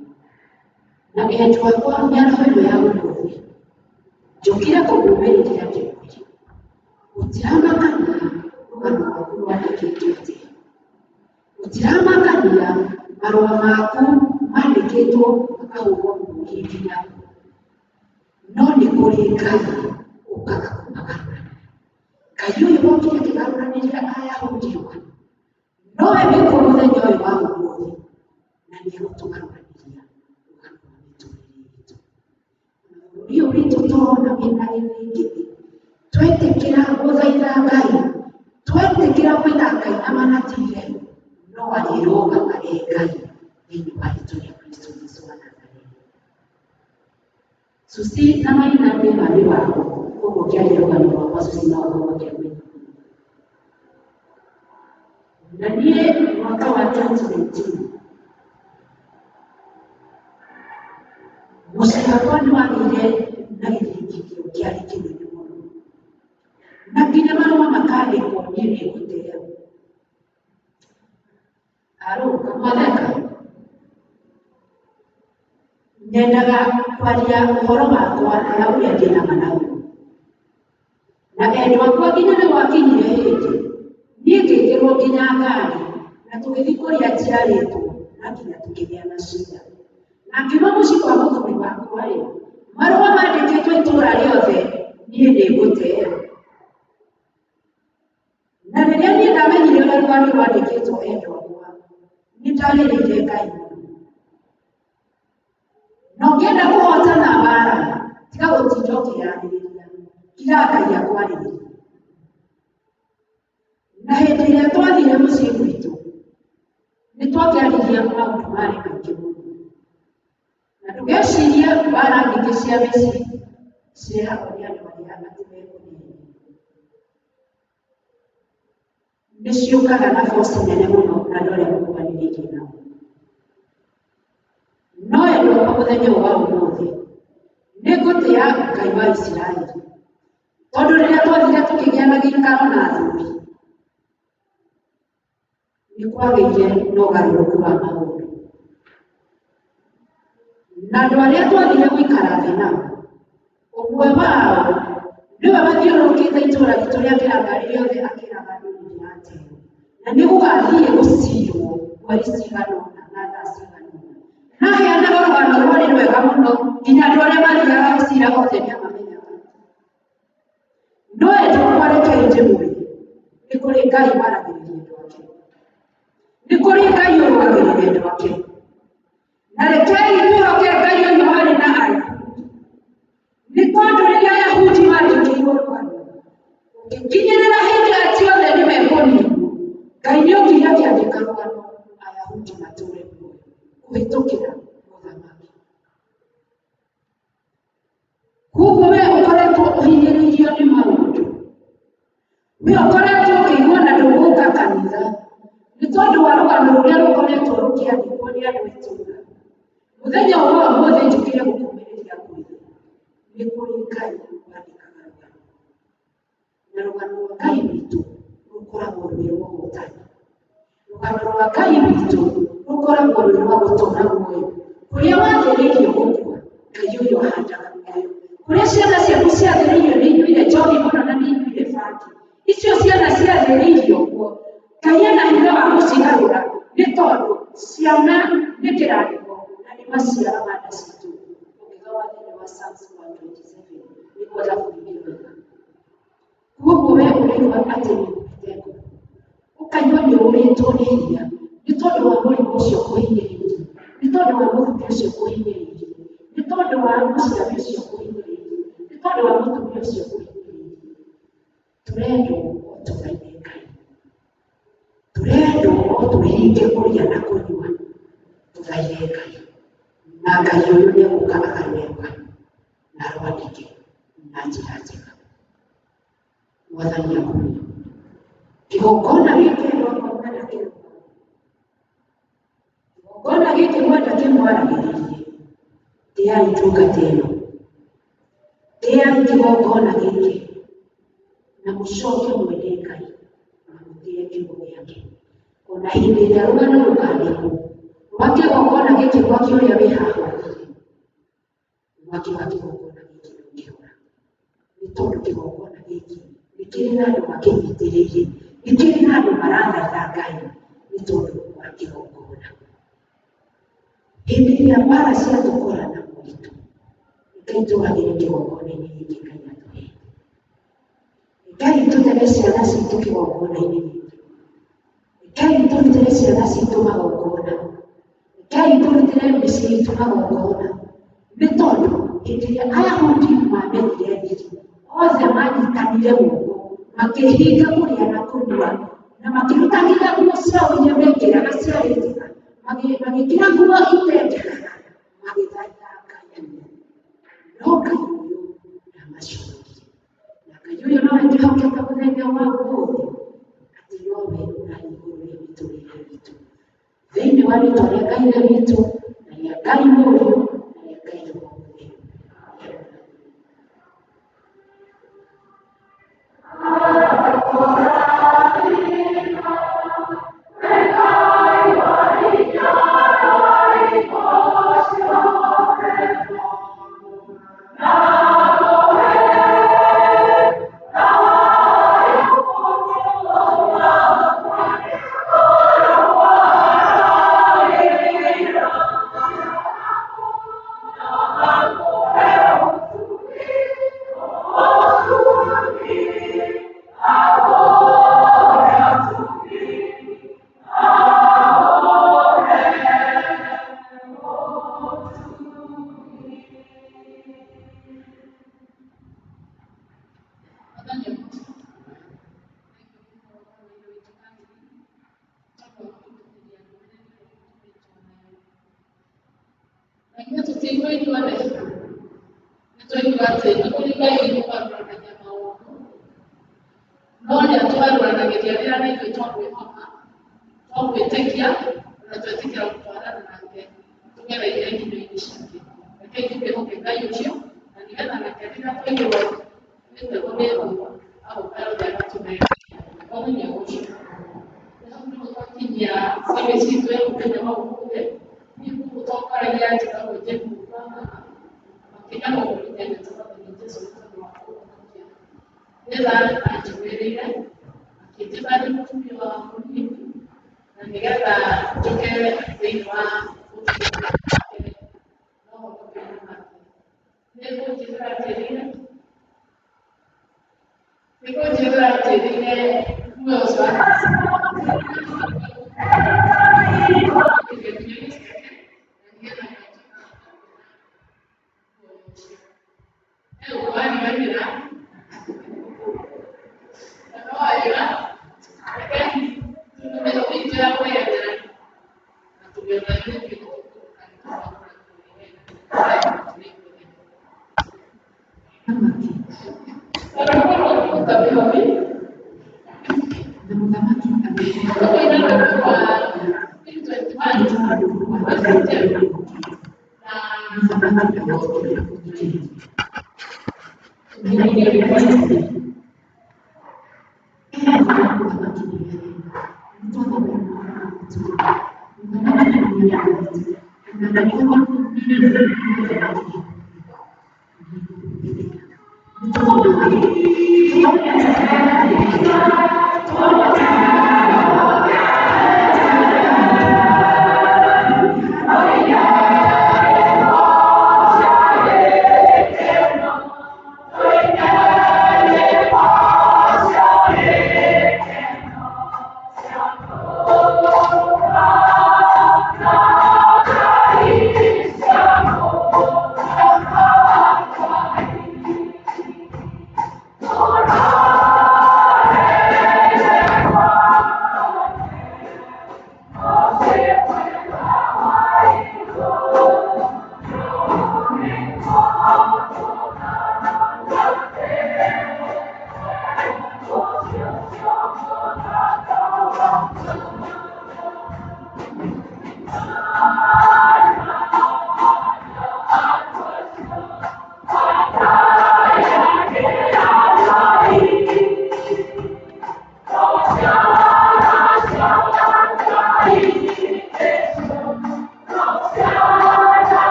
Na endwa akwa mĩaraho ĩno ya ũmũthĩ, njũkire kũmũmĩrĩria ndĩmwĩre, gũtiramakania rũgano rwaku rwandĩkĩtwo atĩa. Gũtiramakania marũa maku mandĩkĩtwo makahũrwo mũhũri nginya kũ. No nĩ kũrĩ Ngai ũkaga kũmagarũra. Ngai ũyũ wokire akĩgarũranĩria Ayahudi rũgano, nowe wĩkuo mũthenya ũyũ wa ũmũthĩ na nĩ egũtũgarũranĩria rũgano rwa mĩtũrĩre itũ. Bũrũri ũyũ witũ tũrona wĩna gĩthingithĩ, twetĩkĩra gũthaitha Ngai, twetĩkĩra kwĩra Ngai na manatire, no arĩrũgama e Ngai thĩinĩ wa rĩtwa rĩa Kristo Jesu wa Nazarethi. Susi na Maina nĩ mami wao, koguo ngĩaria rũgano rwakwa Susi no akorwo akĩrũmenya. Na niĩ mwaka wa 2019 mũciĩ wakwa nĩ wagĩire na gĩthingithio kĩarĩ kĩnene mũno na nginya marũa makandĩkwo niĩ nĩ ngũteo. Arũ, kamwatheka. Nyendaga kwaria ũhoro wakwa na ũrĩa ndĩna ma naguo. Na endwa akwa nginya nĩ gwakinyire hĩndĩ niĩ ngĩkĩrwo nginya ngari na tũgĩthiĩ kũrĩa njiarĩtwo na nginya tũkĩgĩa na cira. Na ngiuma mũciĩ kwa mũthuri wakwa rĩ, marũa mandĩkĩtwo itũũra rĩothe niĩ nĩ ngũteo. Na rĩrĩa niĩ ndamenyire ũrĩa rũgano rwandĩkĩtwo endwa akwa, nĩ ndarĩrĩire Ngai mũno. Na ũngĩenda kũhotana mbara, tiga gũtinda ũkĩyarĩrĩria, kira Ngai akwarĩrĩrie. Na hĩndĩ ĩrĩa twathire mũciĩ gwitũ, nĩ twakĩaririe maũndũ marĩ maingĩ mũno. Na ndũgecirie mbara nyingĩ cia mĩciĩ cirehagwo nĩ andũ arĩa atĩ mekũneana. Nĩ ciũkaga na force nene mũno na andũ arĩa mũkuhanĩrĩirie nao. No endwa akwa mũthenya ũyũ wa ũmũthĩ, nĩ ngũtĩa Ngai wa Isiraeli. Tondũ rĩrĩa twathire tũkĩgĩa na gĩikaro na athuri, nĩ kwagĩire na ũgarũrũku wa maũndũ. Na andũ arĩa twathire gũikara thĩ nao, ũmwe wao nĩwe wathiũrũrũkĩte itũũra ritũ rĩa kĩrangari rĩothe akĩraga andũ nĩ ndĩrateo. Na nĩ gũgathiĩ gũcirwo mweri cigana ũna na thaa cigana ũna. Na aheanaga rũgano rwarĩ rwega mũno nginya andũ arĩa mathiaga gũcira othe nĩ amamenyaga. No endwa akwa rekei ndĩmwĩre, nĩ kũrĩ Ngai waragĩrĩria andũ ake. Nĩ kũrĩ Ngai ũrũagĩrĩra andũ ake. Na rekei twĩhoke Ngai ũyũ warĩ na Ayahudi. Nĩ tondũ rĩrĩa Ayahudi mandĩkĩirwo rũgano, ũngĩkinyĩrĩra hĩndĩ atĩ othe nĩ mekũninwo, Ngai nĩ okire akĩandĩka rũgano Ayahudi matũre muoyo kũhĩtũkĩra mũthamaki. Koguo we ũkoretwo ũhinyĩrĩirio nĩ maũndũ, we ũkoretwo ũkĩigua na ndũgũka kanitha, nĩ tondũ wa rũgano rũrĩa rũkoretwo rũkĩandĩkwo nĩ andũ a itũũra. Mũthenya ũyũ wa ũmũthĩ njũkire gũkũmĩrĩria ngwĩre, nĩ kũrĩ Ngai wandĩkaga rũgano. Na rũgano rwa Ngai witũ rũkoragwo rwĩ rwa ũhotani. Rũgano rwa Ngai witũ rũkoragwo rwĩ rwa gũtũũra muoyo. Kũrĩa wathĩrĩirio gũkua, Ngai ũyũ ahandaga muoyo. Kũrĩa ciana ciaku ciathĩrĩirio nĩ inyuire njohi mũno na nĩ inyuire bangi, icio ciana ciathĩrĩirio ũguo, Ngai ena hinya wa gũcigarũra nĩ tondũ ciana nĩ kĩrathimo na nĩ maciaro ma nda citũ. Ũngĩthoma thĩinĩ wa Psalms 127 nĩguo thaburi ĩroiga. Koguo we ũraigua atĩ nĩ ũkuĩte ngoro, ũkaigua nĩ ũrĩtwo nĩ hinya nĩ tondũ wa mũrimũ ũcio ũkũhinyĩrĩirie, nĩ tondũ wa mũthuri ũcio ũkũhinyĩrĩirie, nĩ tondũ wa mũciari ũcio ũkũhinyĩrĩirie, nĩ tondũ wa mũtumia ũcio ũkũhinyĩrĩirie. Tũrendwo o tũthaithe Ngai, tũrendwo o twĩhinge kũrĩa na kũnyua, tũthaithe Ngai, na Ngai ũyũ nĩ egũka agarũre rũgano na arwandĩke na njĩra njega. Mwathani akũrie. Kĩgongona gĩkĩ andũ akwa mwenda kĩrũgame. Kĩgongona gĩkĩ mwenda kĩmwaragĩrĩrie. Tĩai ndungata ĩno. Tĩai kĩgongona gĩkĩ. Na mũcoke mwende Ngai na mũtĩe kiugo gĩake. Ona hĩndĩ ĩrĩa rũgano rũkandĩkwo rwa kĩgongona gĩkĩ mwaki ũrĩa wĩ haha ũthire, mwaki wa kĩgongona gĩkĩ ndũngĩhora. Nĩ tondũ kĩgongona gĩkĩ nĩ kĩrĩ na andũ makĩnyitĩrĩire, nĩ kĩrĩ na andũ marathaitha Ngai nĩ tondũ wa kĩgongona. Hĩndĩ ĩrĩa mbara ciatũkora na moritũ, Ngai tũragĩre kĩgongona-inĩ gĩkĩ Ngai atũhete. Ngai tũtere ciana citũ kĩgongona-inĩ gĩkĩ. Ngai tũrutĩre ciana citũ magongona. Ngai tũrutĩre mĩciĩ itũ magongona. Nĩ tondũ hĩndĩ ĩrĩa Ayahudi mamenyire thiri, othe manyitanire moko, makĩhinga kũrĩa na kũnyua, na makĩruta nginya nguo ciao iria mekĩraga ciarĩ njega, magĩkĩra nguo itendekaga, magĩthaitha Ngai. No Ngai ũyũ ndamaconorire. Na Ngai ũyũ nowe twĩhokete mũthenya wa ũmũthĩ, atĩ nowe ũrarĩ igũrũ rĩa mĩtũrĩre itũ. Thĩinĩ wa rĩtwa rĩa Ngai Ithe witũ, na rĩa Ngai Mũriũ, na rĩa Ngai Roho Mũtheru. Na tũtiigua ithuothe nĩ twaigua atĩ nĩ kũrĩ Ngai ũgarũranagia maũndũ no rĩrĩa tũgarũranagĩria rĩrĩa na ithuĩ twamwĩhoka twamwĩtĩkia na twetĩkĩra gũtwarana nake tũgereire nginyo-inĩ ciake. Rekei tũkĩhoke Ngai ũcio na nĩgetha nake rĩrĩa twaigĩrwo mĩtego nĩ thũ agoka yothe agatũnengera. Mwathani agocwo. Hau nĩho twakinyia service itũ ya mũthenya wa ũmũthĩ. Niĩ ngũgũtongoragia njĩtagwo Jane Mũtua makĩria ma ũguo nĩ nyendete Mwathani Jesũ nĩ tondũ wa kũhonokia. Nĩ tha anjiguĩrĩire akĩnjĩta ndĩ mũtumia wa mũnini na nĩgetha njũke thĩinĩ wa ũtungata wake na ũhonokio-inĩ wake. Nĩ kũnjĩrĩra anjĩrĩire nĩ kũnjĩrĩra anjĩrĩire muoyo ũcio wa Na mũthamaki agĩĩta Thank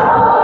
you.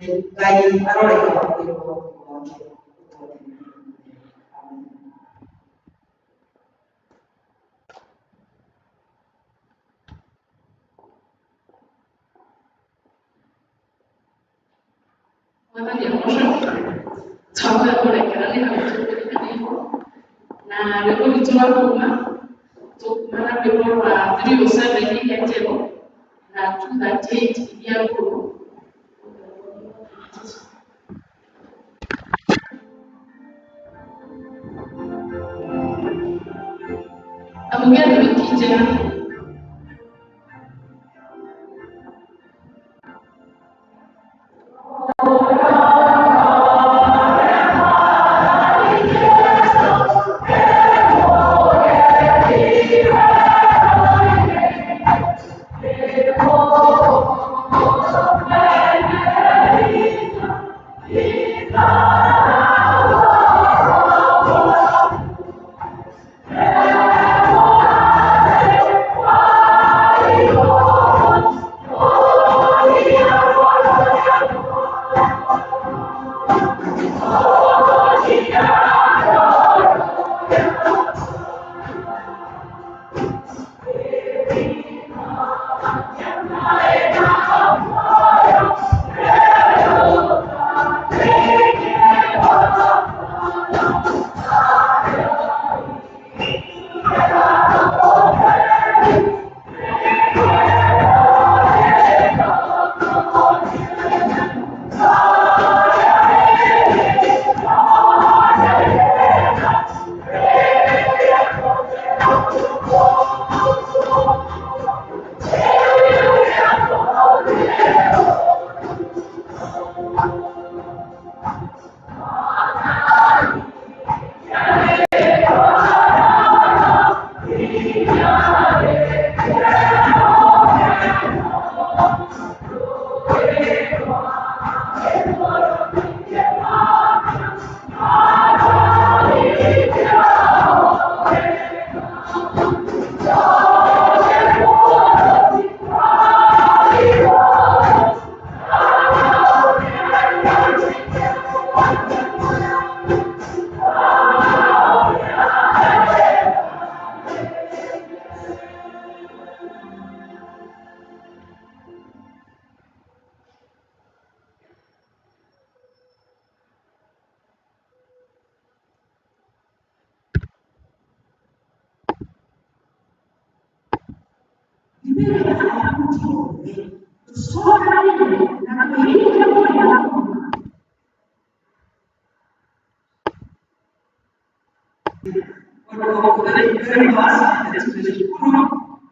Ngai aroreka kwĩrwo wake ũtũũre. Amen. Mwathani agocwo. Twahoya kũrekera nĩ hau tũkũriganĩirwo na rwĩmbo rwitũ rwa kuma tũkuma na rwĩmbo rwa 307 iria njerũ na 238 iria ngũrũ. Na mũgĩe na wiki njega. Thank you very much. Tunashukuru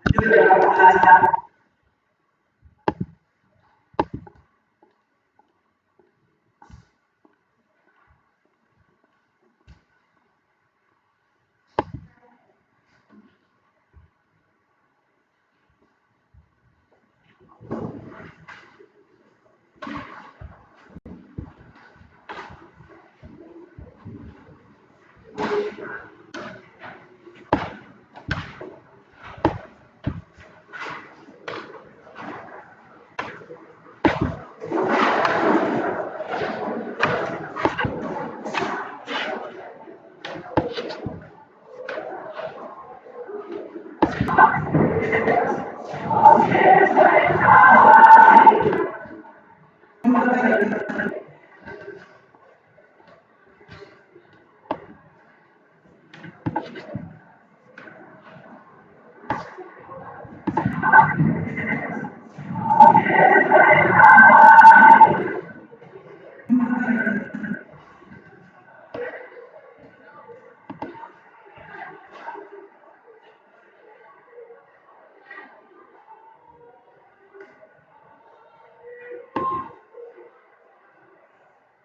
ndio.